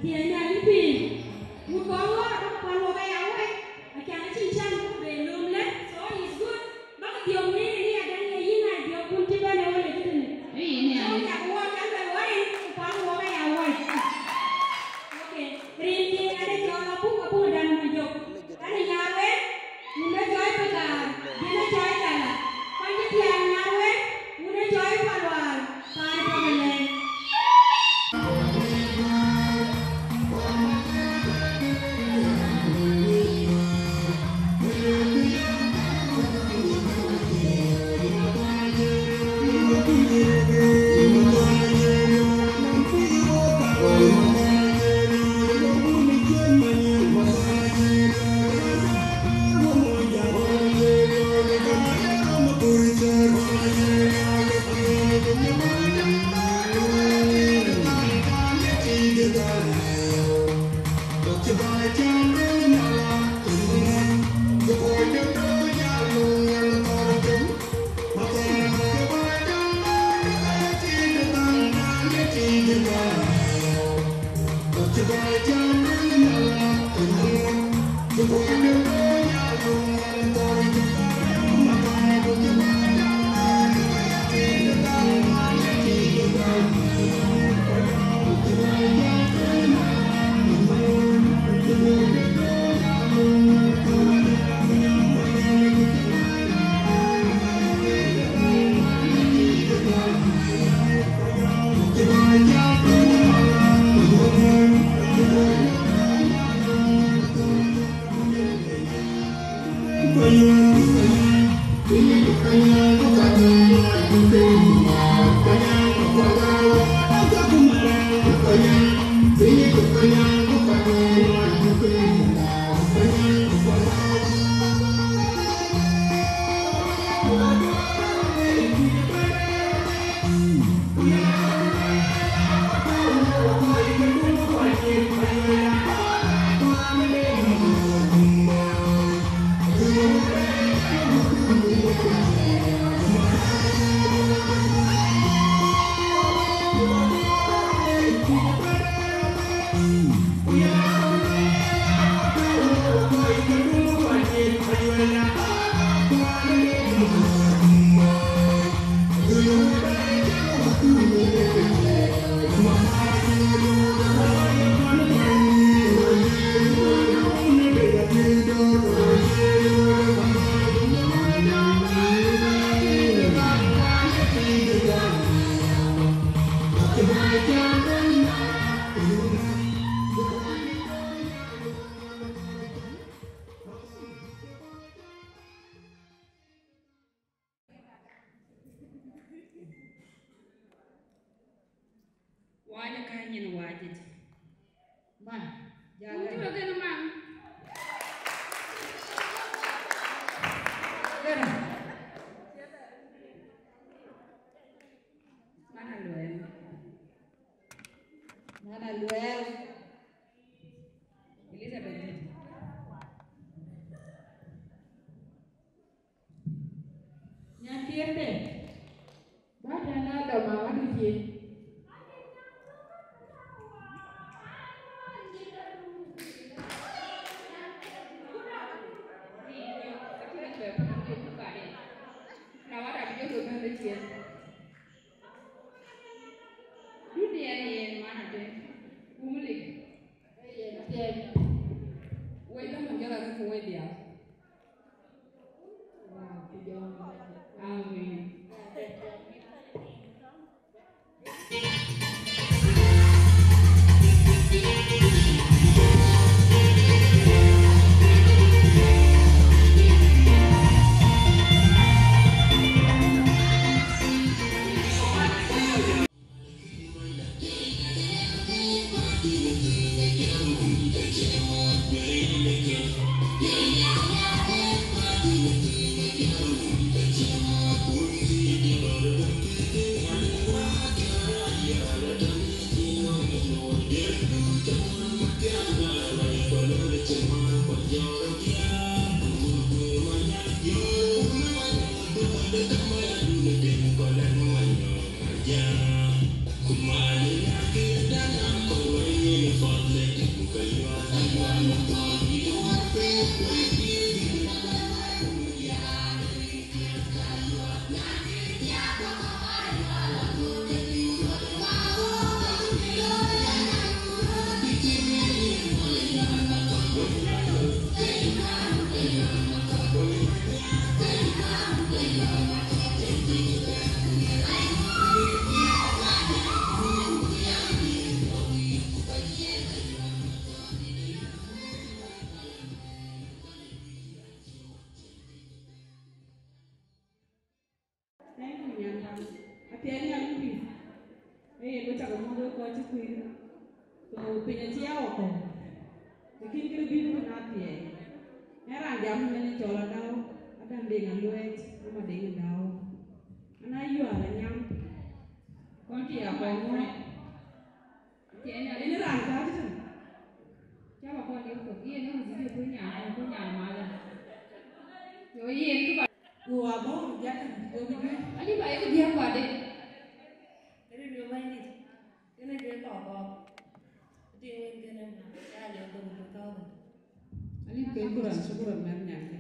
Ye Nhialic pïïr, wut kɔn ɣɔɔr abäk kuan wok aya wei, acan acïn can buk be lööm lɛ̈k, so it's good. Bäk dhiɔm ŋic ë nia dɛ̈ŋ ye yïn aa dhiɔm kun cï bɛ̈n ë ɣöl ë cï tënë. Ee, yïn ë so Nhialic. Yak wok, yak bɛ wok rin, ku kuan wok aya wei. Okay, rin thiëëk ɛn ë cɔɔl abuk, abuk däŋ bï jök. Ɛn ë Nyarweŋ, wun ë cɔɔl Pekar, jën ë cɔɔl Kala. Kɔc cï thiaak Nyarweŋ, wun ë cɔɔl Palual, paan ë Pɔkëlëŋ. Wacë ka nyin wacë. Ma, jal. Wut wek en man. Gera. Mana luel. Mana luel. Elizabeth. Nyankënde, ba tɛ̈n adɔm aɣädu cin. Dunia ni yen mana de, umulik. Wek dɔm jɔl arëk wek diaal. Amen. Nhialic pïïr, ee yen wek cak muɔ̈th wek kɔc cï kuiir. So piny acï ya wakɔ̈u, lakin kërë bï bï na thiɛɛi. Ë raan jam ëmën cɔl Adau, Adau Deŋ Aluɛɛc, Mama Deŋ Adau. Ana yual anyam, kɔn cï ya kɔc ŋɔ̈ɔ̈th. Yen raan kääc tënë. Cä ba kɔn lim thok, yen ë wïc bï kuny nyan, kuny nyan malë. Yo, yen kë ba. Ku abɔ̈ ku jat tënë, yo, bï juëc. Alï ba ye kë diäk kuade. Kënë duëër Bɛ̈nydït, kënë duëër kɔ̈k kɔ̈k. Këtï wën kënë ma, ya lëu thok, thok, thok. Alï ke, shukran, shukran, mɛ̈th nyankë.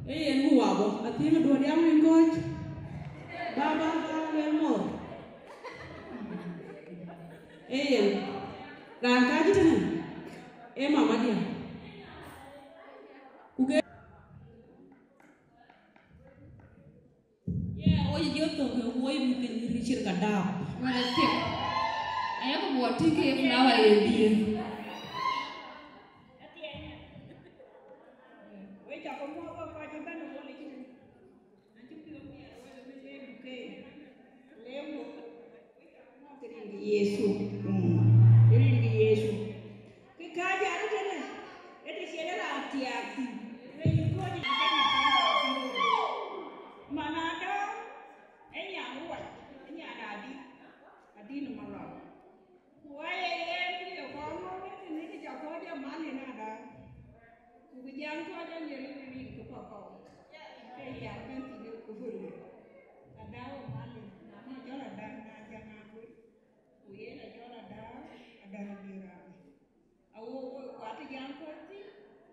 Ee yen ku wabɔ, athiëŋ duɔ̈t ya wën kɔc. Baba, baba, wën mor. Ee yen, raan kääc tënë, ee mama diɛ̈. Ku ke, yeah, wo ye jɔ thok ke wo ye mïth ke nyïïr ke cïr ka daap. Wala tip. Ayak buɔt tïŋ ke flower ye diɛ̈. Wek cä ke muɔ̈th kɔc cï bɛ̈n ë Bol yic. An cï piɔ̈u miɛt wek ë min le duke. Le wo. Wek cä ke muɔ̈th rin ke Yecu. Mm. Rin ke Yecu. Kë kääc arëët tënë, ë të cïn raan thiaak thïn, le yï kuɔ̈c ë jam. Man adɔ̈, ë nyan ruac, ë nyan adï, adï në malɔl. Ku aye yen kë ye kɔn ŋɔ̈ɔ̈th ëtënë, kë cä kɔc jɔ mal yen ada. Ku bï jam kɔc jɔ nhiëër ë rin ke kɔ̈k kɔ̈u. Ke ya bɛ̈n thïn ë kööl. Ada wo mal yen, na ma jɔl ada na jam aköl. Ku yen ajɔl ada, ada bï raan. Awo, wo, ku atë jam kɔc thïn,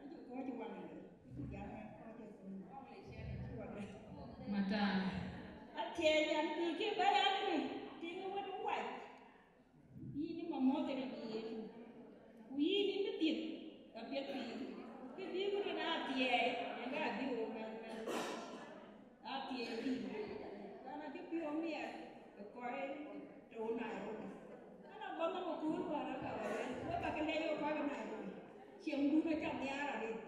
acï kɔc waŋ ëlë. Ku jam kɔc ëtënë. Matan. Athiɛɛi an, bï kë bɛ̈n an, bï tïŋ wët wac. Yïn ë mamuɔ̈th rin ke Yecu. Ku yïn ë bï dhiëth, ka piɛth pïïr. Kë bï ku tënë athiɛɛi, yen ka bï wo mɛn mɛn. Athiɛɛi dït. Ɣɛn acï piɔ̈u miɛt ë kɔc tɔ̈ Nairobi. Ɣɛn abɔ̈ nhom ë kööl wäär aka ba lueel, wek ba ke lɛc wek kɔc ë Nairobi. Ciɛɛŋdun acä nhiaar arëët.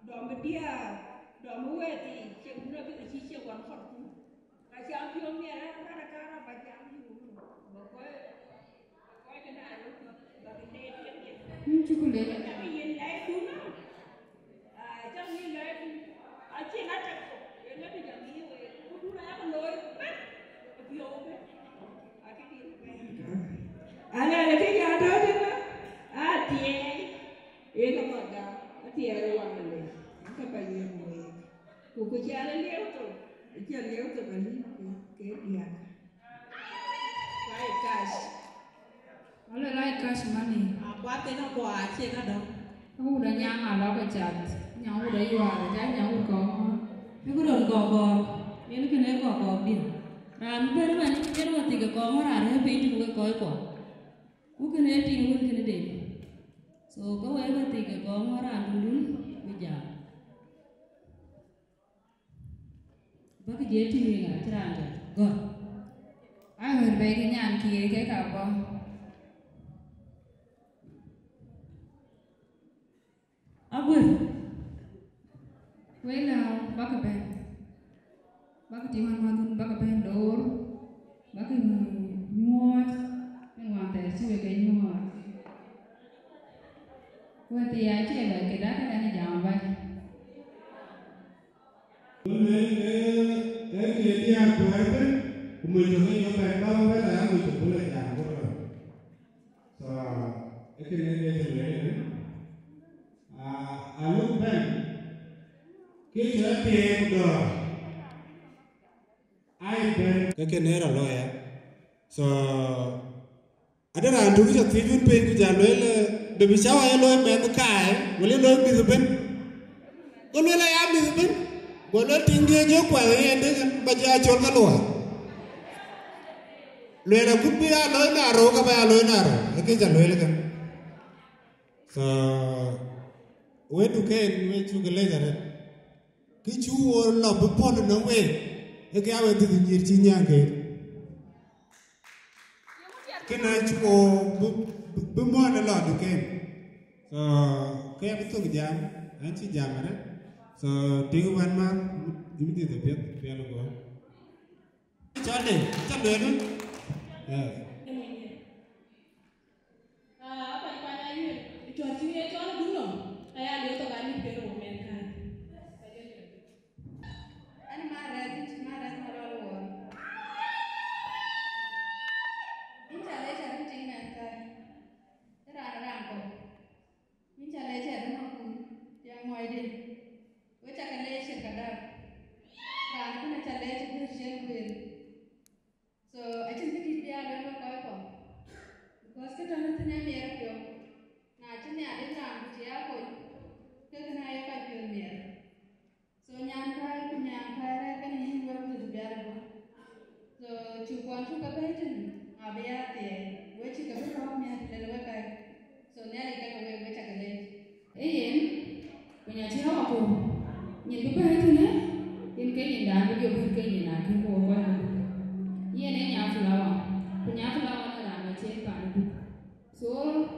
Dɔm ë diäär, dɔm ë wɛ̈ɛ̈t thii, ciɛɛŋdun abï ke cï ciɛɛŋ wan Khartoum. Ka cä piɔ̈u miɛt ë raan ë kaarou ba jam yï wun, ba kɔc, ba kɔc ë Nairobi, ba ke deet ke miɛt. Yïn cuk lëk. Cak yïn lɛcdun. Ah, cak yïn lɛcdun. Acïn atek thok, yen ŋäth jam yï wek. Ku dun ayak looi bɛ̈n, ë piɔ̈u bɛ̈n. Acï dït bɛ̈n. Alɛɛr ke ya tɔ̈ tënë, athiɛɛi, yen abɔ̈ gam, athiɛɛi ë waŋ alec, yen ka ba yiëk wek. Ku ku cä lieu thok, cä lieu thok alï ke, ke diäk. Right cash. Wala right cash money. Akuath en akuɔ acie ka dɔ̈ŋ. Wut anyaŋ alɔk ë cath, nyaŋ wut ayuaar, aca nyaŋ wut kɔɔŋ. Bï ku röt kɔɔk kɔɔk, yen kënë kɔɔk kɔɔk diɛ̈. Raan bɛ̈n man, yen wä thik ë kɔɔŋ raan rɛ̈ɛ̈r piny tënë wek kɔc kuɔ. Ku kënë ee tiŋ wën kënë den. So, ke wek wä thik ë kɔɔŋ raan dundun, bï jam. Bäk je tïŋ ŋa cï raan jɔt gɔ̈r. Aɣer bɛ̈ɛ̈i ke nyan kiëë kek abɔ̈. Aguer. Wël aa bäk bɛ̈n. Bäk tïŋ ɣɔn mäthun bäk bɛ̈n door. Bäk nyuɔɔt. Yen wään thɛɛr cï wek ke nyuɔɔt. Wël thii acie bɛ̈n këda këda në jam bɛ̈n. Ku lueel ke, ke ke diäär kuɛɛr ëbën, ku mony tök ke yɔ̈ɔ̈k bɛ̈n bä bä bɛ̈n, aya mony tök bï lɔ jam bï rɔt. So, ee kënë ke cï lueel ëbën. Ah, aluk bɛ̈n, kë cɔl athiɛɛi ku dɔ̈ɔ̈r, ai bɛ̈n. Ke kënë rɔt lɔ ya. So, ade raan tök cä thiëc wun piny ku jal lueel, eh, de bï cä wa ye looi mɛnh kaai, wala ye looi mïth ëbën. Go lueel aya mïth ëbën. Go lueel tiŋ diëë jɔ kuɛth ë yen dëk ba jɔ acol ke luɔi. Lueel akut bï ya looi naarou, ka ba ya looi naarou. Ee kë cä lueel kën. So, wëëtduken, wek cuk lec arëët. Kë cuk wo lɔ bï pɔ̈l ënɔŋ week, ee kë ya wek dhiëth nyïïr cï nyaŋ keek. Kënë acuk wo bï, bï, bï muɔ̈n ë lɔ duken. So, ke ya bï thök jam, an cï jam arëët. So, tiŋ wän mäth, yïn bï dhiëth apiɛth, piɛl ë guɔ. Cɔlde, cä lueel wën. Yes. Ah, apa ni kuany ayuel, ë cɔl cï ye cɔl duno, aya le to gani pero men kan. Ani ma rɛth, ma rɛth ma lɔl wɔ. Inca le ca rin ting men kan. Ran ran ko. Inca le ca rin ma kun. Ya moide. We ca ka le shirka da. Ran kun ca le ci bir shel bir. So, acïn kë dït bï aa lueel wek kɔc kɔ̈k, because kë tɔ̈ në thïn ë miɛt piɔ̈u. Na cï Nhialic raan ku cï aa kony, ke kënë aye kɔc piɔ̈u miɛt. So, nyan kääc ku nyan kääc rɛ̈ɛ̈r kenë yïn wek mïth bial ëbɔ̈. So, cuk kuɔn cuk ke bɛ̈ɛ̈i tënë, abï ya thiɛɛi, we cï ke bï kɔ̈k miɛt lël wek kääc. So, Nhialic ke ke wek, we ca ke leec. Ee yen, ku nya cï rɔɔk apuur, nyin bï bɛ̈ɛ̈i tënë, yen ke nyin daan bï jɔ bɛ̈n ke nyin akï ku wɔ kɔc kɔ̈k. Yen ee nya Flower, ku nya Flower ë raan ë cen paan ë Duk. So,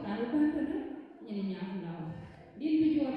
raan ë bɛ̈n tënë, nyin ë nya Flower. Dït bï juɔ̈t.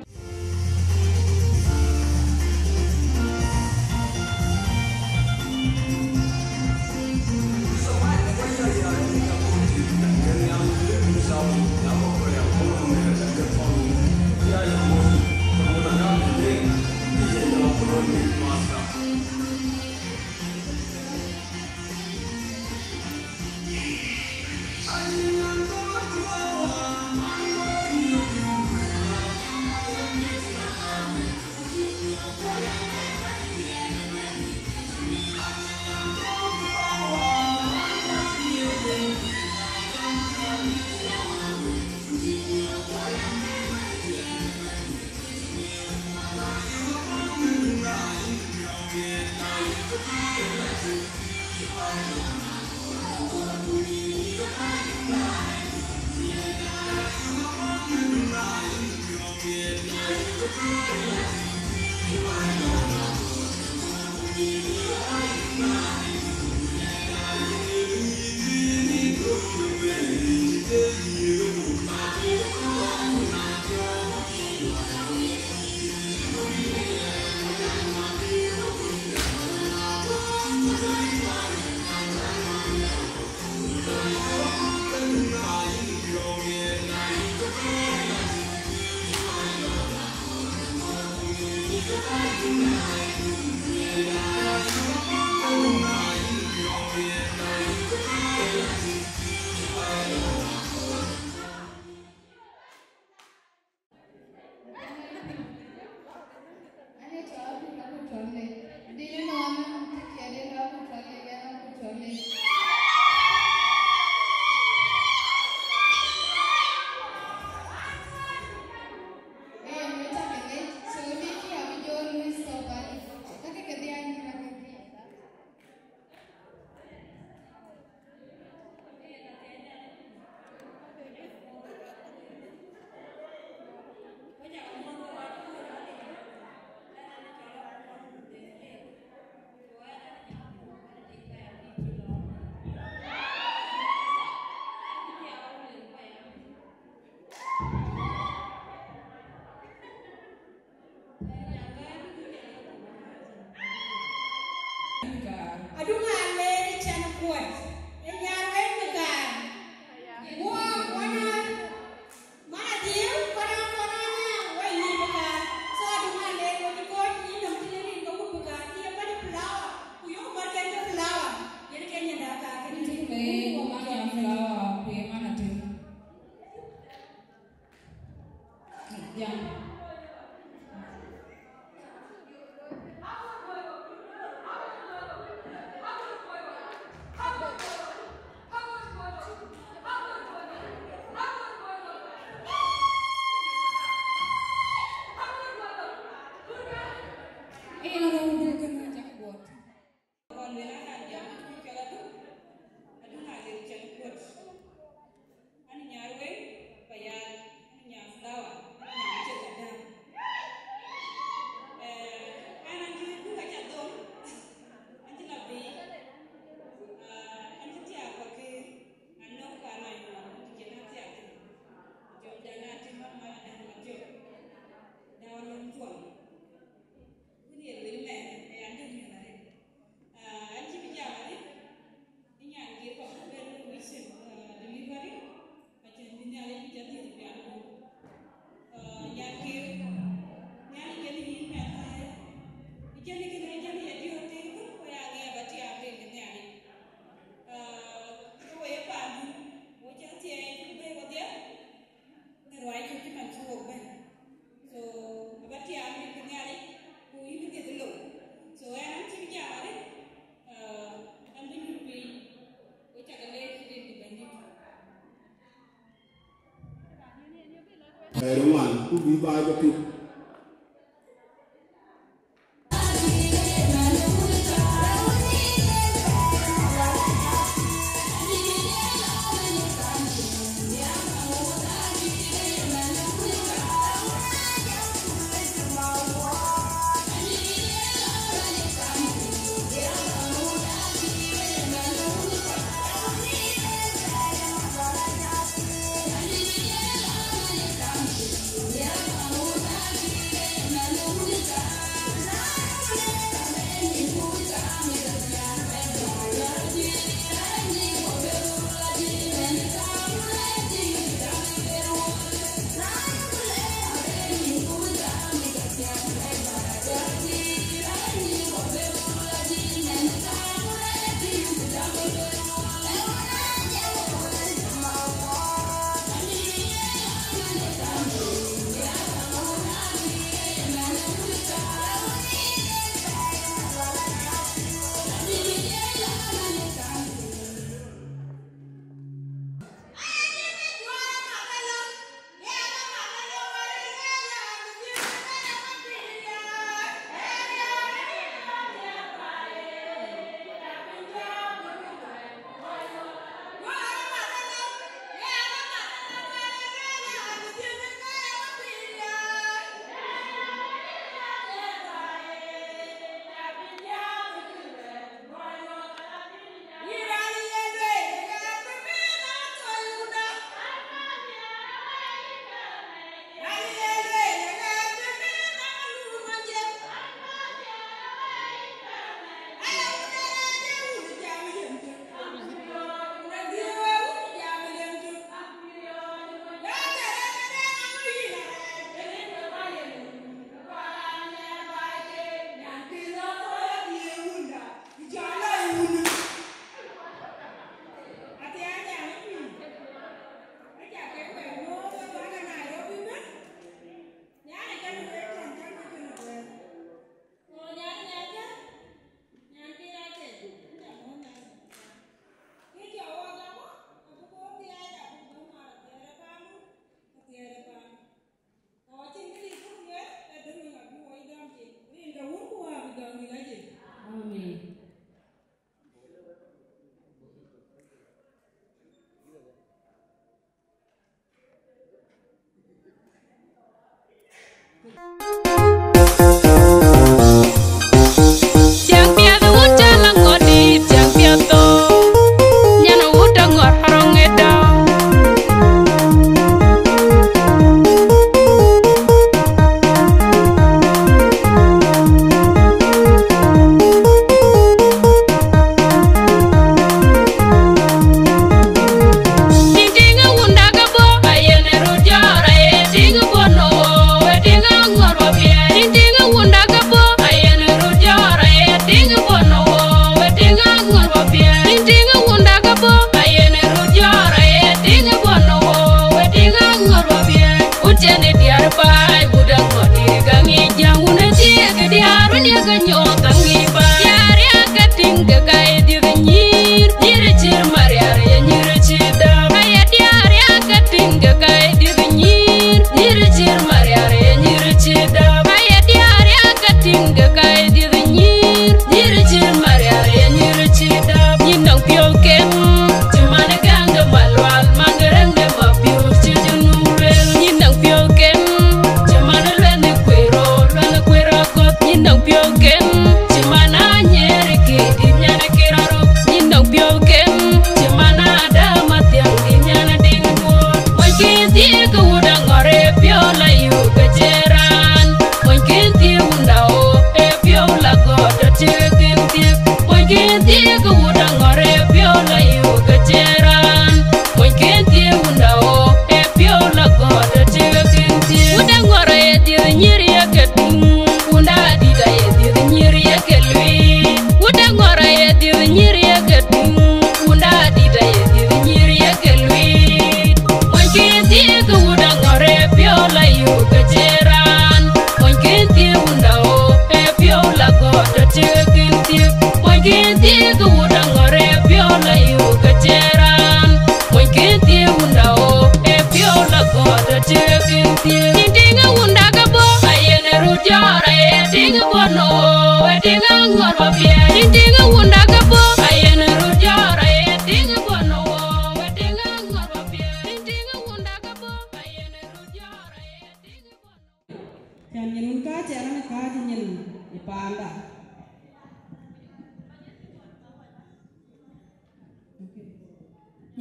Ë ŋuan ku bï baai ke pït.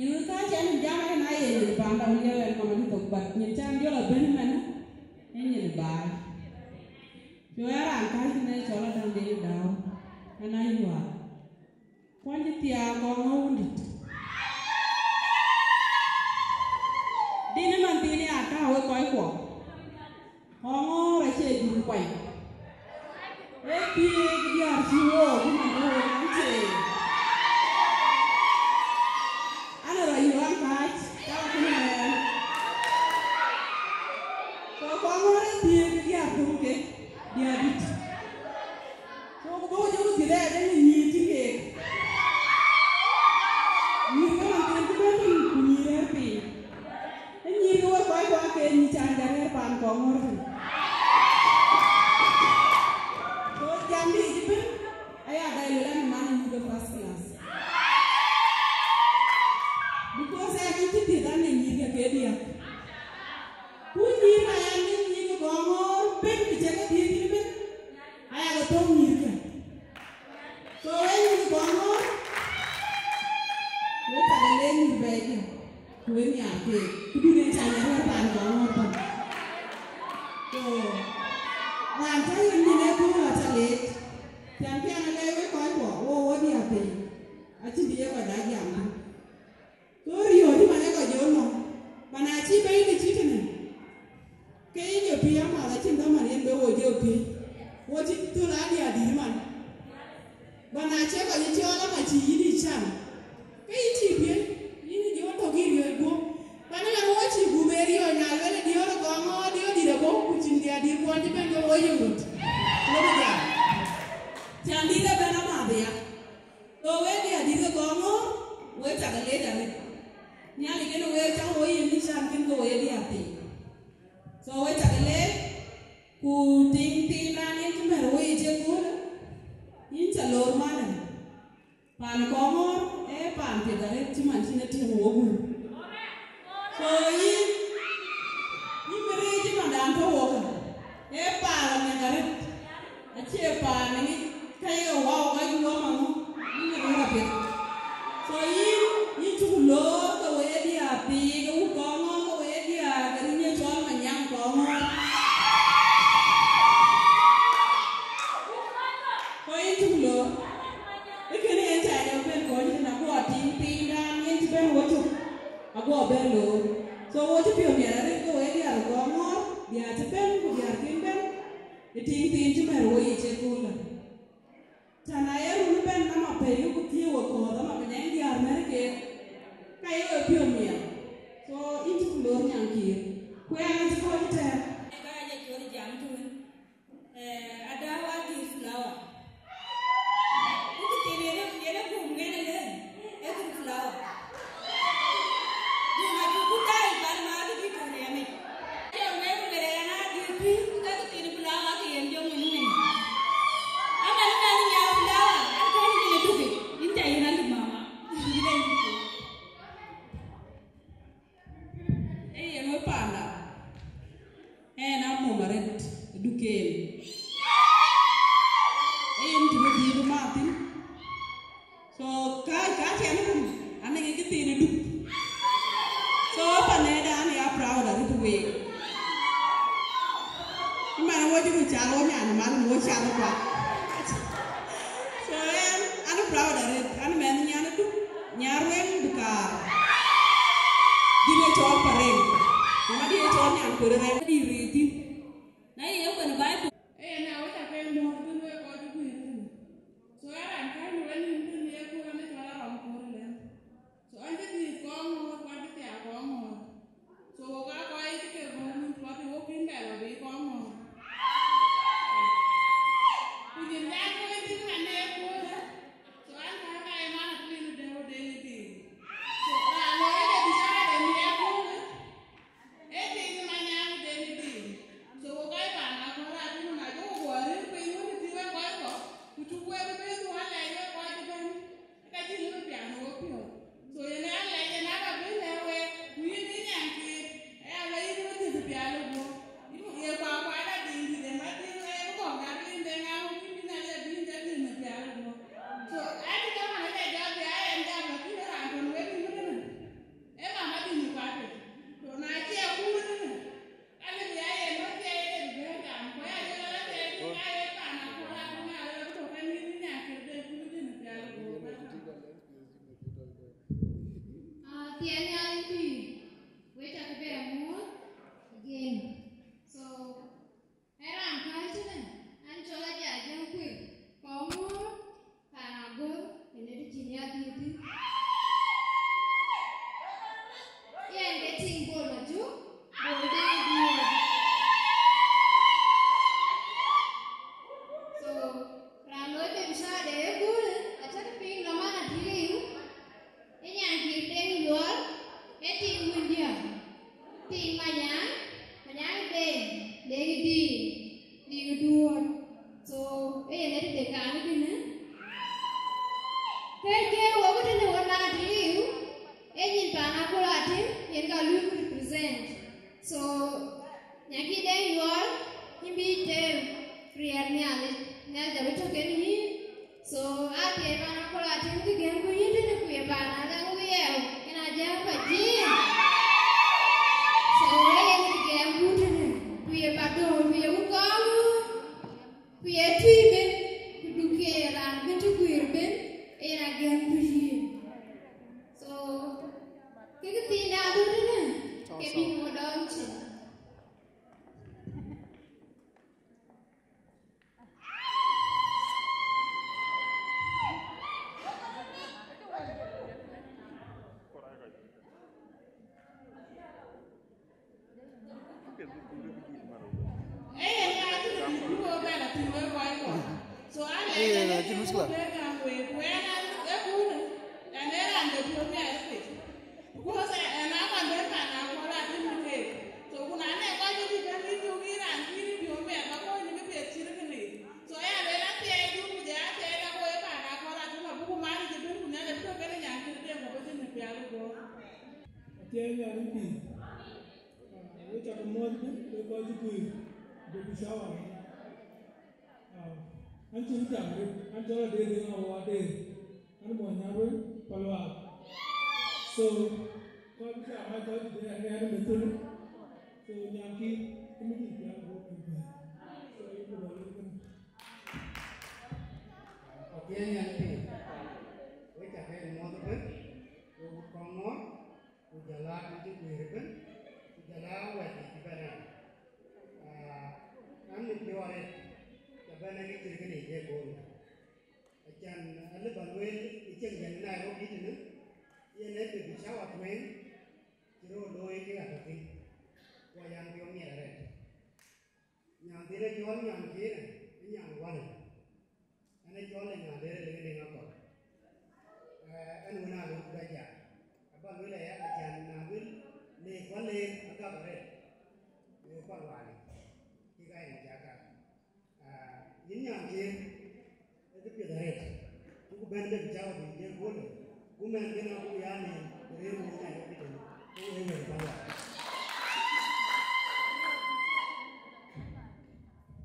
Nyin kääc ɛn jam ɛn aye nyin panda wun ye wɛn kɔn adï thok, but nyin can jɔl abën mɛn, ë nyin baai. Cu ë raan kääc tënë cɔl Adäŋ Deŋ Dau, ɛn ayuaar. Kuany cï thiaak Kɔŋɔ̈ɔ̈r wundït. Dïn ë man thiin ya ka wek kɔc kuɔ. Kɔŋɔ̈ɔ̈r acie jur kuany. Ee thiëëk diäär cï wook, ku man ke wook an cie. An ë rɔt yök an kääc, ka la kënë mɛɛn. So Kɔŋɔ̈ɔ̈r ee thiëëk diäär töŋ kek diäär dït. So ku bɔ̈ jɔku thiëëth aya, den nyïïr cï keek. Nyïïr ke man thiin cï bɛ̈n thïn, ku nyïïr rɛ̈ɛ̈r piny. Ë nyïïr ke wek kɔc kuɔ ke nyïïr can jɔ rɛ̈ɛ̈r paan Kɔŋɔ̈ɔ̈r thïn. So jam dï yic ëbën, aya dai luel an man nyïïr ke first class. Because aya kï cï thiëëth an ë nyïïr ke ke diäk. Ku nyïïr aya, nyïïr ke Kɔŋɔ̈ɔ̈r bën, bï cä ke thiëëc yïn ëbën, aya ke thou nyïïrkë. So wek nyïïr ke Kɔŋɔ̈ɔ̈r, wek cä ke leec nyïïr bɛ̈ɛ̈ikë, ku wek nhiaar keek, ku dun en cä nyɛn wɛ̈t paan Kɔŋɔ̈ɔ̈r thïn. So raan cä yen nyin ë kööl acä leec, tiɛm piɛn alɛɛc wek kɔc kuɔ, wo wo diäär piny, acïn bï ye kɔc dak jam thïn. Thöör riɔ̈ɔ̈c cï man ë kɔc jɔ lɔ̈ŋ, man acï bɛ̈ny de cït tënë, ke yïn jɔ piëëc amath acïn dhaman yen be wo jɔ piëëc, wo cï thöl adï adït man. Man acie kɔc cɔɔl ama cï yïn ë can, ke yïn cï piëëc, yïn jɔ tök yï riɔ̈ɔ̈c guöp. Man ëmɛn wo cï gup ë riɔ̈ɔ̈c, na lueel ë diöör ë Kɔŋɔ̈ɔ̈r, diöör dït abɔ̈, ku cïn diäär dït kuɔn cï bɛ̈n ke wo yï ŋot. Wo bï jam. Can dït ëbɛ̈n amath aya. So wek diäär dït ke Kɔŋɔ̈ɔ̈r, wek cä ke leec arëët. Nhialic yen wek cä wo ye mïth can kën ke wo ye diäär piny. So wek cä ke leec, ku tiŋ pinydan yen cï mɛ̈r wo yic ëköölë, yïn cä loor malë. Paan Kɔŋɔ̈ɔ̈r ee paan piɛth arëët cï man cïn e tiëŋ wo guur. So yïn, yïn bï rëëc ë mandan tɔ̈ wokë, ee paan la miɛt arëët, acie paan ë ŋic ka ye wau kɔc guöm aŋö, yïn ë röör apiɛth. So yïn, yïn cuk loor ke we ye diäär piny, ke wut Kɔŋɔ̈ɔ̈r, ke we ye diäär ke rin ye cɔl Manyaŋ Kɔŋɔ̈ɔ̈r. So yïn cuk loor. Ë kënë yen cä jɔ bɛ̈n kɔc tënë, aguɔ tiŋ pinydan yen cï bɛ̈n wo cök, aguɔ bɛ̈n loor. So wo cï piɔ̈u miɛt arëët ke we diäär Kɔŋɔ̈ɔ̈r, diäär cï bɛ̈n ku diäär kën bɛ̈n, ë tiŋ piny cï mɛ̈r wo yic ëköölë. Tɛ̈n aye run ëbɛ̈n ama pɛ̈i ku thiëëu ë kɔ̈ɔ̈th ama piny ɛn diäär mɛ̈r keek, ka ye we piɔ̈u miɛt. So yïn cuk loor nyankïïr, ku ɛn acï kɔc tɛ̈ɛ̈n. Ka ya jɔ cɔl jam tëwën. Eh, ada wa gïïth flower. Ku kë thiin yen, yen ë guum ŋɛn ëlë, ë gïïth flower. Guum acuk ku dai pan ma kë bï tuŋ riɛmic. Jɔ wek luel ë ɣɛn a gïïth pïïr, ku ke kë thiin flower ke yen jɔ ŋuny ŋuny. Aman, aman nya flower, an kɔn yen ë dukic, yïn ca yïn alï mama. Ee yen we panda, ɛn a mom arëët ë duken. Ee yen tïŋ ë dhiëëth ë math thïn. So ka, ka cɛn rum, anëŋ ë këthiin ë duk. So panɛɛda an ya proud arëët week. Ëmɛn wo cï ku cal wo nyan mal wo cal kuak. So ɛn, an proud arëët, an mɛnh nyan ë duk. Nyarueŋ Dukar. Dï ye cɔl Pareng. Mama dï ye cɔl nyan kërë rɛŋ dï rëëth thïn. Na ye kuen Baibul. Ee, na wek ape mɔ̈ɔ̈th bï wek kɔc bï kuëër thïn. So, ë raan kɛ̈n wek nïn bï ye kuëër anë cɔl Arɔm Kuɔ̈r Lɛ̈m. So, an cï dhiëëth Kɔŋɔ̈ɔ̈r, ku an cï thiaak Kɔŋɔ̈ɔ̈r. So, wok aa kɔc cï ke gɔ̈ɔ̈r nïn tuɔɔth, wok kën bɛ lɔ bei Kɔŋɔ̈ɔ̈r. Ku nyin nyan wek thïn man de kuöörë. So an ka ka ye man atui në dɛ̈u de ye dïïr. So raan lɔ ye de bishara de miɛt köölë, ee piny ë Manyaŋ de ye dïïr. Tiɛɛl Nhialic pïïr, wek cä ke bɛ muɔ̈ɔ̈th again. So, ë raan kääc tënë, an cɔl Ajak Jäŋ Kuir, kɔn muɔ̈ɔ̈th, paan Agör, ënë të cïn ya dhiëëth thïn. Yɛn ke tiŋ Bol Majuk, Bol Deŋ Duɔ̈ɔ̈r. So, raan looi ke bishara de ëköölë, acä ke piŋ nɔm an atïk ë yu, ë Nyankïr Deŋ Yuɔɔr, ë tiŋ wëndiɛ̈, tiŋ Manyaŋ, Manyaŋ Deŋ, Deŋ Diic, Diic Duɔ̈ɔ̈r. So, ë yen ë tëde kan kënë. Kërkë wok tënë wën man atïk ë yu, ë nyin paan Akol Atem, yen ka lui represent. So, Nyankïr Deŋ Yuɔɔr, yïn bï tem riɛl Nhialic, Nhialic abï tɔ̈ kenë yïn. So, athiɛɛi paan Akol Atem kë gɛ̈mku yïn tënë, ku ye paan Agäŋ Wiɛɛu, yen Ajak Pajiëŋ. So, ë yen kë gɛ̈mku tënë, ku ye Padoŋ, ku ye Wun Kɔŋ, ku ye tui ëbën, ku duke raan bï të guiir ëbën, ë yen agɛ̈mku yïn. So, kek thiinda adhut tënë, ke bï ŋö dɔm cin. Ee, na cïn bï bï wek bɛ̈n athïn wek kɔc kɔ̈k. So, aa lɛc ënë acïn mushkila. Bɛ̈n gäm wek, ku ɛn an, ee kunë, ɛn ee raan de piɔ̈u miɛt pith. Because ɛn aa kɔn bɛ̈n paan Akol Atem në keek. So, ku na nɛn kɔc cï bɛ̈n yï cuk yïn raan cï yïn piɔ̈u miɛt, ba kɔc në kë piɛth cït kënë. So, aya lueel athiɛɛi dun, ku jɔ athiɛɛi da wek paan Akol Atem abuk mat cï bɛ̈n, ku Nhialic abï tɔ̈ kenë Nyankïr Deŋ, ku bï cïn në pial ë guɔ̈ɔ̈r. Athiɛɛi Nhialic pïïr. Ah, wek cä ke muɔ̈ɔ̈th ëbën, wek kɔc cï guiir, bï bï cawa. Ah, an cïn jam rëët, an cɔl Adeer Deŋ Awuɔɔr Adeer, an muɔny Nyarweŋ Palual. So, kɔc cä mat kɔc cï bɛ̈n ë ɣɛn ëmën thïn. So, Nyankïr, kënë cïn pial buk bɛ̈n bɛ̈n. So, yïn bï lɔ lëu kënë. Athiɛɛi Nhialic pïïr. Wek cä ke muɔ̈ɔ̈th ëbën, wek wut Kɔŋɔ̈ɔ̈r, ku jɔl aa kë cï guiir ëbën, ku jɔl aa wɛ̈t yic cï bɛ̈n ënë. Ah, an, në piɔ̈u arëët, cä bɛ̈n ë kë cït kënë yic ëköölë. Acän, alë ba lueel ë cieŋ jɛn Nairobi tënë, yen ee baby shower tueŋ cï röt looi kek atɔ̈ thïn, ku ayan piɔ̈u miɛt arëët. Nyan thiin ë cɔl Nyankïr, ë nyan wälë. Ɛn ë cɔl ë Nyandeer ë Deŋ Deŋ Akɔl. Eh, ɛn wën aa lɔ kut ajak. Aba lueel aya, acän na lueel le kuan le agak arëët. Ee, kuan wani. Kï ka yen cak ka. Ah, yïn Nyankïr, ee kë piɛth arëët. Cuk bɛ̈n dek cak ku ye goolë. Ku mɛn bï na ku ya nɛn, rëër wun ë Nairobi tënë. Ku ee wël pala.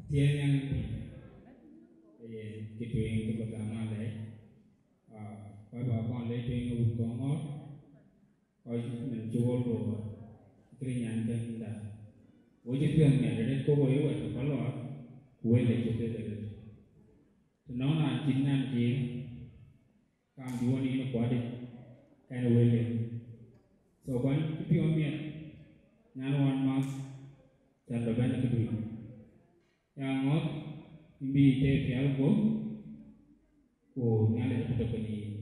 Thiëëny an, ee, kë tueŋ kë bä gam alɛɛc, ah, kɔc bä kɔn lɛc tueŋ ë wut Kɔŋɔ̈ɔ̈r, kɔc mɛn cï wɔ luɔɔr, kërë nyan kɛn da. Wo cï piɔ̈n miɛt arëët, kok wo ye wɛ̈t ke Palual, ku wël lɛc cï kek arëët. Të nɔŋ raan cït Nyankïr, kam duɔ̈n yïn ë kuat yic, ɛn ë wël yen. So, kuan cï piɔ̈u miɛt, nyan wään math, cän bä bɛ̈n ë këdun. Ya ŋɔ̈th, yïn bï tëë pial guöp, ku Nhialic abï tɔ̈ kenë yïn.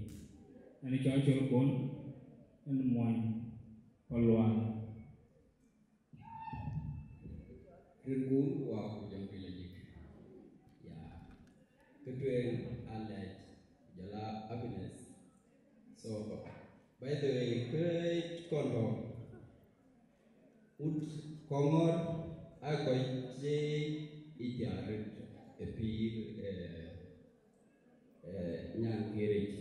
Ɛn ë cɔl Col Kuɔn, ɛn muɔny Palual. Rin kun wa ku jɔŋ piny la jik. Ya. Kë tueŋ alɛc, ku jɔl a happiness. So, by the way, kë kɔn tɔ̈, wut Kɔŋɔ̈ɔ̈r aa kɔc cï yic pial arëët ë pïïr, eh, eh, Nyankïr yic.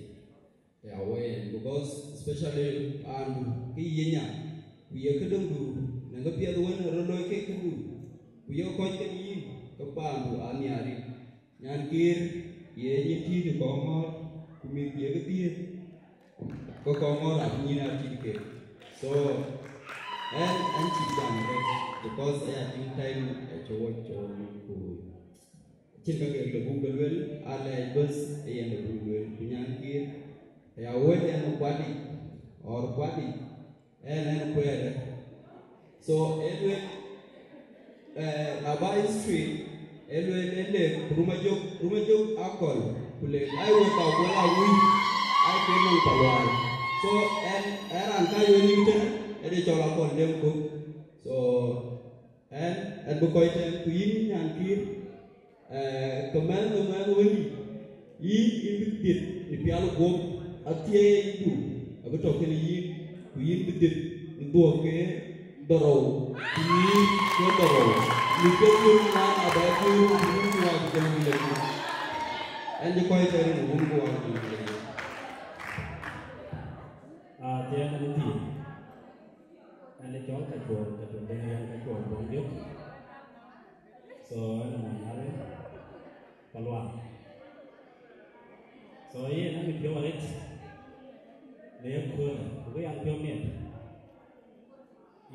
Ya wɛ̈ɛ̈n, because especially paandu, kë ye nya, ku ye këdëŋdu, në kë piɛth wën ë röt looi kek këdu, ku ye kɔc kën yïn, ke paandu aa nhiaar yic. Nyankïr ye nyin tïït ë Kɔŋɔ̈ɔ̈r, ku mïth ye ke dhiëëth, ke Kɔŋɔ̈ɔ̈r abï nyin aa tïït kek. So, ɛn, ɛn cï jam rëët, because aya tïŋ time ë cï wɔ cɔɔl ku Cïn ka kek lɔ buk lɔ lueel, alɛɛc bäth ë yen lɔ buk lueel, ku Nyankïr, aya wël yen kuat yic, or kuat yic, Ɛn, ɛn kuɛɛrë. So, ë lueel, eh, na ba history, ë lueel, ë lek Rumajök, Rumajök akɔl, ku lek ai wek ka kuɔl a wui, ai ke nɔŋ Palual. So, ɛn, ɛn raan ka yöö nïm tënë, ë de cɔl akɔl dem kuk. So, ɛn, ɛn bï kɔc tɛn, ku yïn nyan kïr, eh, ke mɛn në mɛn wëni, yïn, yïn bï dhiëth në pial guɔ̈p, athiëëcdu abï tɔ̈ kënë yïn, ku yïn bï dhiëth në dhuɔ̈k ke dhorou, ku yïn ke dhorou, në ke dhuëëŋ man abɛ dhuëëŋ, ku yïn ku wa bï jam bï lek. Ɛn cï kɔc tɛn në wun ku wa bï lek. Ah, thiëëc në thiëëc. Ɛn ë cɔl Kacuɔl, Kacuɔl Deŋ Riɛŋ, Kacuɔl Bɔ̈ŋ Jök. So, ɛn ë mony Arëk, Palual. So, yen ë mit piɔ̈u arëët në ye köölë, ku bï an piɔ̈u miɛt.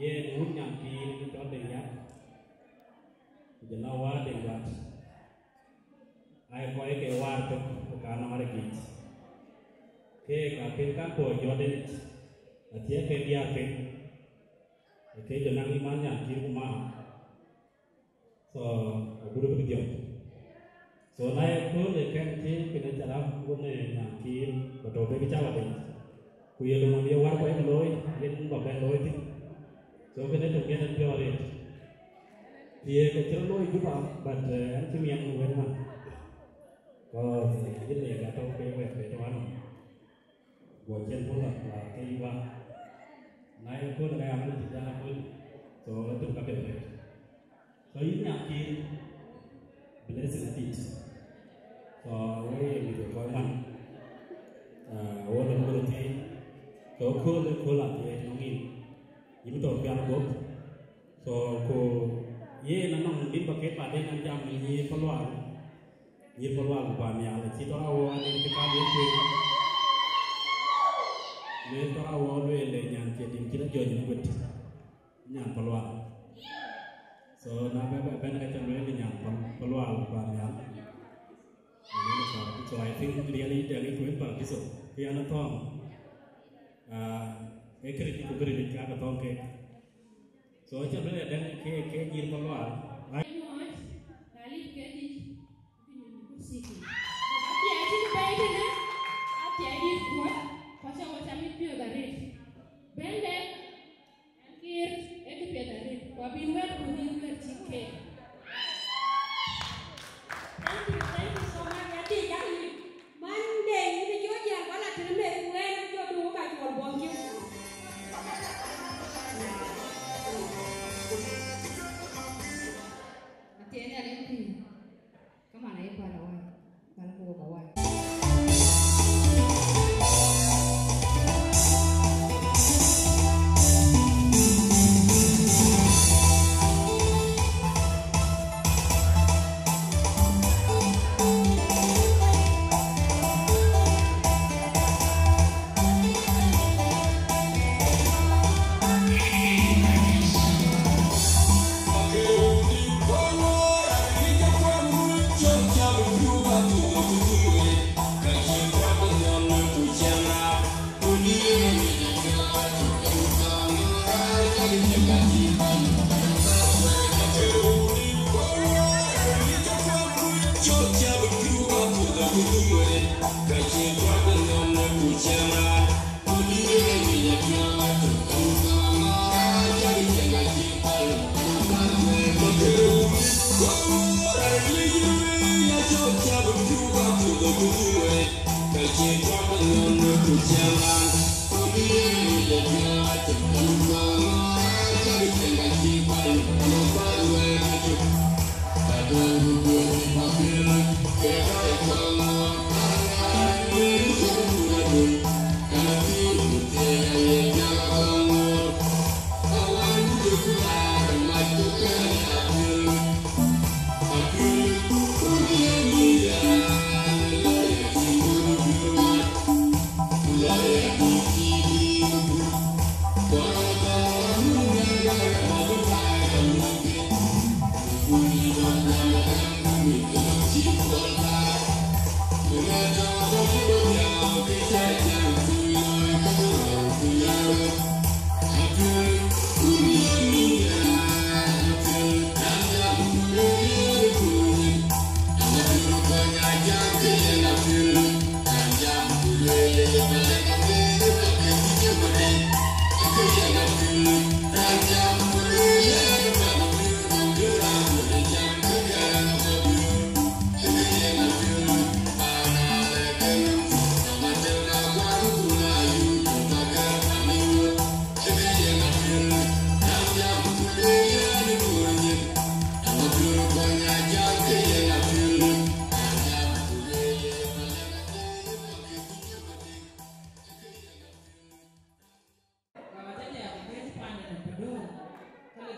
Yen wun nyan pïïr ë cɔl Deŋ Yak, ku jɔl a wäär Deŋ Duat. Ai kɔc ke waar tök ku ka nɔŋ arëk yic. Keek aa piny kan puɔ̈u jɔt en yic, athiɛɛk ke diäär piny, ë ke jɔ naŋ yï man nyan kïr ku maa. So, agut bï dhiɔp. So, na ye kööl ë kɛn cï piny aca rap ɣön ë nyan kïr, ku tɔ̈u bï cak adï. Ku ye lëmɔn ye wär kɔc ke looi, yen bä bɛ̈n looi thïn. So, kënë tök yen en piɔ̈u arëët. Thiëëk acï rɔt looi Juba, but, eh, ɛn cï miɛt në wël man. Cause, eh, yïn lek atɔ̈u ke wɛ̈t ke tɔ̈u anɔm. Guɔ cïn puɔ̈u la, la ke yï wä. Na ye kööl ka ya mën cï jal aköl, so, ë tök ka piɛth arëët. So, yïn nyan kïr, blessing adït. So, we ye mïth ke kɔc man. Ah, wo lɔ kööl thïn. So, kööl, kööl athiɛɛc nɔŋ yïn. Yïn bï tɔ̈u pial guɔ̈p. So, ku yen anɔŋ dït ba ket baden an jam në nyïïr Palual. Nyïïr Palual ku Panyal, acï tɔ̈ awɔ aden cï kam yen tueŋ. Lueel tɔ̈ awɔ lueel le nyan cie dim cï la jɔc në guet. Nyan Palual. So, na bɛ, bɛ bɛ̈n ka ca lueel nyan Pal-, Palual ku Panyal. So, I think really dɛ̈ ŋic ku en baptism. Kë yan athɔ̈ɔ̈ŋ. Ah, ee këric ku këric ka ke thɔ̈ɔ̈ŋ kek. So, aca bɛ̈n adɛ̈ŋ ke, ke nyïïr Palual. Ai. Nyuɔɔc, na lip ke dic, ku nyuc në kut city. Athiɛɛc cï bɛ̈ɛ̈i tënë, athiɛɛc dït kuɔ̈t, ku aca wɔ cam yï piɔ̈ɔ̈th arëët. Bɛ̈nde, ɛn kïr, ee kë piɛth arëët, ku abï wɛ̈t ku bï wɛ̈t cït keek. Thank you, thank you so much. Ati jali. Monday, ini jo jal bala tene me kuwen jo du ka jol bon ki. Ati ni ale ku. Kama na ye pala wa. Pala ku ka wa.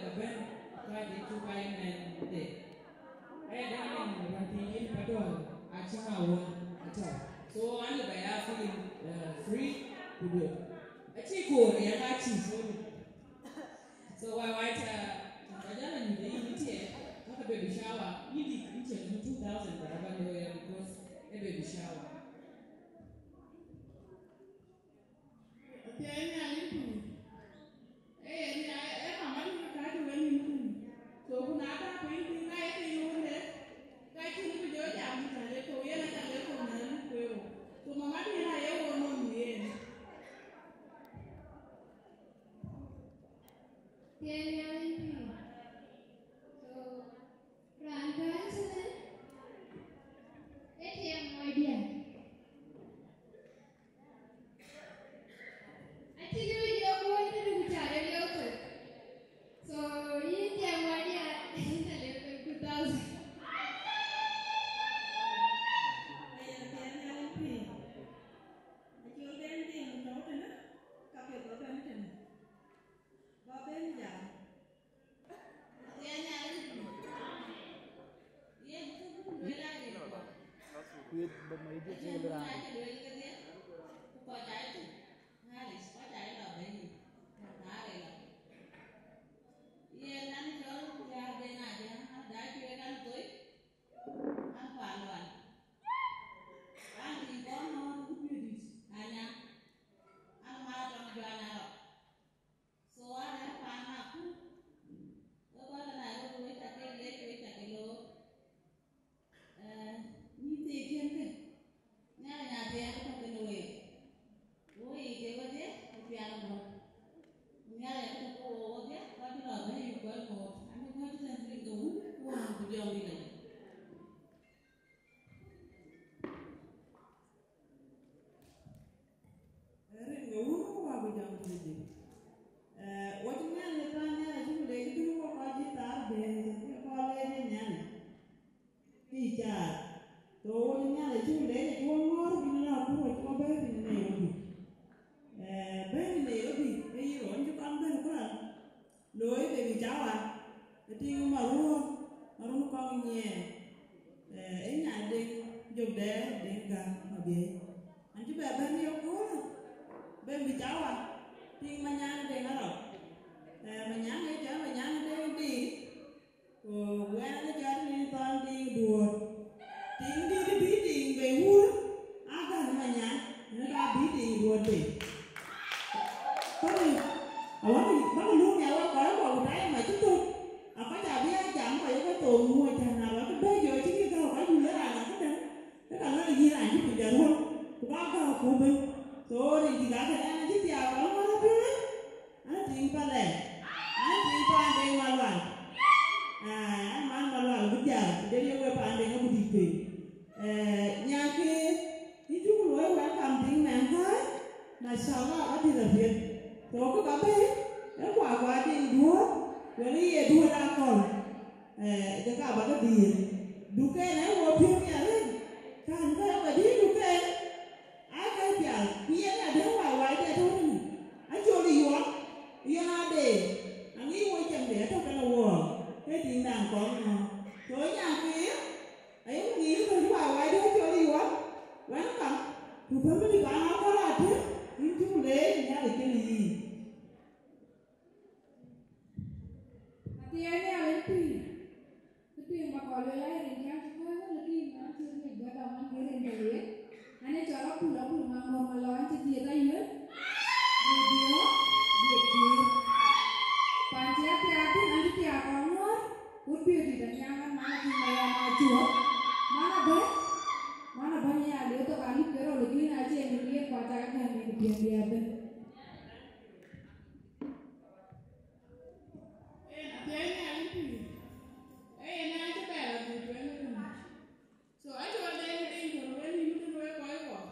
Ka bɛ̈n, ka dï cuk aa yï mɛn de. Aya dɛ̈ nɔŋ raan thiin yen ka dɔ̈ɔ̈r acï ŋa wën atɔ̈. So, an, lëu ba ya film, eh, free ku duɔ̈k. Acï koor ya ka cï, sorry. So, why, why, uh, ba jal anyuth yïn ë tiɛɛt, ka ke baby shower, yïn dït, yïn cïn two thousand ba ba looi ya, because ë baby shower. Athiɛɛi Nhialic pïïr. Ee, yen ya, ee mama dït ka cï wën yïn pïïr. So, ku na bä piny piny ka ye piny wënde, ka cïn bï jɔ jam tëde, ku yen aca lëk ku na lïk ku ë wo. So, mama dït na ye wo nɔm yen. Athiɛɛi Nhialic pïïr. So, raan bɛ̈n tënë, ee tiɛɛm mɔc diɛ̈. Acï kë bï jɔ kuɔ̈c tëde ku ca rɔt yök thok. So, yïn tiɛɛm mɔc diɛ̈, yïn ca lëk thok two thousand. Aya, athiɛɛi Nhialic pïïr. Acol den dhiëŋ tɔ̈u tënë, ka piɛth bä bɛ̈n tënë. Bä ben jam. Athiɛɛi Nhialic pïïr. Yen kë bï lueel aa rin kɔc. Kueth bä mɔc diɛ̈. Ëcïn cï raan. Acï lueel kedhie, ku kɔc aa tïŋ. Ŋälic, kɔc aa lɔ bɛ̈ny yic, na rëër lɔ. Yen an cɔl Kuyaar Deŋ Ajaŋ, an Dacuek, an Thoi, an Palual. An tïŋ kɔn nɔn ku piöödït, Anyaŋ. An Maraton Juan Arok. So, an ë paan Nakuru, wek kɔc ke Nairobi, wek ca ke leec, wek ca ke loor. Eh, nyin thii kiɛ̈n kë, Nhialic na thiɛɛk ke tɔ̈ kenë week. Wo yic ke wedhie, ku pial ë mɔ̈u. Ku Nhialic ke tɔ̈ ke wo wodhie, kɔc cï lɔ bɛ̈n yï kuɛl ŋoot, an cï kɔc cï tɛ̈n rin ke wun, ku wään ku jɔŋ yïn adï. Rin ke wun ku wä ku jam tëde. Eh, wo cï Nhialic thaar Nhialic cï ku leec bï wo kɔc cï thaar bɛ̈ɛ̈i, cï kɔc leec ë Nhialic. Kë caar. So wo cï Nhialic cï ku leec cï wo ŋɔ̈ɔ̈r piny Nakuru, cï wo bɛ̈ɛ̈i piny Nairobi. Eh, bɛ̈ɛ̈i piny Nairobi, ke yï rɔt cï kɔn bɛ̈n kɔn. Looi baby shower, ë tiŋ Maruɔ̈ɔ̈r, Maruɔ̈ɔ̈r kɔŋ nyiɛɛr. Eh, ë nyan Deŋ Jök Dɛɛr, Deŋ Gäk Mabiɛ̈i. An cï bɛ bɛ̈n yök köölë, baby shower, tiŋ Manyaŋ Deŋ Arok. Eh, Manyaŋ ë cɔl Manyaŋ Deŋ Diic, ku wɛn ë cɔl Rin Thɔn Diic Duɔ̈ɔ̈t. Tiŋ dït bï tiŋ bei wur, aa gäk Manyaŋ, në ka bï tiŋ Duɔ̈ɔ̈t bei. Kɔc, awäk, bäk luŋ ya wek kɔc kɔ̈k ku tayë mac cï thök. Akɔc abï a jam kɔc ke thok muɔ̈c tɛ̈n, na rɔt bɛ̈ɛ̈i jɔ cï kï gäu kɔc dun ë raan akëdäŋ. Ke ka lɔ yïn raan cï piny dɛ̈t ruɔ̈n, ku ka gäu ku bɛ̈n. So, rin cï gäk këdäŋ acï thiaak kɔc ŋɔ̈ɔ̈r apiööc. An tiŋ palɛ. An tiŋ paan Deŋ Malual. Ah, an man Malual bï jal, ku den ye wek paan Deŋ abï dït pei. Eh, nyankë, yïn cuk luɔi welcome tiŋ mɛnhkäi, mashallah, adït apiɛth. So, kë ba bɛ̈i, ee kuak kuak Deŋ Duɔ̈ɔ̈r, wën ye Duɔ̈ɔ̈r akɔ̈l. Eh, ke ka ba ke dhiëëth. Duken ee wo piööŋ ya rëër, kan ke ba dït duken. Aa ka pial, ku yen adɛ̈ wai wai de tɔ̈u tënë. Acol yuɔk, yen ade, aŋic wo cam de atɔ̈ kenë wo, ke tiŋdan kɔn nɔ̈. So nyankë, ayok ŋic ke wai wai de acol yuɔk, welcome, ku family pan akɔ̈l atëk, yïn cuk leec Nhialic kenë yïn. Athiɛɛi Nhialic pïïr. Kë piŋ ba kɔc lueel ayï rin cän cï kɔc wën ë tïŋ, an cï rin bï dɔm an bï rin bɛ lueel. An ë cɔl Abul, Abul Maŋ Ŋɔ̈ŋ Malɔu, an cï dhiëëth ayuël. Dhiëëth diɔ̈ɔ̈k, dhiëëth kiëër. Pan cï athiaak thïn, an cï thiaak kɔn ŋuɔ̈ɔ̈r, wut piööcdït Anyaŋ, an man Atïŋ Mayam Acuɔɔk. Man abɔ̈, man abɔ̈ nya liu thok alip ke rou, lakin acï en yen kuat cak gäm ë ku piɛ̈n bï abɛ̈n. Yen athiɛɛi Nhialic pïïr. Ee yen acï bɛ̈ɛ̈r adhil tueŋ ë tënë. So, acɔl Deŋ Deŋ Tɔ̈ wën yïn tënë wek kɔc kɔ̈k.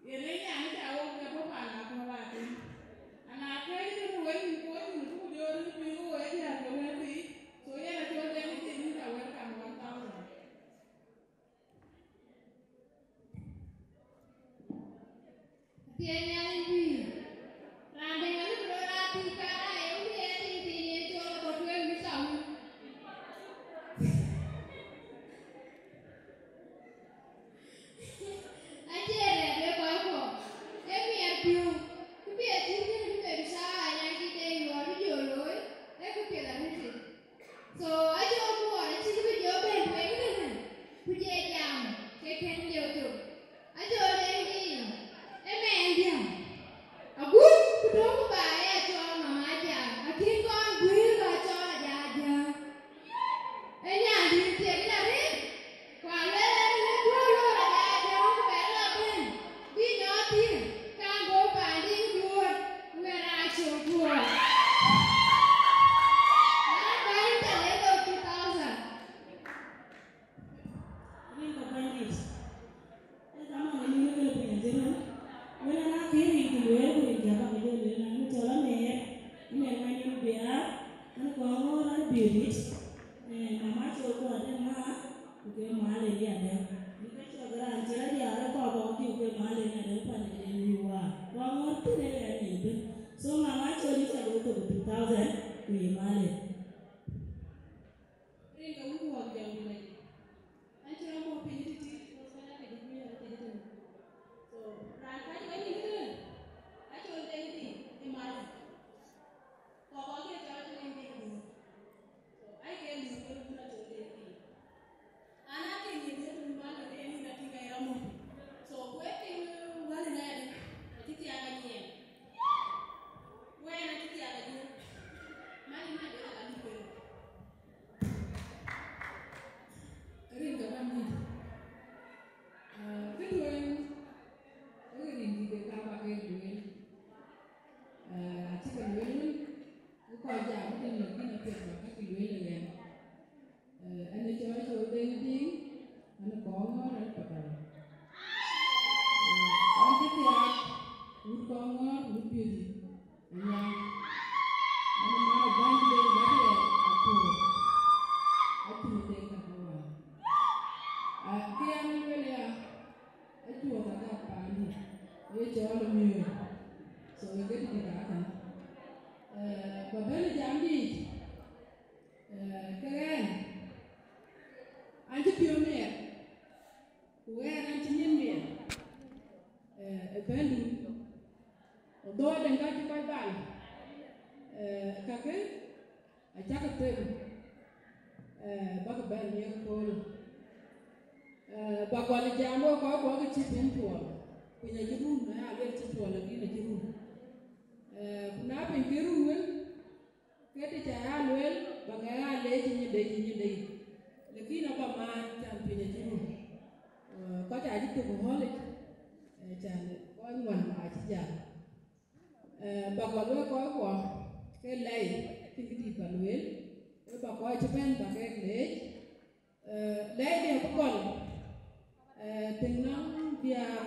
Yen ee nyan ca wok ke bɔ̈ paan akɔ̈l atënë. Ana kɛ̈ɛ̈c tënë wek yïn kuɔ̈c yïn ku jɔ ril piny ku wek diäär ke wël thii. So, yen acɔl Deŋ Deŋ yïn ca welcome one thousand. Athiɛɛi Nhialic pïïr. Raan dɛ̈ ŋa bï rɔt raan pïïr kan aa ye wun ye tïŋ thïn ye col Ye male. Rin ka wun wak jam di lagi. An cï rɔm mɔ̈u piny tïtï, because kɔc ake juëc miɔɔc tëde tënë. So, raan kac wɛ̈ny tënë, acol Deŋ Diŋ ë mal. Kɔk kɔk ke cɔl acol Deŋ Diŋ. So, ai ke liu ke kun acol Deŋ Diŋ. An ake nyin de kun mal de en ina tïŋ ka ira mɔ̈u piny. So, ku e piŋ wɛ̈n ënɛɛdë, acï thiaak anyiɛɛn. Wɛ̈n acï thiaak anyiɛɛn. Man ina de ka ka lupere. Rin ka bän dït. Ah, kë tueŋ, ë rin dït ë ka ba ke lueel. Ah, acï ke lueel wën, ë kɔc jam tën lakin apiɛth ba ka ke lueel ë ɣɛn. Ah, ɛn ë cɔɔl cɔɔl Deŋ Diŋ, ɛn ë Kɔŋɔ̈ɔ̈r, ɛn ë Pakal. Ah, ɛn cï thiaak, wut Kɔŋɔ̈ɔ̈r, wut Piööcë. Anyaŋ. An man ë bäny de Gabriel Akur. Acïn de ka ka wal. A, kë an lueel ya, acuɔth adhap paandï, ye cɔɔl ë miöör. So, we get it, ka kan. Eh, ba bɛ̈n jam dït. Eh, ke ɣɛn, an cï piɔ̈u miɛt. Ku ɣɛn an cï nyin miɛt, eh, ë bɛ̈ndu, although adɛ̈ŋ ka cï kɔc bal, eh, kakë acäkï them, eh, bäkï bɛ̈n miɛt köölë. Eh, ba gɔl jam wek kɔc kuɔ ke cï piny tuɔɔl, piny acï run, na ya luel cï tuɔɔl, lakin acï run. Eh, ku na piny ke run wën, ke të ca ya lueel, ba ŋɛk aa leec nyin dei, nyin dei. Lakin aba maan can piny acï run. Eh, kɔc acï thök ë hɔ̈lic, eh, can kɔc ŋuan acï jal. Eh, ba gɔl wek kɔc kuɔ, ke lɛi, cïn kë dït ba lueel, ke ba kɔc cï bɛ̈n ba kek leec. Eh, lɛi diɛ̈ bï gɔl, eh, tëŋ nɔŋ diäär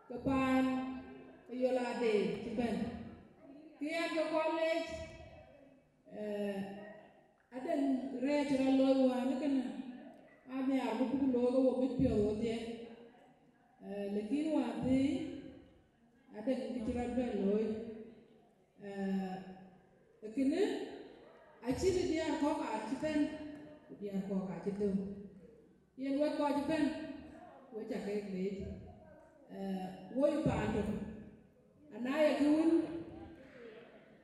ke paan ke yol ade cï bɛ̈n. Kë yɛn ke kɔn leec, eh, adɛ̈ŋ rɛɛc rɔt looi wään ë kënë, anhiaar bï buk looi ke wo mit piɔ̈ɔ̈th wodhie. Eh, lakin wään thëëi, adɛ̈ŋ kë cï rɔt bɛ̈n looi. Eh, kënë acït diäär kɔ̈k acï bɛ̈n, ku diäär kɔ̈k acï dhëu. Yen wek kɔc bɛ̈n, we ca kek leec. Eh, woi paan tök, ana ye kë wën,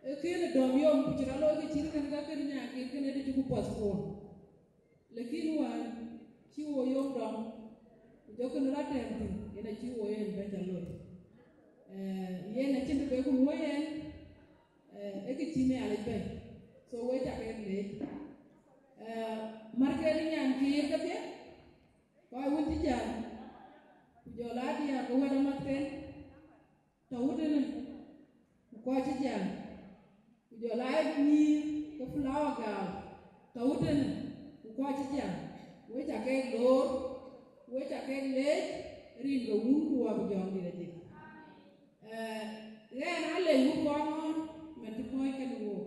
ee kënë dɔm yom, ku cï rɔt looi kë cït kënë, ka kënë nyankït kënë dï cï ku postpone. Lakin wään cï wo yom dɔm, ku jɔ kënë rɔt tɛ̈ɛ̈m thïn, yen acï wo yen bɛ̈n ca looi. Eh, yen acïn të be ku luɔ̈i yen, eh, ee kë cï Nhialic bɛ̈n. So we ca kek leec. Eh, märken ë nyankït kedhie, kɔc wën cï jäl, ku jɔl aa diäär ke wɛ̈t amäthken, tɔ̈ wut ënë, ku kɔc cï jäl, ku jɔl aa nyïïr ke flower girl, tɔ̈ wut ënë, ku kɔc cï jäl, we ca kek loor, we ca kek leec, rin ke wun ku wä ku jɔŋdït ajik. Eh, ɣɛn aa lec wun Kɔŋɔ̈ɔ̈r, man cï kɔ̈ɔ̈c kenë wook.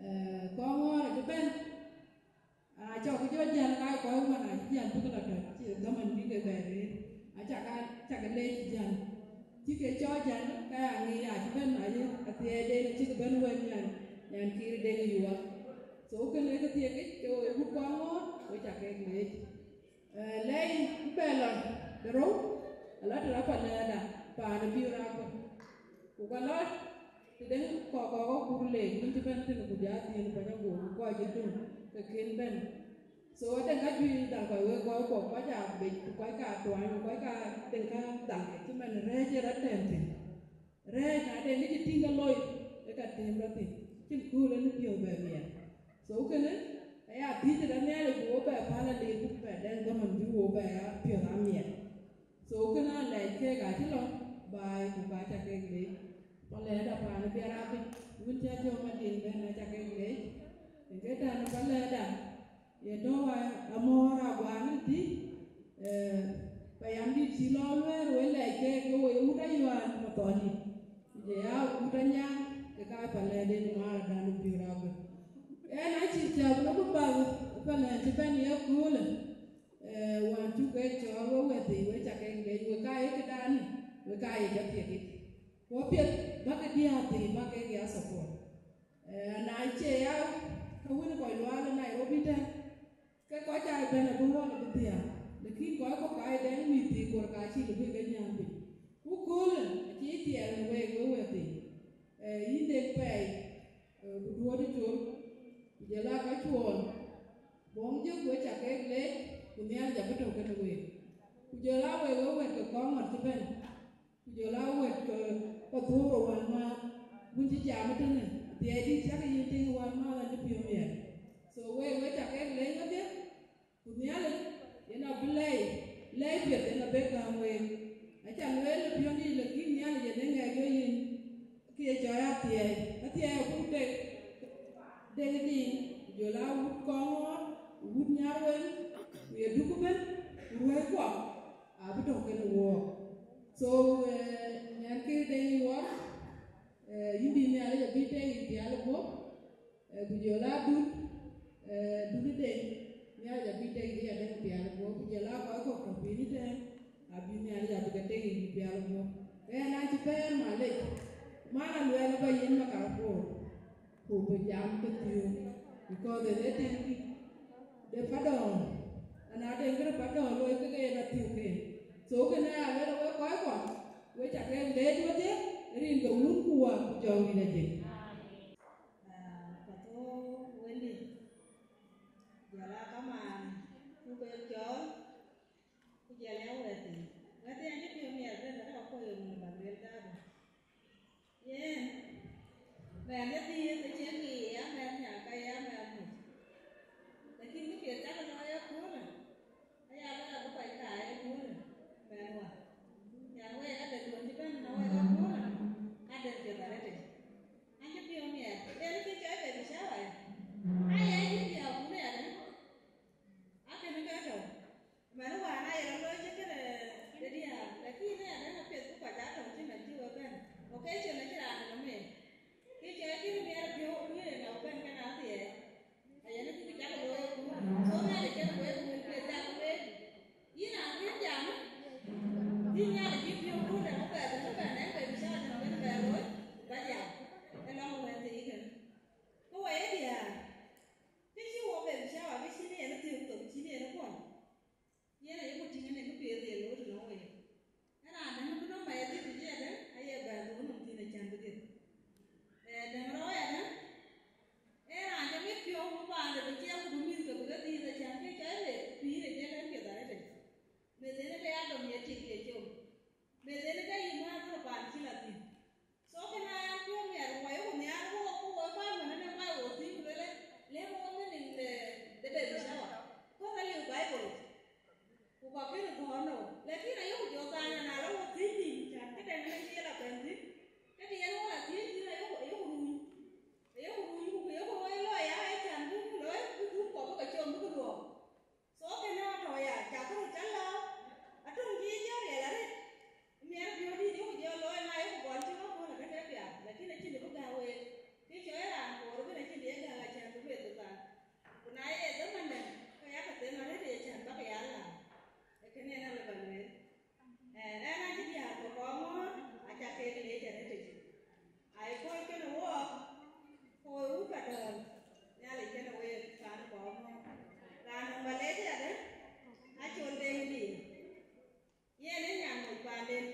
Eh, Kɔŋɔ̈ɔ̈r acï bɛ̈n, acɔk jɔ jäl ka kɔc ŋuan acï jäl bïk lɔ tɔ̈c, cï dhaman bï ke bɛ̈ɛ̈r rëër. Acak, acak leec jäl. Cï ke cɔɔc jäl, ka ya ŋic acï bɛ̈n, acï athiɛɛiden acïk bɛ̈n wɛ̈t nyan, nyan Kiir Deŋ Yuɔɔth. So kënë ke thiekic, ke wo wut Kɔŋɔ̈ɔ̈r, we ca kek leec. Eh, lɛi bï bɛ lɔ de rou, alɔ të rap alɛɛda, paan ë Biöör Aguër. Ku ka lɔ tëde kɔk kɔk akur leec, wën cï bɛ̈n tënë ku jɔ dhiël bɛ̈ny aguur, ku kɔc cï döŋ ke kën bɛ̈n. So, adɛ̈ŋ ka juëc dhal kɔc wek kɔc kuɔ, kɔc aa bec, ku kɔc ka tuany, ku kɔc ka dɛ̈ŋ ka dhal, cï man rɛ̈ɛ̈c ë rɔt tɛ̈ɛ̈n thïn. Rɛ̈ɛ̈c na dɛ̈ŋ kë cï tïŋ ke loi, ë ka tëëm rɔt thïn, cïn kööl en piɔ̈ɔ̈th bɛ miɛt. So, kënë aya dhïc tëde Nhialic, ku wo bɛ päl aleec, ku bɛ dɛ̈ŋ dhaman bï wo bɛ ya piɔ̈ɔ̈th amiɛt. So, kënë alɛɛc keek acï lɔ baai, ku ka ca kek leec. Ku alɛɛda paan ë Biöör Aguër, wun cä jɔ Madiŋ bɛ̈n, aca kek leec. Ë ke tɛ̈n ë alɛɛda, ye tɔ̈u amɔ̈ɔ̈r aguaŋ ë thïn, eh, payam dït cï lɔ luɛɛr, we lɛɛc keek, ke wo ye wut Ayuaan Mathɔɔndït, ku jɔ ya wut Anyaŋ, ke ka pa lɛɛden ë Maaradan ë Biöör Aguër. Ɣɛn acï tɛ̈ɛ̈u në ku bäk, pɛlɛ̈n cï bɛ̈n ye köölë, eh, wään cuk ke cɔɔl we wɛ̈t thii, we ca kek leec, we ka ye këdan, we ka ye ca piɛth yic. Ku apiɛth bäk ke diäär thii, bäk kek ya support. Eh, na cie Lual ë Nairobi tɛ̈n, ke kɔc aa bɛ̈n abï ɣɔn abï dhiääk, lakin kɔc kɔ̈k aa dɛŋ mïth thii kor ka cï lëu bï ke nyääŋ piny. Ku köölë acï thiɛɛl në week, wek wɛ̈ɛ̈thiin, ee, yïn Deŋ Pɛɛi, ee, ku Duɔ̈ɔ̈t Col, ku jɔl aa ka cuɔɔl, bɔ̈ŋ jök, wek ca keek leec, ku Nhialic abï tɔ̈u kenë week. Ku jɔl aa wek, wek wɛ̈ɛ̈t ke kɔŋ ŋɔt cï bɛ̈n, ku jɔl aa wɛ̈ɛ̈t ke, ke Dhuɔ̈ɔ̈r Wänmääth, wun cï jam ëtënë, athiɛɛi dït cäk yïn tïŋ Wänmääth acï piɔ̈u miɛt. So wek, wek ca keek leec wedhie, ku Nhialic yen abï lɛi, lɛi piɛth yen abï gäm week. Aca lueel ë piɔ̈ndic, lakin Nhialic yen ë ŋɛk yɔ̈ yïn, kë ye cɔɔr athiɛɛi, athiɛɛi abuk tek, Deŋ Diŋ, ku jɔl aa wut Kɔŋɔ̈ɔ̈r, wut Nyarweŋ, ku ye duk ëbën, ku ruɛ̈ɛ̈ckuɔ abï tɔ̈u kenë wook. So, eh, nyan kë Deŋ Yuɔr, eh, yïn dï Nhialic abï tek yïn pial ë guɔ̈p, eh, ku jɔl aa Dut, eh, Dut ë Deŋ, Nhialic abï tek yïn adɛ̈ŋ pial ë guɔ̈p, ku jɔl aa kɔc kɔ̈k tɔ̈ piny ëtɛ̈ɛ̈n, abï Nhialic abï ke tek yïn pial ë guɔ̈p. Ke ɣɛn acï bɛ̈ɛ̈r malec, man aluɛɛl aba yen makar koor. Ku bï jam ke thiöök, because the thing de padɔ̈ɔ̈r, ana de kërë padɔ̈ɔ̈r looi ke ke yen athiöök ke. So kënë aa luel wek kɔc kɔ̈k, wek ca ke leec wedhie, rin ke Wun ku Wät ku Jɔŋdït Lajik. Ah, Pathou Wendy, jɔl aa kamaan, ku ke cɔɔl, ku jɔl aa wɛ̈ɛ̈thiin. Wɛ̈ɛ̈thiin acï piɔ̈u miɛt rëër, arëk akuɔ̈c ë ŋö ba lueel dhadu. Yen, mɛnh ë dhiëëth acïn kë ye ya mɛnh nya ka ya mɛnh muc. Lakin kë piɛth cak looi ëköölë, aya bɛ̈n abï kɔc kaai ëköölë, mɛnh wä. Yan wek ade duön cï bɛ̈n na wek ëköölë, ade piɛth arëtic. An cï piɔ̈u miɛt, yen kë cɔl baby shower. Aya cï piɔ̈u miɛt, akënë ke tɔ̈u. Mɛn wään aye rɔt looi cï kënë de diäär, lakin ë adɛ̈ŋ apiɛth bï kɔc aa tɔ̈u cï mɛn cï we bɛ̈n. Occasion acï raan de nɔm en. Kë cɔl cïn miɛt piɔ̈u ku ye nɔm bɛ̈n kënë athiɛɛi. Ayen kë cak looi ku. So Nhialic cïn wek ku wek piɛth cak wek. Yïn raan kën jam, yïn Nhialic yï piɔ̈u ku dɛ̈ ku bɛ bɛ̈n bɛ̈n ɛn bɛ bï cak dɛ̈ bɛ̈n bɛ looi, ba jam. Ë lɔŋ wɛ̈n thii kënë. Ku wɔ ye diäär. Kë cï wɔ baby shower, kë cïn yen thiök thok, cïn yen kuɔn. Yen aye ku tïŋ ënë kë piɛth ye looi tënɔŋ wek. Ë raan dɛ̈ŋ bï nɔm mayadhit të cï adɛ̈ŋ, aye bɛ dhuk nɔm thïn acän bï dhiëth. Ee, dɛ̈ŋ rɔ̈ɔ̈c adɛ̈ŋ, ee raan cä mit piɔ̈u bï paande bï ciɛɛŋ ku bï mïth ke bï ke dhiëëth acän kë cɔl meth pïïr ë jël ɛn piɛth arëtic. Meth en ë ke ya dom ye tik ye com. Meth en ë ke yï määr bï rɔt paan cï la thïn. So kënë aa piɔ̈u miɛt, ku wɔ yeku nhiaar ku wɔ, ku wɔ paan wën ënë wɔ ye wo thïn ku luelë, lɛ̈k wɔ meaning de, de baby shower. Kɔ̈k aliu Bible. Ku kɔ̈k kënë gɔ̈ɔ̈r nou. Lakin ayeku jɔ thaany na lɔ wo thïn nïm, cän këdɛ̈ŋ ënë cï ye la bɛ̈n thïn. Këdï yen wɔ la thiëëc thïn ayeku, ayeku runy. Ayeku runy ku yeku looi looi ya, ee cän bï looi bï dhuk kɔ̈k bï ke com bï ke luɔɔk. So kënë atɔ̈ ya, cakë röt cä lääu, atɔ̈ cï jɔ riɛl arëët. Miɛt piɔ̈u dït yeku jɔ looi na yeku gɔl cï wä puɔ̈l akätɛ piath, lakin acïn dë bï gäk week. Kë cɔl ë raan koor ëbën acïn dë ye gäk acän bï meth thal. Ku na ye dhaman dɛ̈, ke yakë them arëët ye cän bäkë ya lääu. Ee kënë en alë ba lueel. Ee, ɣɛn acï diäär ke kɔŋ ŋɔ̈ɔ̈r, aca kek leec arëtic. Ai kɔc kënë wook, ku wek wut Padɔ̈ɔ̈r, Nhialic kënë week paan kɔŋ ŋɔ̈ɔ̈r. Raan nɔm ba leec adë, Acol Deŋ Diŋ. Yen ë nyan moc paanden.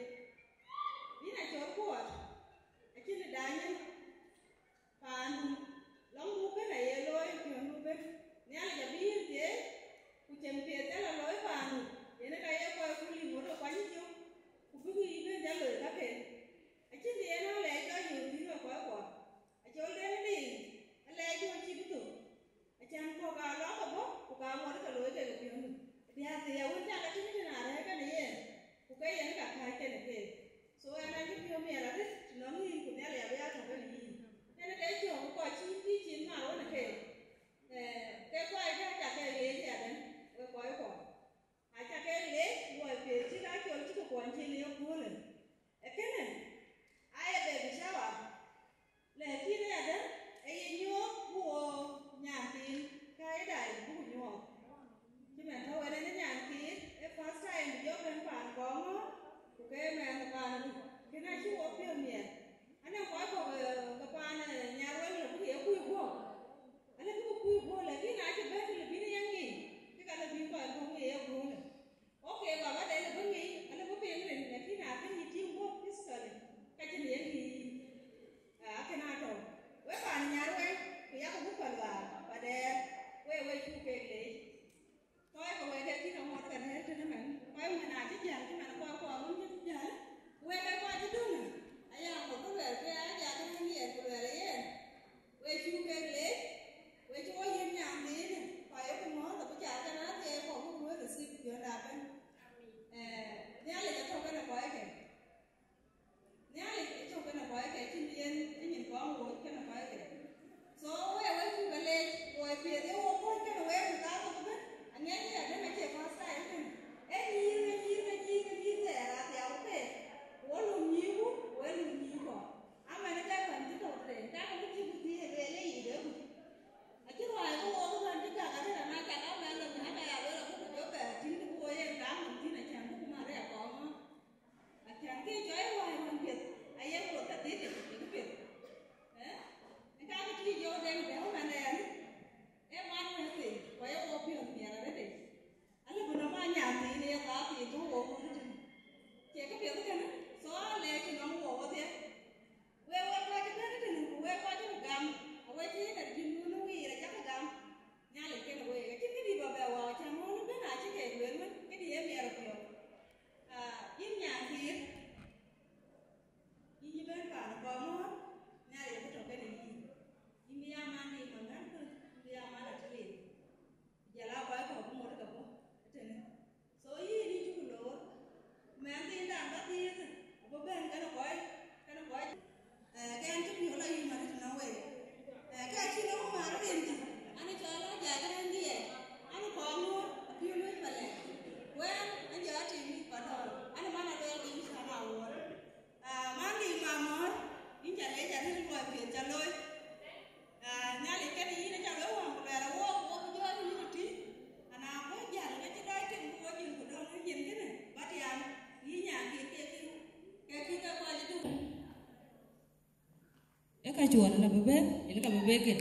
Yïn Acol Kuɔt, acïn dë daai nyin. Paandu, lɔŋdu kënë aye looi piɔ̈ndu ëbën. Nhialic abï yïn thieei, ku cïn piɛth cä la looi paandu, yen ë ka ye kɔc ku lïm ŋot ë kuany cök, ku bïk yï bɛ̈n jal loi kakë. Acïn të yen alɛɛc jɔ yök thïn we kɔckuɔ. Acol Deŋ Diŋ, alɛɛcdu acï bï thök. Acän kɔ̈k aa lɔ ke bɔ̈, ku ka ŋot ke looi kek piɔ̈ndu. Diäär thii awën cak ke tïŋ tën arɛ̈ɛ̈r kenë yen, ku ke yen ka kääc kenë keek. So ɣɛn acï piɔ̈u miɛt arëët tënɔŋ yïn, ku Nhialic abï ya tɔ̈ kenë yïn. Yen ke cök kɔc cï yïn bï cin ŋaar ɣön ë keek. Ee, ke kɔc kë aca ke leec adɛ̈ŋ, wek kɔckuɔ. Aca ke leec luɔi piɛth cï ka col cï ke kuɔny cin ë yeköölë. Ee kënë, aye baby shower. Lakin ë adɛ̈ŋ, ee ye nyuɔɔth bï wo nyan thiin ka ye daai buk nyuɔɔth. Cï man tɔ̈u en ë nyan thiin, ee first time bï jɔ bɛ̈n paan kɔŋ ŋɔ̈ɔ̈r, ku ke mɛnh paan Dut. Kënë acï wo piɔ̈u miɛt. Anɔŋ kɔc kɔ̈k, eh, ke paan, eh, Nyarweŋ lɔ bïk ye kuc guɔ̈p. Alë bïk kuc guɔ̈p, Jɔ den bɛ wä mɛn ɛn. Ee man wä thïn, ku ye wo piɔ̈ɔ̈th miɛt arëët. Alë bï nɔm aa nyan thiin ë ya thaa thiin tɔ̈ wo ŋuɔ̈t tëtën. Cie kë piɛth kënë, so alɛɛc nɔm wo wodhie. Wek, wek kɔc ë bɛ̈n tëtën, ku wek kɔc ë gam, awek cï energy nu në wiir acakï gam. Nhialic kenë wek, acïn këdï ba bɛ wä, cän ŋɔ̈ɔ̈n ëbɛ̈n acï kek lueel wën, këdï ee miɛt piɔ̈u. Ah, yïn nyan thiin, yïn cï bɛ̈n paan ë Kɔŋɔ̈ɔ̈r, Nhialic abï tɔ̈ kenë yïn. Yïn bï ya man de maŋän, yïn bï ya man atëliin. Ku jɔl aa kɔc kɔ̈k bï ŋot ke bɔ̈ ëtënë. So yïn yï cuk loor, ku mɛnhthiindan ba thiëëth, abï bɛ̈n kenë kɔc, kenë kɔc. Eh, ke ɛn cï piɔ̈u la yï mat tënɔŋ wei. Eh, ke acïn ë wä määr rin kï, an cɔl la jai ke rɛ̈n diɛɛr, an kɔŋ ŋö apiöl wec ba lɛɛr. Ku ɛn, an jɔ atim yic ba dɔ̈ɔ̈r, an man aluɛɛl ke yï cän awuɔ̈ɔ̈r. Ah, man de Mamɔ̈ɔ̈r, yïn ca leec arëët luɔi piɛth ca looi. Ah, Nhialic kenë yïn aca looi wäŋ ku luɛɛl awok, wok jɔɔc yïn ëtï. Ana bɔ̈ jäl ke cï dɔc tïŋ ku wo jïn ku dɔ̈ŋ ë nyin kënë, ba tiam, yïn nyan kït ke kï, ke kï ke kɔc ëtök. Ë ka cuɔl la bï bɛ̈n, yen ka bï bɛ̈n kën.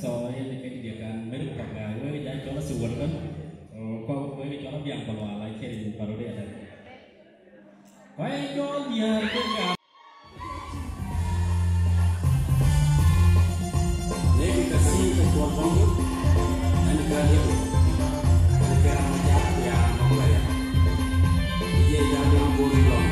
So, yen ke diɛkan meri paga, wek ja cɔl asiwal kan. So, ko wek cɔl abiang balwa la chen parodi ada. Ko e cɔl diɛr ke ka. Maybe ka si ka cuɔl bɔŋ, an ka diɛr, an ka ma ja ya ma ya. Ye ja bɔŋ bɔŋ.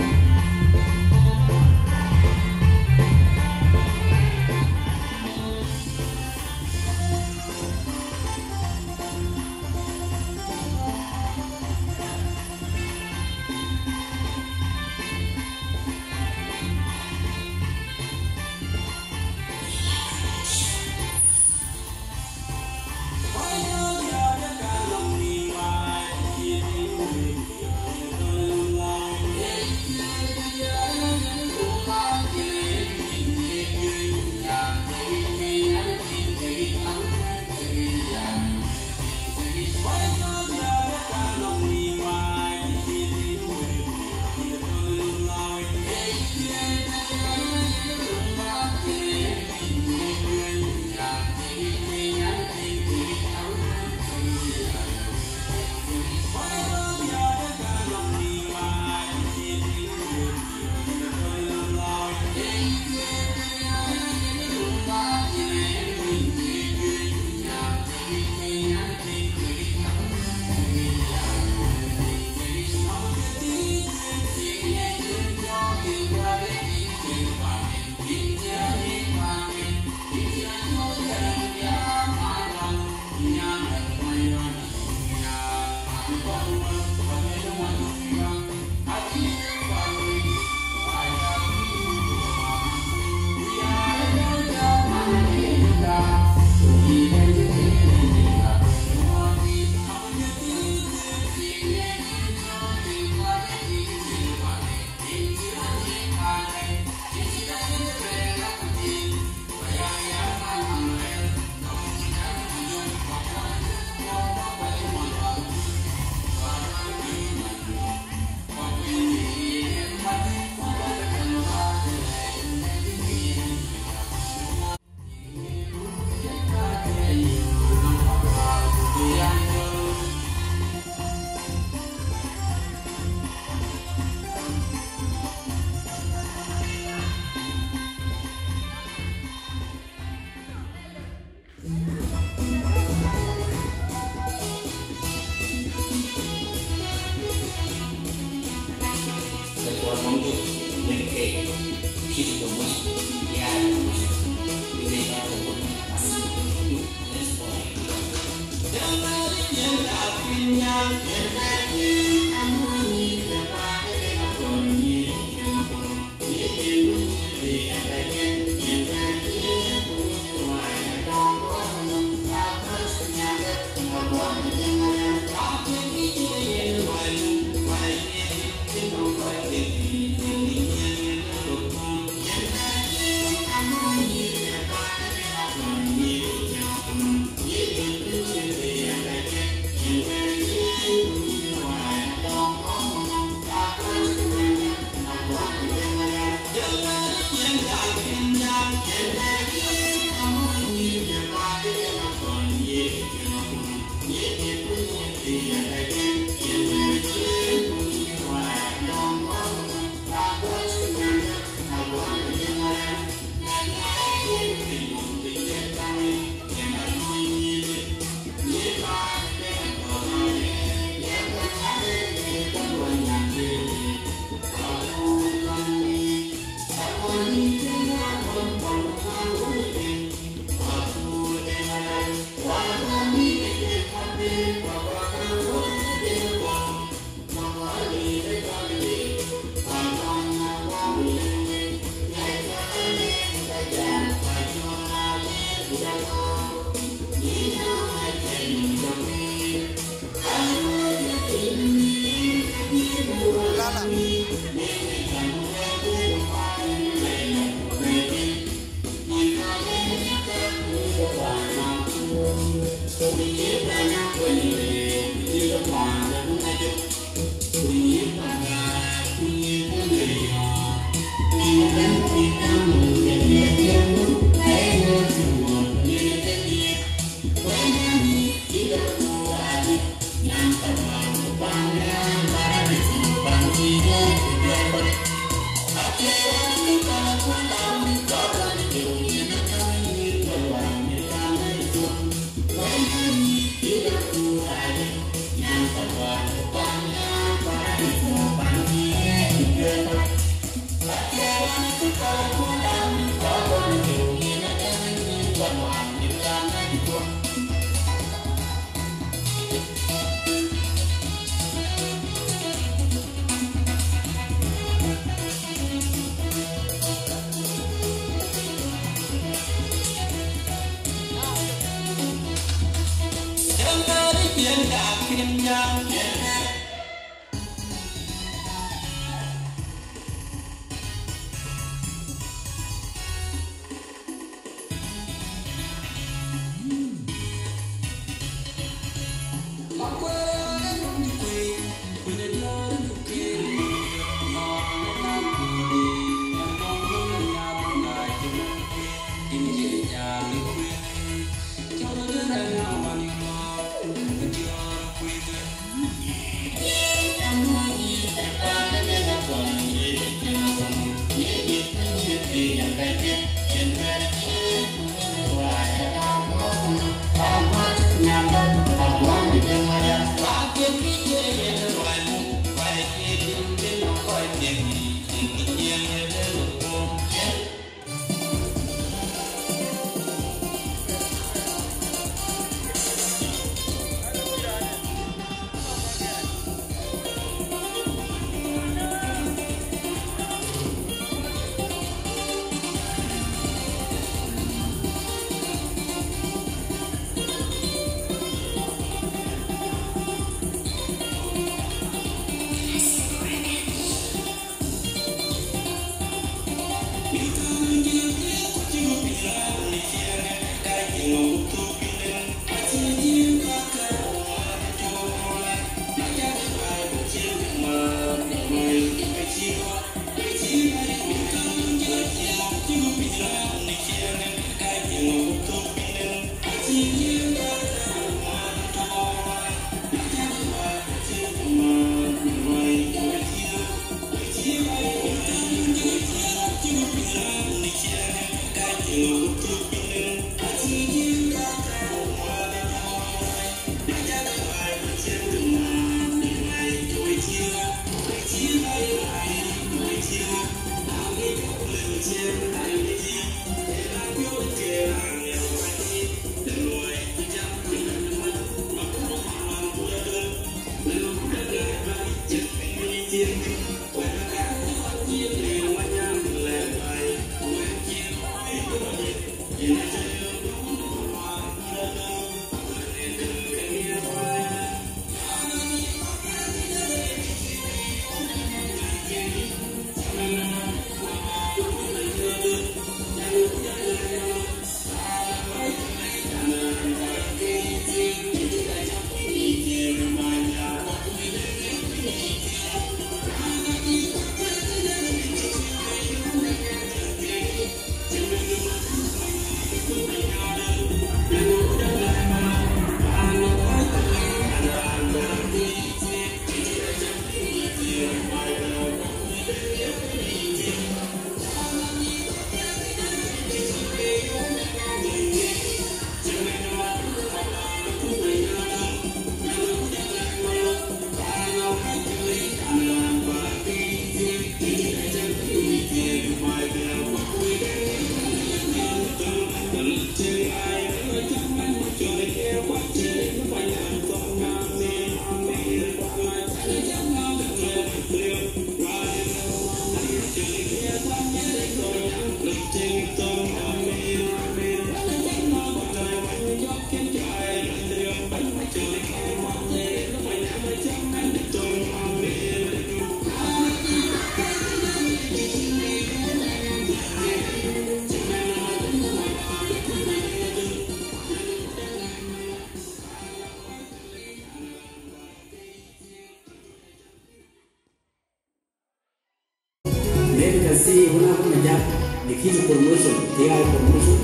Promotion,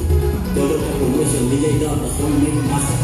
Toyota Promotion, D J Dot, the Sonic Master.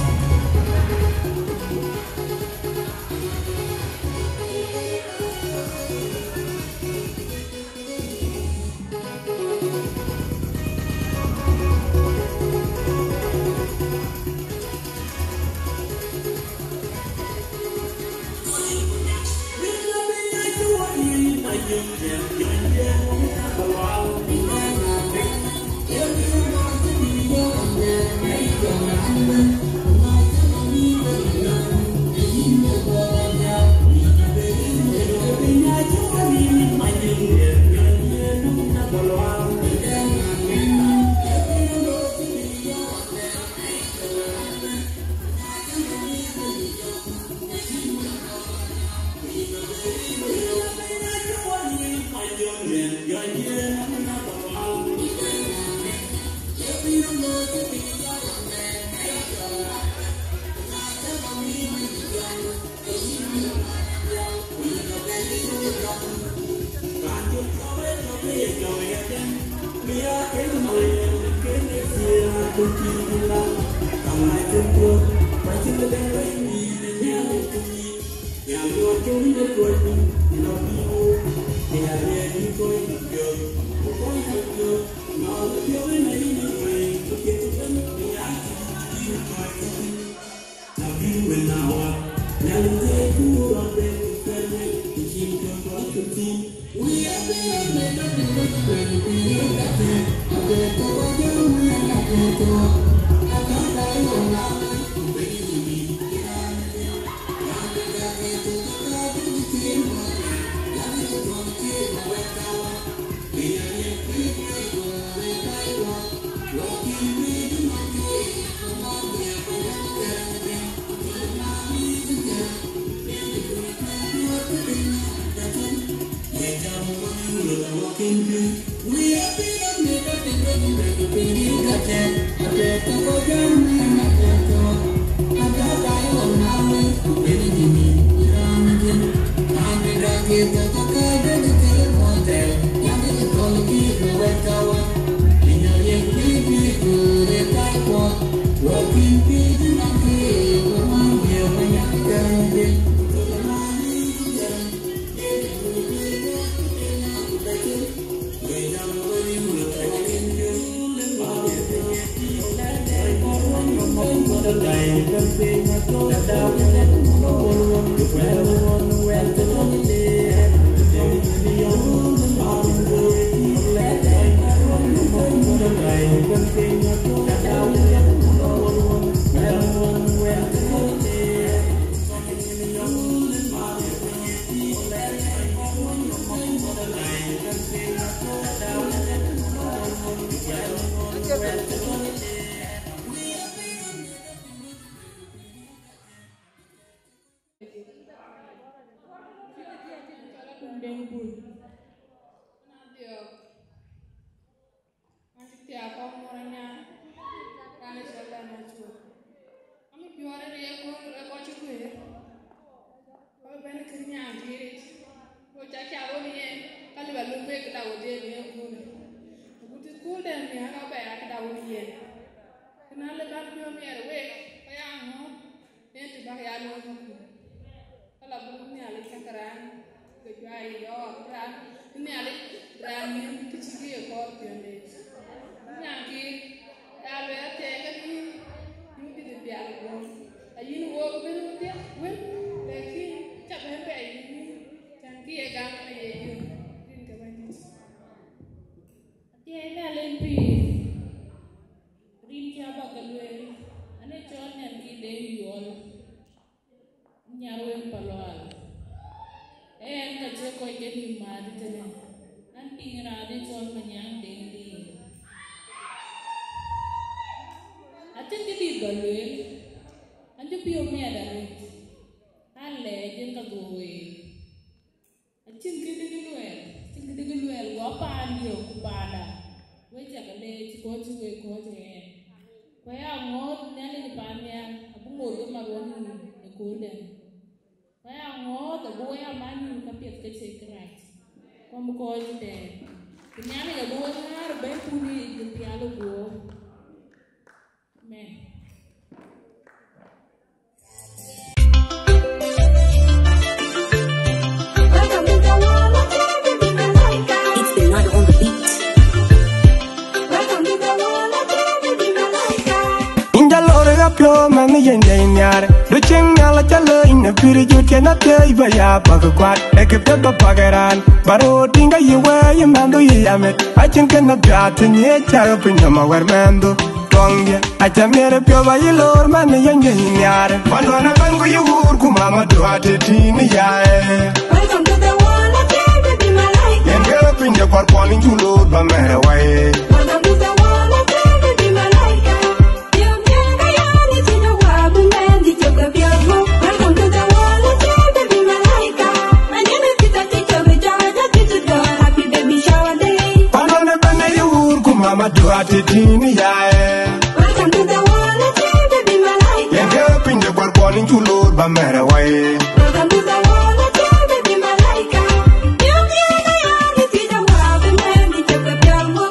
Kum den bul. Ɣɛn cï thiaak kɔn mor anyar, raan ë cɔl Dana Cuɔl. Ami piɔ̈ɔ̈r ë ye kööl ë kɔc cï guëër, kɔc bɛ̈n kër nyan tiic, ku ca ca ɣön yen, ka lëu bä luk wek këda wodhie në ye kööl. Ku të kööl dɛn nhiaak abɛ ya këda wën yen. Kënë lëu bän piɔ̈ɔ̈r miɛt week, ke ya ŋɔ̈ɔ̈th, yen të bäk ya looi ŋɔ̈ɔ̈th. Ka la buk Nhialic käkë raan, ke juai yɔɔk raan, Nhialic raan yen kë cï kë ye kɔɔr piɔ̈nde. Nyankï, ya lueel athɛɛk ke yïn, yïn bï dhil pial guɔ̈m. Ayïn wook bï nu dhiëth wën, lakin ca bɛ̈n bɛ yïn, cän kë ye gam ënë ye yök, rin ke Bɛ̈nydït. Athiɛɛi Nhialic pïïr, rin cä bä ke lueel, an, ee cɔl Nyankï Deŋ Yuɔl. Nyarweŋ Palual. Ee, ɛn ka cï kɔc ke nïm määt tënë, an, piŋ raan ë cɔl Manyaŋ Deŋ Diir. Acïn kë dït bä lueel, an, cï piɔ̈u miɛt arëët, alɛɛc yen ka dhuɔ̈k week. Acïn kë dï kë luɛɛl, acïn kë dï kë luɛɛl, guɔ paan diɔ̈k ku paanda, wek cä ke leec, kɔc cï wek kɔ̈ɔ̈c ë ɣɛn. Ku ya ŋoot Nhialic ë paannhial, abï ŋoot ke maruɔ̈n yïn ë kööldɛn. Ku ya ŋoot abï wek a man yïn käpiɛth ke cï kërac, ku amï kɔc tɛɛr. Nhialic abï wek ŋäär bɛ̈ɛ̈ikun yiic bï pial ë guɔ̈ɔ̈r. Amen. It's the Nado on the beat. Inja lor ya pio man yen de nyar. Du cheng na la chalo in a piri ju chen a te ba ya ba ka kwat. E ke pe ba ba ka ran. Baro tinga yi we yi man du yi ya met. A chen ken na bia te nye cha pin ma wer man du. Tuɔŋdiɛ̈, aca miɛt ë piɔ̈u ba yï loor man ë yɛn jɔ yï nhiaar. Pan duɔ̈n ëbɛ̈n ku yï wuur ku mama duɔ̈ɔ̈t ë tïŋ ë yaye. Welcome to the world of J B B Malaika. Yen ke piny de kuarkuɔn yïn cu loor ba mɛ̈r ë wai. Welcome to the world of J B B Malaika. Welcome to the world of J B B Malaika. And you know, sister, take your picture, just get it done. Happy baby shower day. Pan duɔ̈n ëbɛ̈n ë yï wuur ku mama duɔ̈ɔ̈t ë tïŋ ë yaye. Welcome to the world of J B B Malaika. Yen ke piny de kuarkuɔn yïn cu loor ba mɛ̈r ë wai. Welcome to the world of J B B Malaika. You hear the young, you see the world, the man, the joke, the girl, the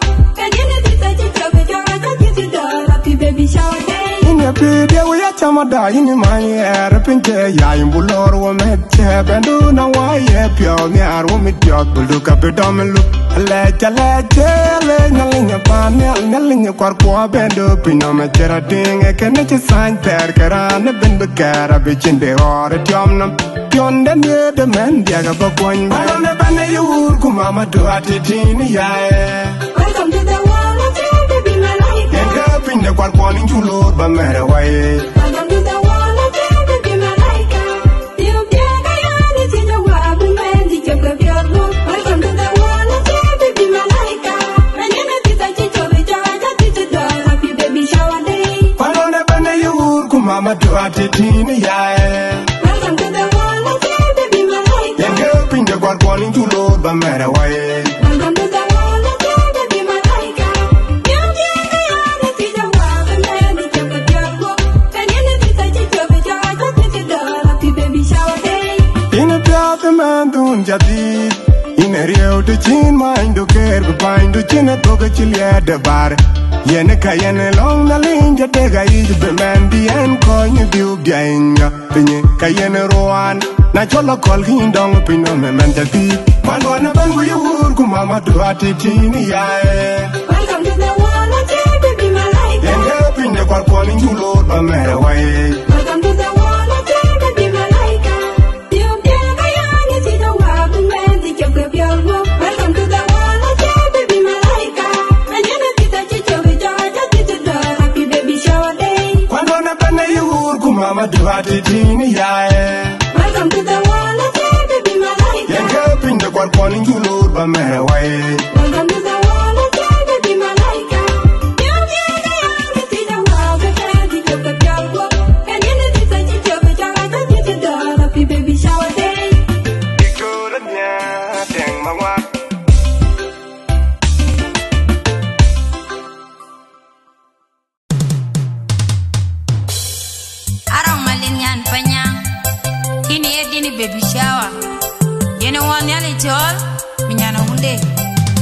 Happy baby shower day. Yïn ye pïïr ye wïc acam ada, yïn ë many ɣɛɛr piny ke ya, yïn bu lɔɔr wo mɛt cɛ bɛ̈ndu na wä ye piɔ̈u nhiaar wo mit piɔ̈th, bul du ka bï dɔm ë lup. Alɛc, alɛc, alɛc, Nhialic ë paan nhial, Nhialic ë kuarkuɔ bɛ̈ndu piny nɔm ë cï rɔt tïŋ, ë kënë cï thany thɛɛr ke raan ëbɛ̈n bï kɛɛr abï cin bï ɣɔɔr ë tiɔm nɔm. Piɔ̈nde miëët ë mɛn diäk abä kuɔny. Alɔn ëbɛ̈n ë yï wuur ku mama duɔ̈ɔ̈t ë tïŋ ë yaye. Welcome to the world of J B B Malaika. Yen ke piny de kuarkuɔn yïn cu loor ba mɛ̈r ë wai. Welcome to the world of J B B Malaika. Welcome to the world of J B B Malaika. Happy baby shower day. Pan duɔ̈n ëbɛ̈n ë yï wuur ku mama duɔ̈ɔ̈t ë tïŋ ë yaye. Welcome to the world of J B B Malaika. Yen ke piny de kuarkuɔn yïn cu loor ba mɛ̈r ë wai. Welcome to the world of J B B Malaika. You give me all the things I want, the man, the joke, the girl, go. Can you see that you joke, the joke, I got you the door? Happy baby shower day. Yïn ë piɔ̈ɔ̈th ë mɛnhdun jadid. Yïn ë riëëu të cïn manydu keer bï panydu cïn ë thok ë cï liɛɛt de bär. Yen ë ka yen ë lɔ̈ŋ Nhialic jɔ tek ayic bï mɛn bï ɛn kɔ̈ɔ̈ny ë biu biɛny ŋa. Piny ka yen ruan, na cɔl akɔl kï yïn dɔŋ piny nɔm ëmɛn ca dhïïth. Pan duɔ̈n ëbɛ̈n ku yï wuur ku mama duɔ̈ɔ̈t ë tïŋ ë yaye. Welcome to the world of J B B Malaika. Yen ke piny de kuarkuɔn yïn cu loor ba mɛ̈r ë wai. Welcome to the world of J B B Malaika. Welcome to the world of J B B Malaika. And you know, sister, you joke, you joke, I got you the door. Happy baby shower day. Pan duɔ̈n ëbɛ̈n ë yï wuur ku mama duɔ̈ɔ̈t ë tïŋ ë yaye. Welcome to the world of J B B Malaika. Yen ke piny de kuarkuɔn yïn cu loor ba mɛ̈r ë wai. Welcome to the world of J B B Malaika. You hear the young, you see the world, the man, the joke, the girl, go. And you know, sister, you joke, you joke, I got you the door. Happy baby shower day. Diktor nya teng ma ŋuak. Arɔŋ Malin Nyan Panya, yïn ye dïn baby shower. Yen ë wɔ Nhialic cɔɔl, bï nyan awunde,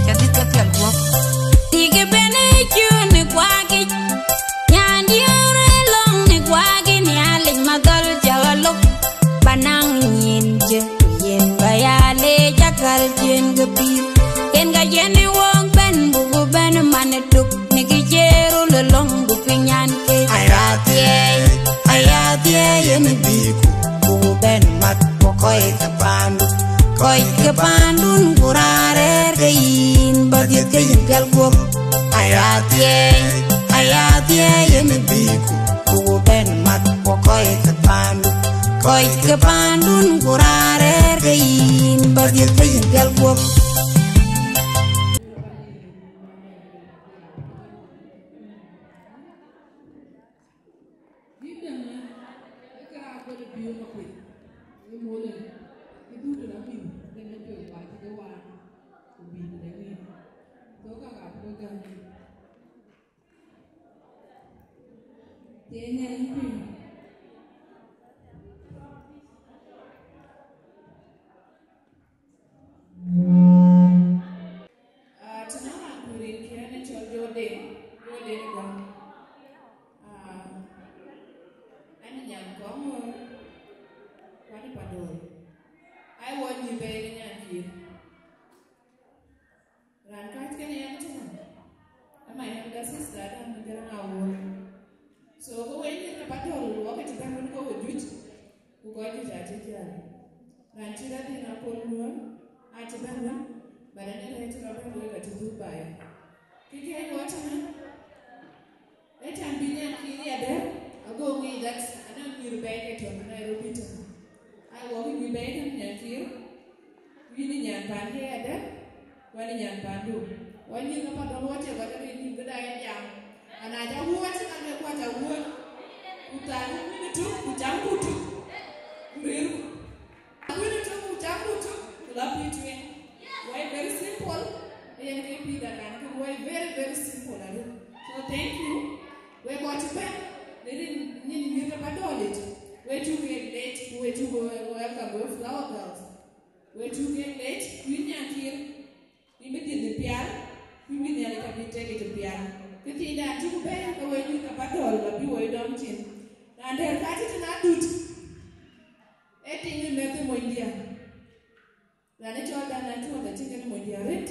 ca dhïth ke piɛl guɔ̈p. Tik ëbɛ̈n ë cun ë kuakic, nyan diäär ë lɔ̈ŋ ë kuakic, Nhialic madhɔl ca ɣa lop, ba naŋ nyin jë, ku yen ba ya leec akäl cïn ke pïïr. Yen ka yen ë wok bɛ̈n, buku bɛ̈n man ë tuk, në kë cï röl ë lɔ̈ŋ, ku piny nyan ke. Aya thiëëi, aya thiëëi yen bï ku, ku bɛ̈n mat, ku kɔc ke paandu, kɔc ke paandun, ku raan rɛ̈ɛ̈r ke yïn, ba dhiëth ke yïn piɛl guɔ̈p. Aya thiëëi, aya thiëëi yen bï ku, ku bɛ̈n mat, ku kɔc ke paandu, kɔc ke paandun, ku raan rɛ̈ɛ̈r ke yïn, ba dhiëth ke yïn piɛl guɔ̈p. Bï däŋ ë kërac bɛ̈n ë pïïr makuëc, ë mol ë, ë dhut ë rɔt pïïr, däŋ ë tueŋ, ku acï ke waan, ku bï däŋ ë. So, ka ka bï ke gäm. Tiɛɛŋ ë pïïr. Raan cï rɔt dhil akol luɔ̈ɔ̈r, acï bɛ̈n wën, but ënë rɛ̈ɛ̈c cï rɔt bɛ̈n wek acï dhuk baai. Kë kek wɔ tënë, ë can bï nyan kï riɛɛr adɛ̈r, ago ŋic that anɔŋ nyïïr bɛ̈ɛ̈i ke tɔ̈ Nairobi tënë. Ai, wɔ kï nyïïr bɛ̈ɛ̈i tënë nyan kï, yïn ë nyan paandiɛ̈ adɛ̈r, wën ë nyan paandu. Wɔ nyïïr ke Padɔl wɔ cï kɔc ke riɛɛr nïm këda yen jam. Ana ca wuɔ̈ɔ̈c, ka luel kuat awuɔ̈ɔ̈c. Ku thaar wun wïn ë tök, ku cam ku tök. Ku rëër ku. Wun ë tök, ku cam ku tök, ku la pïïr tueŋ. Wɔ very simple. Yen ke pïïr da kan, ke wɔ very, very simple adï. So thank you. Wek kɔc cï bɛ̈n, në rin nyin nyïïr ke Padɔl yic. Wek cuk wek leec, ku wek cuk wek welcome, wek flower girls. Wek cuk wek leec, ku yïn nyan kï. Yïn bï dhiëth ë pial, ku bï Nhialic abï tek yic ë pial. Kë thiindan cuk bɛ̈ɛ̈i ke wek nyïïr ke Padɔl abï wek dɔm cin. Raan dɛ̈t ka cï tïn adut, ee tiŋ ë mɛ̈th ë monydiɛ̈. Raan ë cɔl Dan Atuɔth acï kën monydiɛ̈ arëët.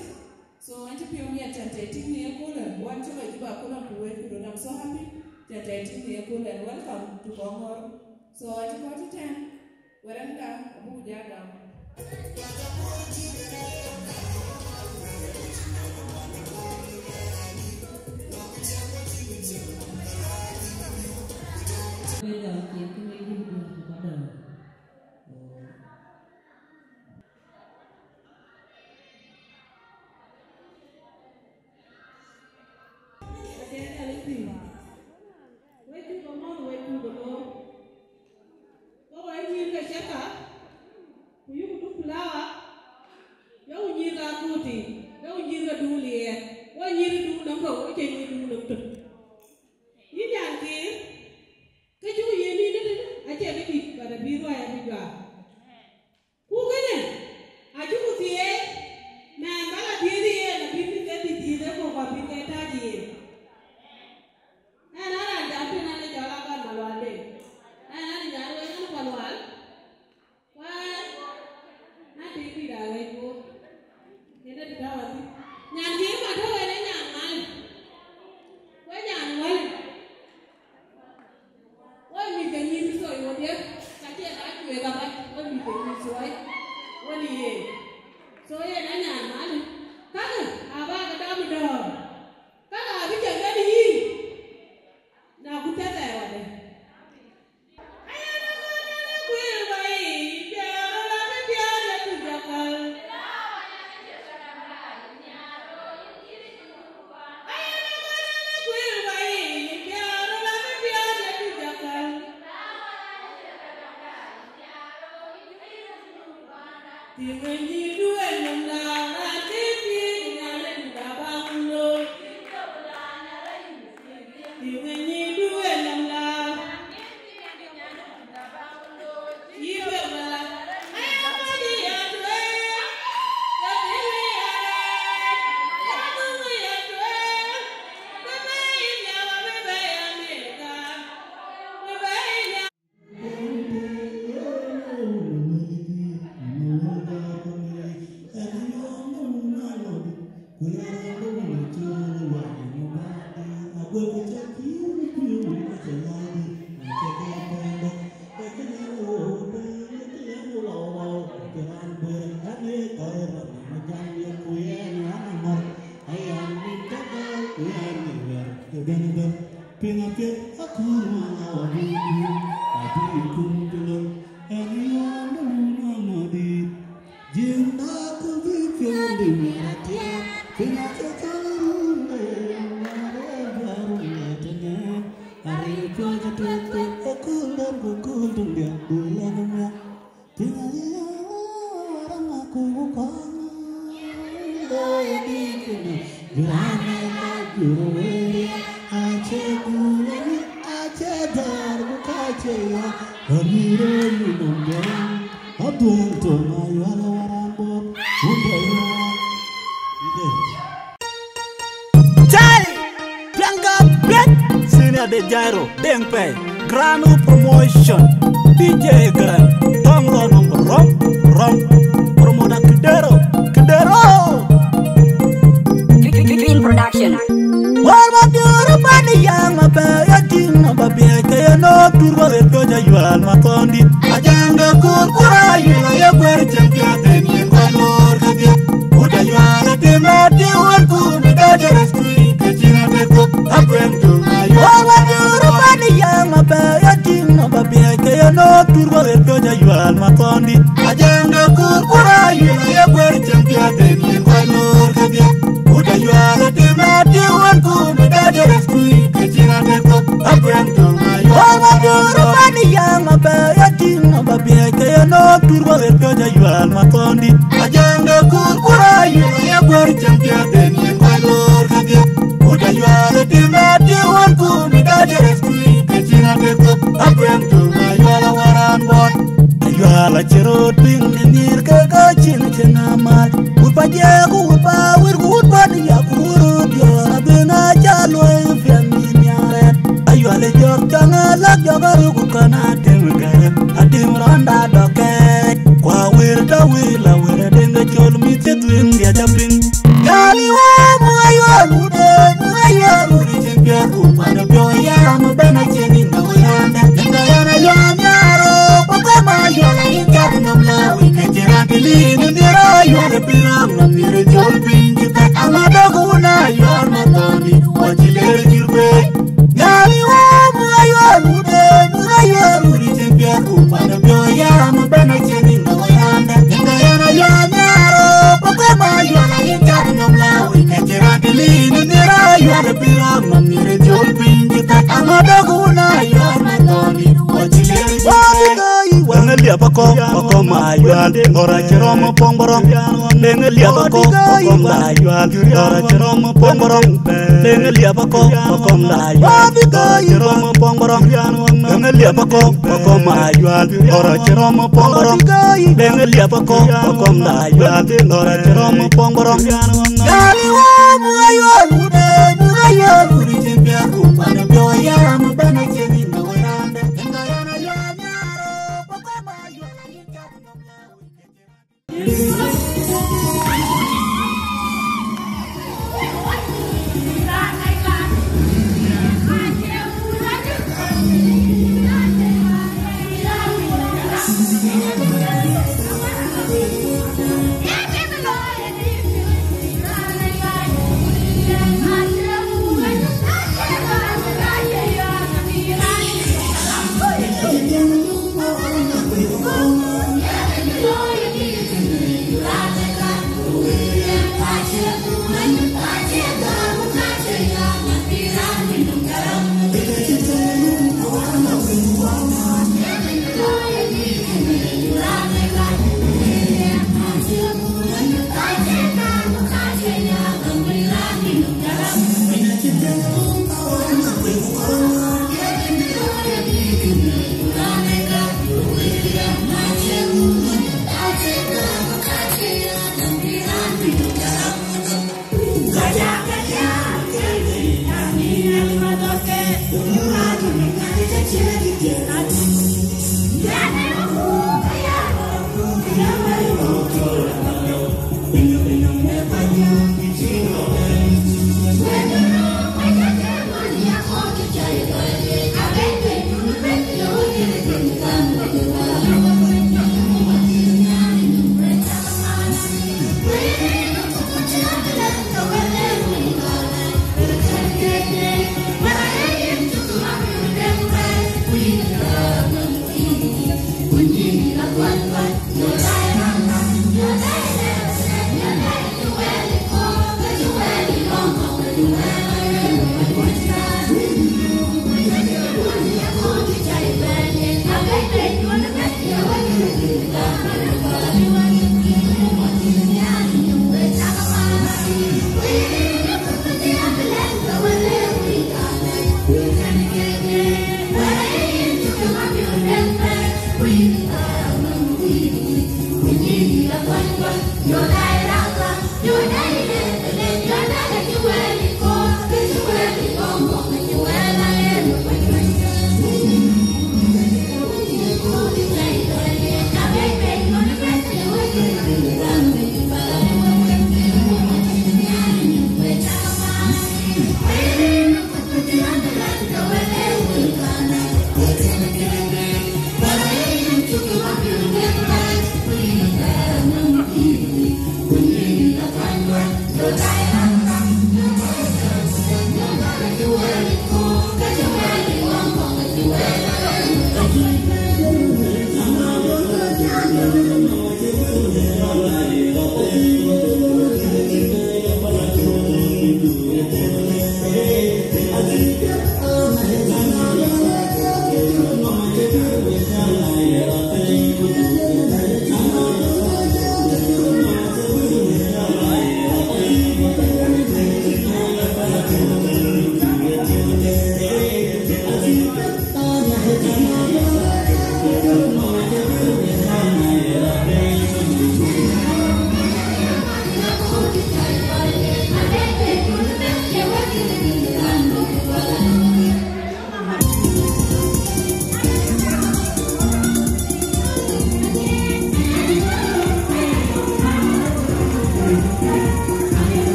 So, an cï piɔ̈u miɛt can tɛ̈ tïŋ në ye köölë, wan cï lɔ Juba köölë ku wek ku röt, I'm so happy can tɛ̈ tïŋ në ye köölë, and welcome to Kɔŋɔ̈ɔ̈r. So, an cï kɔ̈ɔ̈c ëtɛ̈ɛ̈n. Wɛ̈t ɛn ka abuk jal gam. Wek cuk ëmɔ̈th, wek cuk ëmɔ̈th. Go wek nyïïr ke Ceka, ku yuk duk flower, yɔku nyïïr ke Akuti, yɔku nyïïr ke Duŋ Liɛɛr, go nyïïr Duŋ nɔm tök, go cie nyïïr Duŋ nɔm tök. Yïn nyan Kiir, kë cuk yiën yïn ëtënë, acie kë dït, but abï ruai abï juak. Ku kënë, acuk thiëëc, mɛn bä la dhiëëth yen, abï bï ke dhil dhiëëth ë kɔ̈k, abï ke tääc yen. Ɛn a raan jam tënë, an ë cɔl Akan Malual Deŋ. Ɛn an ë nyan wek, an Palual. Wɛ̈ɛ̈r, an tïŋ dït a ɣɛc guöp. Kënë dït a wä thïn. Nyan Kiir Matɔ̈ wën ë nyan mal. Wën nyan wal. Wën mïth ke nyïïr thoi wodhie, ka cie na cuëëk abac, wën mïth ke nyïïr thoi. Wën ë yen. So yen a nyan mal. Kakë, aba ke dam dɔ̈ɔ̈r. Kakë abï cä gɛ̈t yïn, na ku thɛthɛɛr wadë. Piny apiɛth akɔ̈ɔ̈r man awä bï kum, abï kum tëlöŋ, ɛn yɔ̈ɔ̈m de wun anɔ̈dït. Jiëŋda ku bï piɔ̈ɔ̈ndu miɛt atiɛɛt, piny acï cɔl rum de, rum de, rum de tënë. Aril piɔ̈ɔ̈c atuɛth ë kööl dɛ̈t ku kööl töŋdiɛ̈, du lɛ̈k miɛt. Charlie! Pianga bet, Senior De Jairo, Deng Pay, Granu Promotion, D J Gran, Tong Lo number rom, rom, promoter Kidero, Kidero. Green Production. War ma bioro pani yang ma ba ya tin ma ba bia ke ya no tur ba le to ja yual ma tondi. Ajanga Wala duru bani yang ma ba ya ting ma ba biya ke ya no tur wa wer to ja yual ma tondi. Ajang da kur kura yula ya gwer champion de ni kwa lor ka dia. Uta yual de ma di wan ku mi da de reskui ke chira de ko. Abwen to ma yual ma duru bani yang ma ba ya ting ma ba biya ke ya no tur wa wer to ja yual ma tondi. Ajang da kur kura yula ya gwer champion de ni kwa lor ka dia. Uta yual de ma di wan ku mi da de reskui ke chira de ko. Abwen to ma yual waran bot. Ayual acï röt piŋ në nyïïr ke ka cïn cïn amat. Wut pa jiɛɛk, wut pa wër, wut pa diäk, wut röt yɔ̈ɔ̈r abï ŋa ca luɔi piɛth nïn nhiaar ɛn. Ayual ë jɔ̈k cɔŋ alak jɔ̈k aruk ku kɔn atem gɛ̈ɛ̈r. Atem rɔ̈nda dɔ̈k kɛɛc. Ku awër tɔ̈ wël awër adeŋ ke col mïth cï dhuëëŋ dhiac apiŋ. Nyali wä mu ayual wut ë mu ayual wut ë cïn piɛth ku kuan ë piɔ̈u ya mu ben acïn in. Wëŋ liep akɔ̈k, akɔ̈k ma yual, ŋɔ̈r acï rɔm pɔ̈ŋ bɔ̈rɔm. Wëŋ liep akɔ̈k, akɔ̈k ma yual, ŋɔ̈r acï rɔm pɔ̈ŋ bɔ̈rɔm. Wëŋ liep akɔ̈k, akɔ̈k ma yual, ŋɔ̈r acï rɔm pɔ̈ŋ bɔ̈rɔm. Wëŋ liep akɔ̈k, akɔ̈k ma yual, ŋɔ̈r acï rɔm pɔ̈ŋ bɔ̈rɔm. Wëŋ liep akɔ̈k, akɔ̈k ma yual, ŋɔ̈r acï rɔm pɔ̈ŋ bɔ̈rɔm.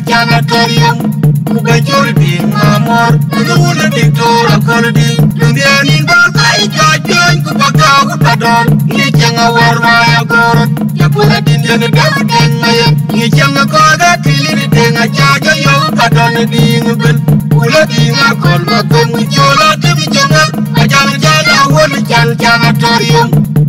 Can a torium, ku ba jur di mamor, ku wun di tora kol di. Lundian in ba kai ka jon, ku ba ka ku ba don. Ni ceng a war wa ya gor. Ya pula din den da den ma ya. Ni ceng a ko ga tili di den a cha ja yo ba don di ngun. Pula di na kol ma ko mu jola te mi jeng a. A jam jana wun can can a torium.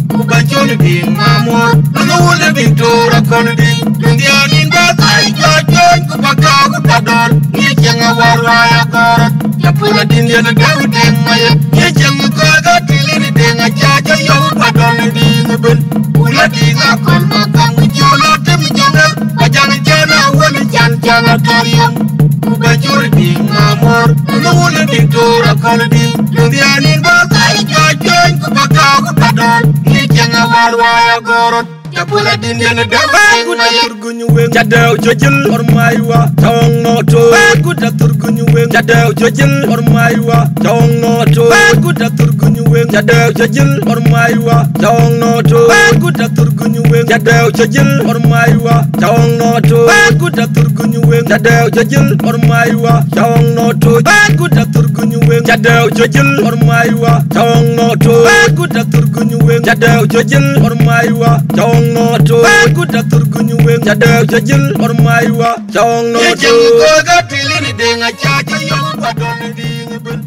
Ku ba jur di mamor, ku wun di tora kol di. Lundian in ba kai ka jon, ku ba ka ku ba don. Ni ceng a war wa ya gor. Ya pula din den da den ma ya. Ni ceng ko ga tili di den a cha ja yo ba don di ngun. Pula di na kol ma ko mu jola te mi jeng a. A jam jana wun can can a torium. Ku ba jur di mamor, ku wun di tora kol di. Lundian in ba kai ka jon, ku ba ka ku ba don. Ni ceng a war wa ya gor. Ya pula din den da. Ba ku da turgun wen. Ca deu ca jil or mai wa, ca ong no to. Ba ku da turgun wen. Ca deu ca jil or mai wa, ca ong no to. Ba ku da turgun wen. Ca deu ca jil or mai wa, ca ong no to. Ba ku da turgun wen. Ca deu ca jil or mai wa, ca ong no to. Ba ku da turgun wen. Ca deu ca jil or mai wa, ca ong no to. Ba ku da turgun wen. Ca deu ca jil or mai wa, ca ong no to. Ba ku da turgun wen. Ca deu ca jil or mai wa, ca ong no to. Ba ku da turgun wen. Ca deu ca jil or mai wa, ca ong no to. Ni ceng ko ga tili di den a cha ja yo ba don di ngun.